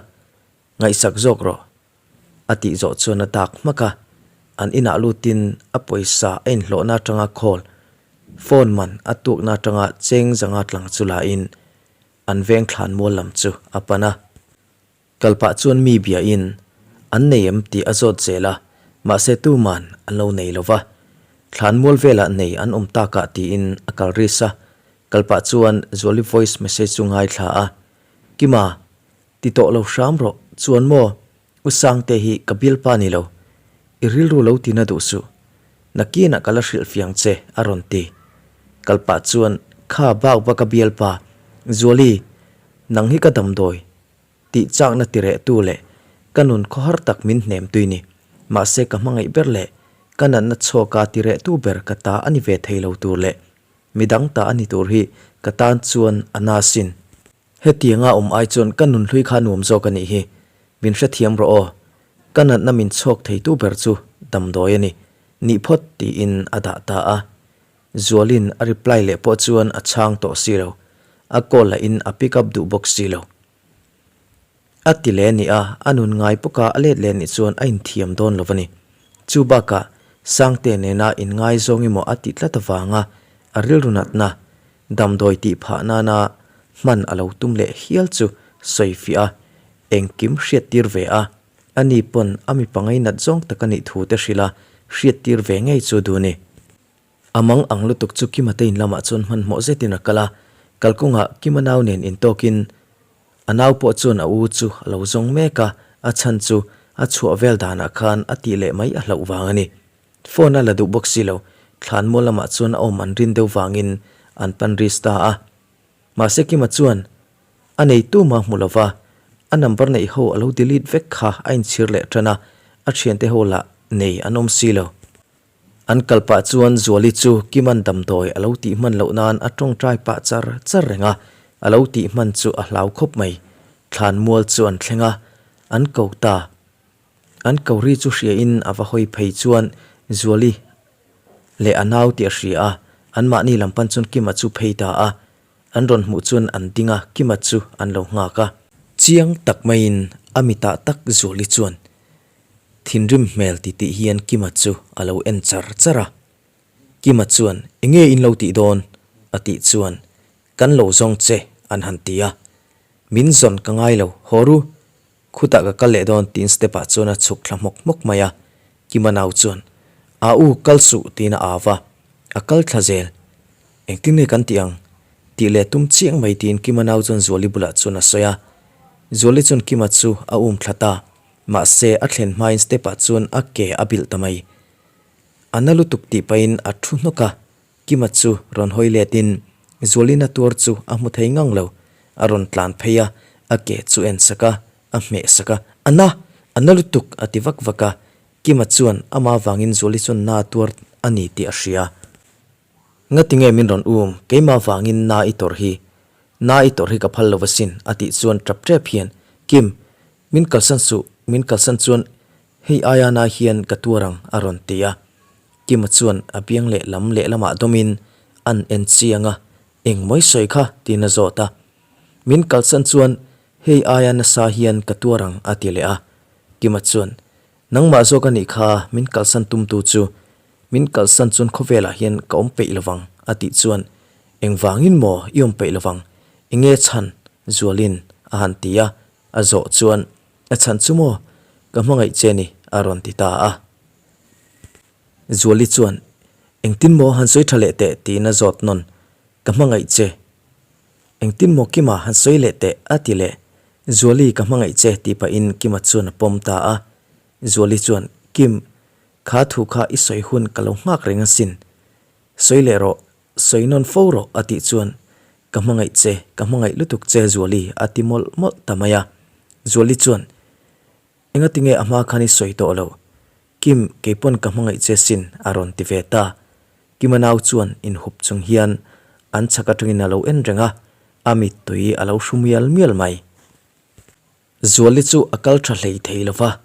ngaihsak zawk rawh. A tih zawh chuan a dak hmak a, an inah lutin a pawisa a inhlawhna atanga call, phone man a tukna atanga cheng zanga tlang chu la in an veng thlan mual lam chu a pan a. Kal pah chuan mi biain an nei em tih a zawt zel a, mahse tuman an lo nei lo va. Thlan mual velah nei an awm takah tiin a kal ris a, kal pah chuan Zuali voice message chu ngaithla a, Kima, Ti tawh lo hram rawh, chuan maw U Sangte hi ka bialpa ni lo, i rilru lo tina duh suh. Nakinah ka la hrilh fiang che a rawn ti. Kal pah chuan kha bak bak a bialpa, Zuali, nang hi ka damdawi tih chakna ti reh tu leh ka nun khawhar tak min hnem tui ni. Mahse ka hmangaih ber leh ka natna chhuaka ti reh tu ber ka ta a ni ve thei lo tur leh midang ta a ni tur hi ka tan chuan a na sin. Hetianga awm ai chuan ka nunhlui kha nuam zawk a nih hi. Min hrethiam rawh aw. Ka natna min chhawk theitu ber chu damdawi a ni. Nih phawt tiin a dah ta a. Zualin a reply leh pawh chuan a chhang tawh si lo. A call lahin a pick up duh bawk si lo. A ti leh a ni a, a nun ngai pawka a let leh nih chuan a inthiam dawn lo a ni. Chu bakah Sangte nena inngaizawng emaw a tih tlat avanga a rilru natna Damdawi tih phah nana hman a lo tum leh hial chu sawi fiah a, engkim hriattir ve a, ani pawn a mipa ngainat zawng tak a nih thu te hrilh a, hriattir ve ngei chu duh ni. A mang ang lutuk chu Kima te in lamah chuan hmanhmawh zetin a kal a, kalkawngah Kima nau nen intawkin a nau pawh chuan a u chu a lo zawng mek a, a chhan chu a chhuah vel danah khan a tih leh mai a hlauh vang a ni. Phone a la duh bawk si lo, thlanmual lamah chuan a awm an rin deuh vangin an pan risk ta a. Mahse Kima chuan a nei tuma hmu lova, a number neih ho a lo delete vek kha a inchhir leh tan a, a thiante ho lah nei an awm si lo. An kal pah chuan Zuali chu Kima'n damdawi a lo tih hman loh nan a tawngtai pah char char reng a, a lo tih hman chu a hlau khawp mai. Thlanmual chu an thleng a, an ko ta. An ko ri chu hria in a va hawi phei chuan Zuali leh a nau tih a hria a, anmahni lam pan chuan Kima chu phei ta a, an rawn hmuh chuan an ding a, Kima chu an lo nghak a. Chiang tak maiin a mitah tak Zuali chuan thinrim hmel ti tih hian Kima chu a lo en char char a. Kima chuan Enge in lo tih dawn? a tih chuan Kan lo zawng che an han ti a. Min zawn ka ngai lo, haw ru Khutah ka kal leh dawn tiin step ah chuan a chhuk thla hmawk hmawk mai a, Kima nau chuan, A u, kal suh tiin a au va, a kal thla zel. Engtin nge kan tih ang? Tih leh tum chiang mai tiin Kima nau chuan Zuali bulah chuan a sawi a. Zuali chuan Kima chu a um thla ta, mahse a thlen hmain step ah chuan a ke a bilh ta mai. A na lutuk tih pahin a thu hnawk a, Kima chu rawn hawi letin Zualina tuar chu a hmu thei ngang lo. A rawn tlan phei a, a ke chu en sak a, a hmeh sak a, A na! A na lutuk! a ti vak vak a. Kima chuan ama vangin Zuali chuan na tuar a ni tih a hria. Ngati nge min rawn um, keimah vangin na i tawrh hi. Na i tawrh hi ka phal lo asin, a tih chuan tap tep hian, Kim, min kalsan suh, min kalsan chuan hei aia na hian ka tuar ang, a rawn ti a. Kima chuan a biang leh lam lehlamah dawmin an en chiang a, Eng mawi sawi kha? tiin a zawt a. Min kalsan chuan hei aia nasa hian ka tuar ang a ti leh a. Kima chuan, Nangmah zawk a nih kha min kalsan tumtu chu. Min kalsan chuan khawvelah hian ka awm peih lovang a tih chuan, Engvangin maw i awm peih lovang? Enge chhan? Zualin a han ti a. A zawh chuan, A chhan chu maw? Ka hmangaih che ni a rawn ti ta a. Zuali chuan, Engtin maw han sawi tha leh teh? tiin a zawt nawn. Ka hmangaih che. Engtin maw Kima han sawi leh teh? a ti leh. Zuali ka hmangaih che tih pahin Kima chuan a pawm ta a. Zuali chuan, Kim, Kha thu kha i sawi hun ka lo nghak reng asin. Sawi leh rawh, sawi nawn fo rawh a tih chuan Ka hmangaih che, ka hmangaih lutuk che Zuali a ti mawlh mawlh ta mai a. Zuali chuan Engatinge a hma khan i sawi tawh lo? Kim, keipawn ka hmangaih che sin a rawn ti ve ta. Kima nau chuan inhup chung hian an chhak atangin a lo en reng a, a mittui a lo hru mial mial mai. Zuali chu a kal tha hlei thei lo va,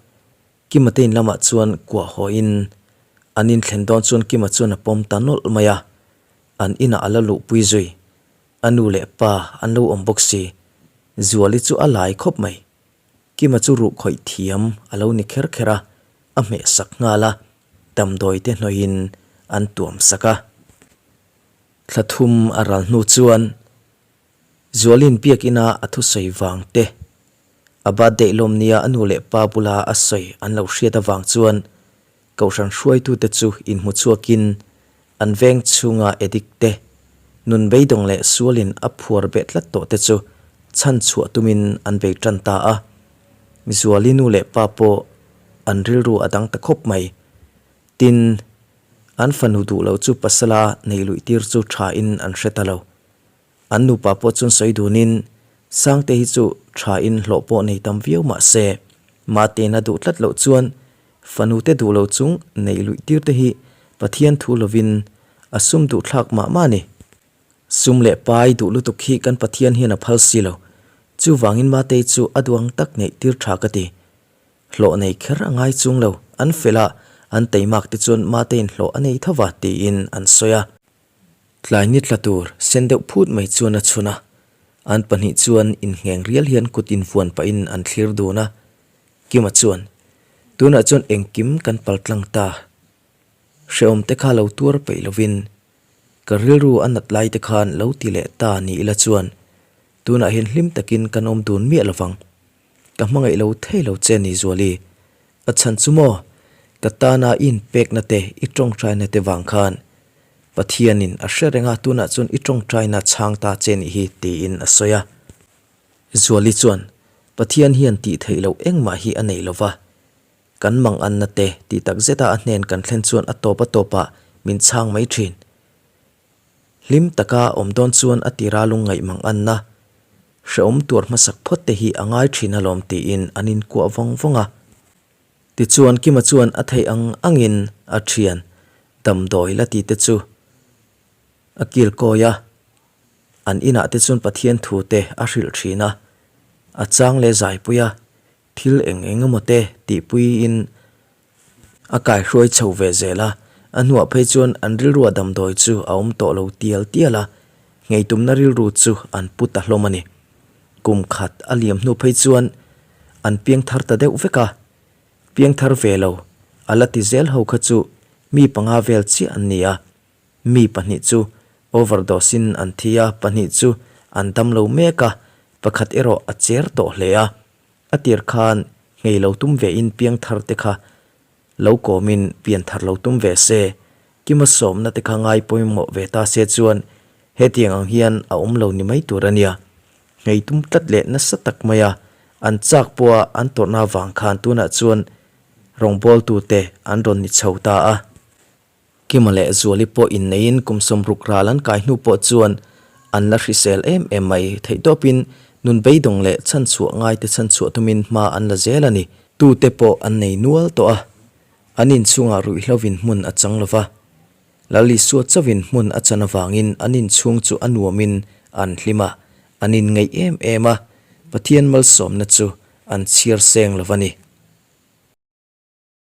Kima te in lamah chuan kuah hawiin an inthlen dawn chuan Kima chuan a pawm ta nawlh mai a, an inah a la luhpui zui. A nu leh pa an lo awm bawk si, Zuali chu a lai khawp mai. Kima chu ruh khawih thiam a lo ni kher kher a, a hmeh sak nghal a, damdawi te hnawihin an tuam sak a. Thla thum a ral hnu chuan Zualin biakina a thusawi vang te, a birthday lawm nia a nu leh pa bula a sawi an lo hriat avang chuan Kohhran hruaitute chu inhmu chhuakin an veng chhunga addict te, nun beidawng leh sualin a phuar beh tlat tawh te chu chhan chhuah tumin an bei tan ta a. Zuali nu leh pa pawh an rilru a dang ta khawp mai. Tin, an fanu duh lo chu pasala nei luih tir chu thain an hre ta lo. An nupa pawh chuan sawi dunin, Sangte hi chu thain hlawh pawh nei tam viau mah se, Mate'n a duh tlat loh chuan fanute duh lo chung neih luih tir te hi Pathian thu lovin a sum duh thlak mah mah a ni. Sum leh pai duh lutuk hi kan Pathian hian a phal si lo. Chuvangin Matei chu a duang tak neih tir tha ka ti. Hlawh nei kher a ngai chung lo, an fel a, an teimak te chuan Matei'n hlawh a nei tho va tiin an sawi a. Tlai ni tla tur sen deuh phut mai chuan a chhun a, an pahnih chuan inngheng rial hian kut invuan pahin an thlir dun a. Kima chuan, Tunah chuan engkim kan pal tlang ta. Hrehawm te kha lo tuar peih lovin ka rilru a nat lai te khan lo ti leh ta ni ila chuan tunah hian hlim takin kan awm dun miah lovang. Ka hmangaih lo thei lo che ni Zuali. A chhan chu maw? Ka tana i inpekna te, i tawngtaina te vang khan Pathianin a hre reng a, tunah chuan i tawngtaina chhang ta che nih hi tiin a sawi a. Zuali chuan, Pathian hian tih theih loh engmah hi a nei lo va, kan manganna te tih tak zeta a hnen kan thlen chuan a tawp a tawpah min chhang mai thin. Hlim taka awm dawn chuan a tira lungngaih manganna hrehawm tuar hmasak phawt te hi a ngai thin alawm tiin an inkuah vawng vawng a. Tichuan Kima chuan a theih ang angin a thian damdawi la ti te chu a kil kawi a, an inah te chuan Pathian thu te a hrilh thin a, a chang leh zaipui a, thil eng eng emaw te tihpuiin A kaihruai chho ve zel a, a hnuah phei chuan an rilrua damdawi chu a awm tawh lo tial tial a, ngheitumna rilru chu an pu ta hlawm a ni. Kum khat a liam hnu phei chuan an piang thar ta deuh vek a, piang thar ve lo a la ti zel ho kha chu mi panga vel chiah an ni a, mi pahnih chu overdose in an thi a, pahnih chu an dam lo mek a, pakhat erawh a cher tawh hle a, A tir khan nghei lo tum ve in piang thar te kha lo kawm in pian thar lo tum ve se, Kima sawmna te kha ngai pawimawh ve ta se chuan hetiang ang hian a awm lo ni mai tur a nia. Nghei tum tlat leh nasa tak mai a, an chak pawha an tawrhna vang khan tunah chuan rawngbawltu te an rawn ni chho ta a. Kima leh Zuali pawh inneiin kum sawmruk ral an kai hnu pawh chuan an la hrisel em em mai. Theihtawpin nun beidawng leh chhanchhuah ngaite chhanchhuah tumin hma an la zel a ni. Tute pawh an nei nual tawh a, an inchhungah ruihhlovin hmun a chang lo va. Lal Isua chauhin hmun a chan avangin an inchhung chu a nuamin an hlim a, an inngeih em em a, Pathian malsawmna chu an chhiar seng lo va ni.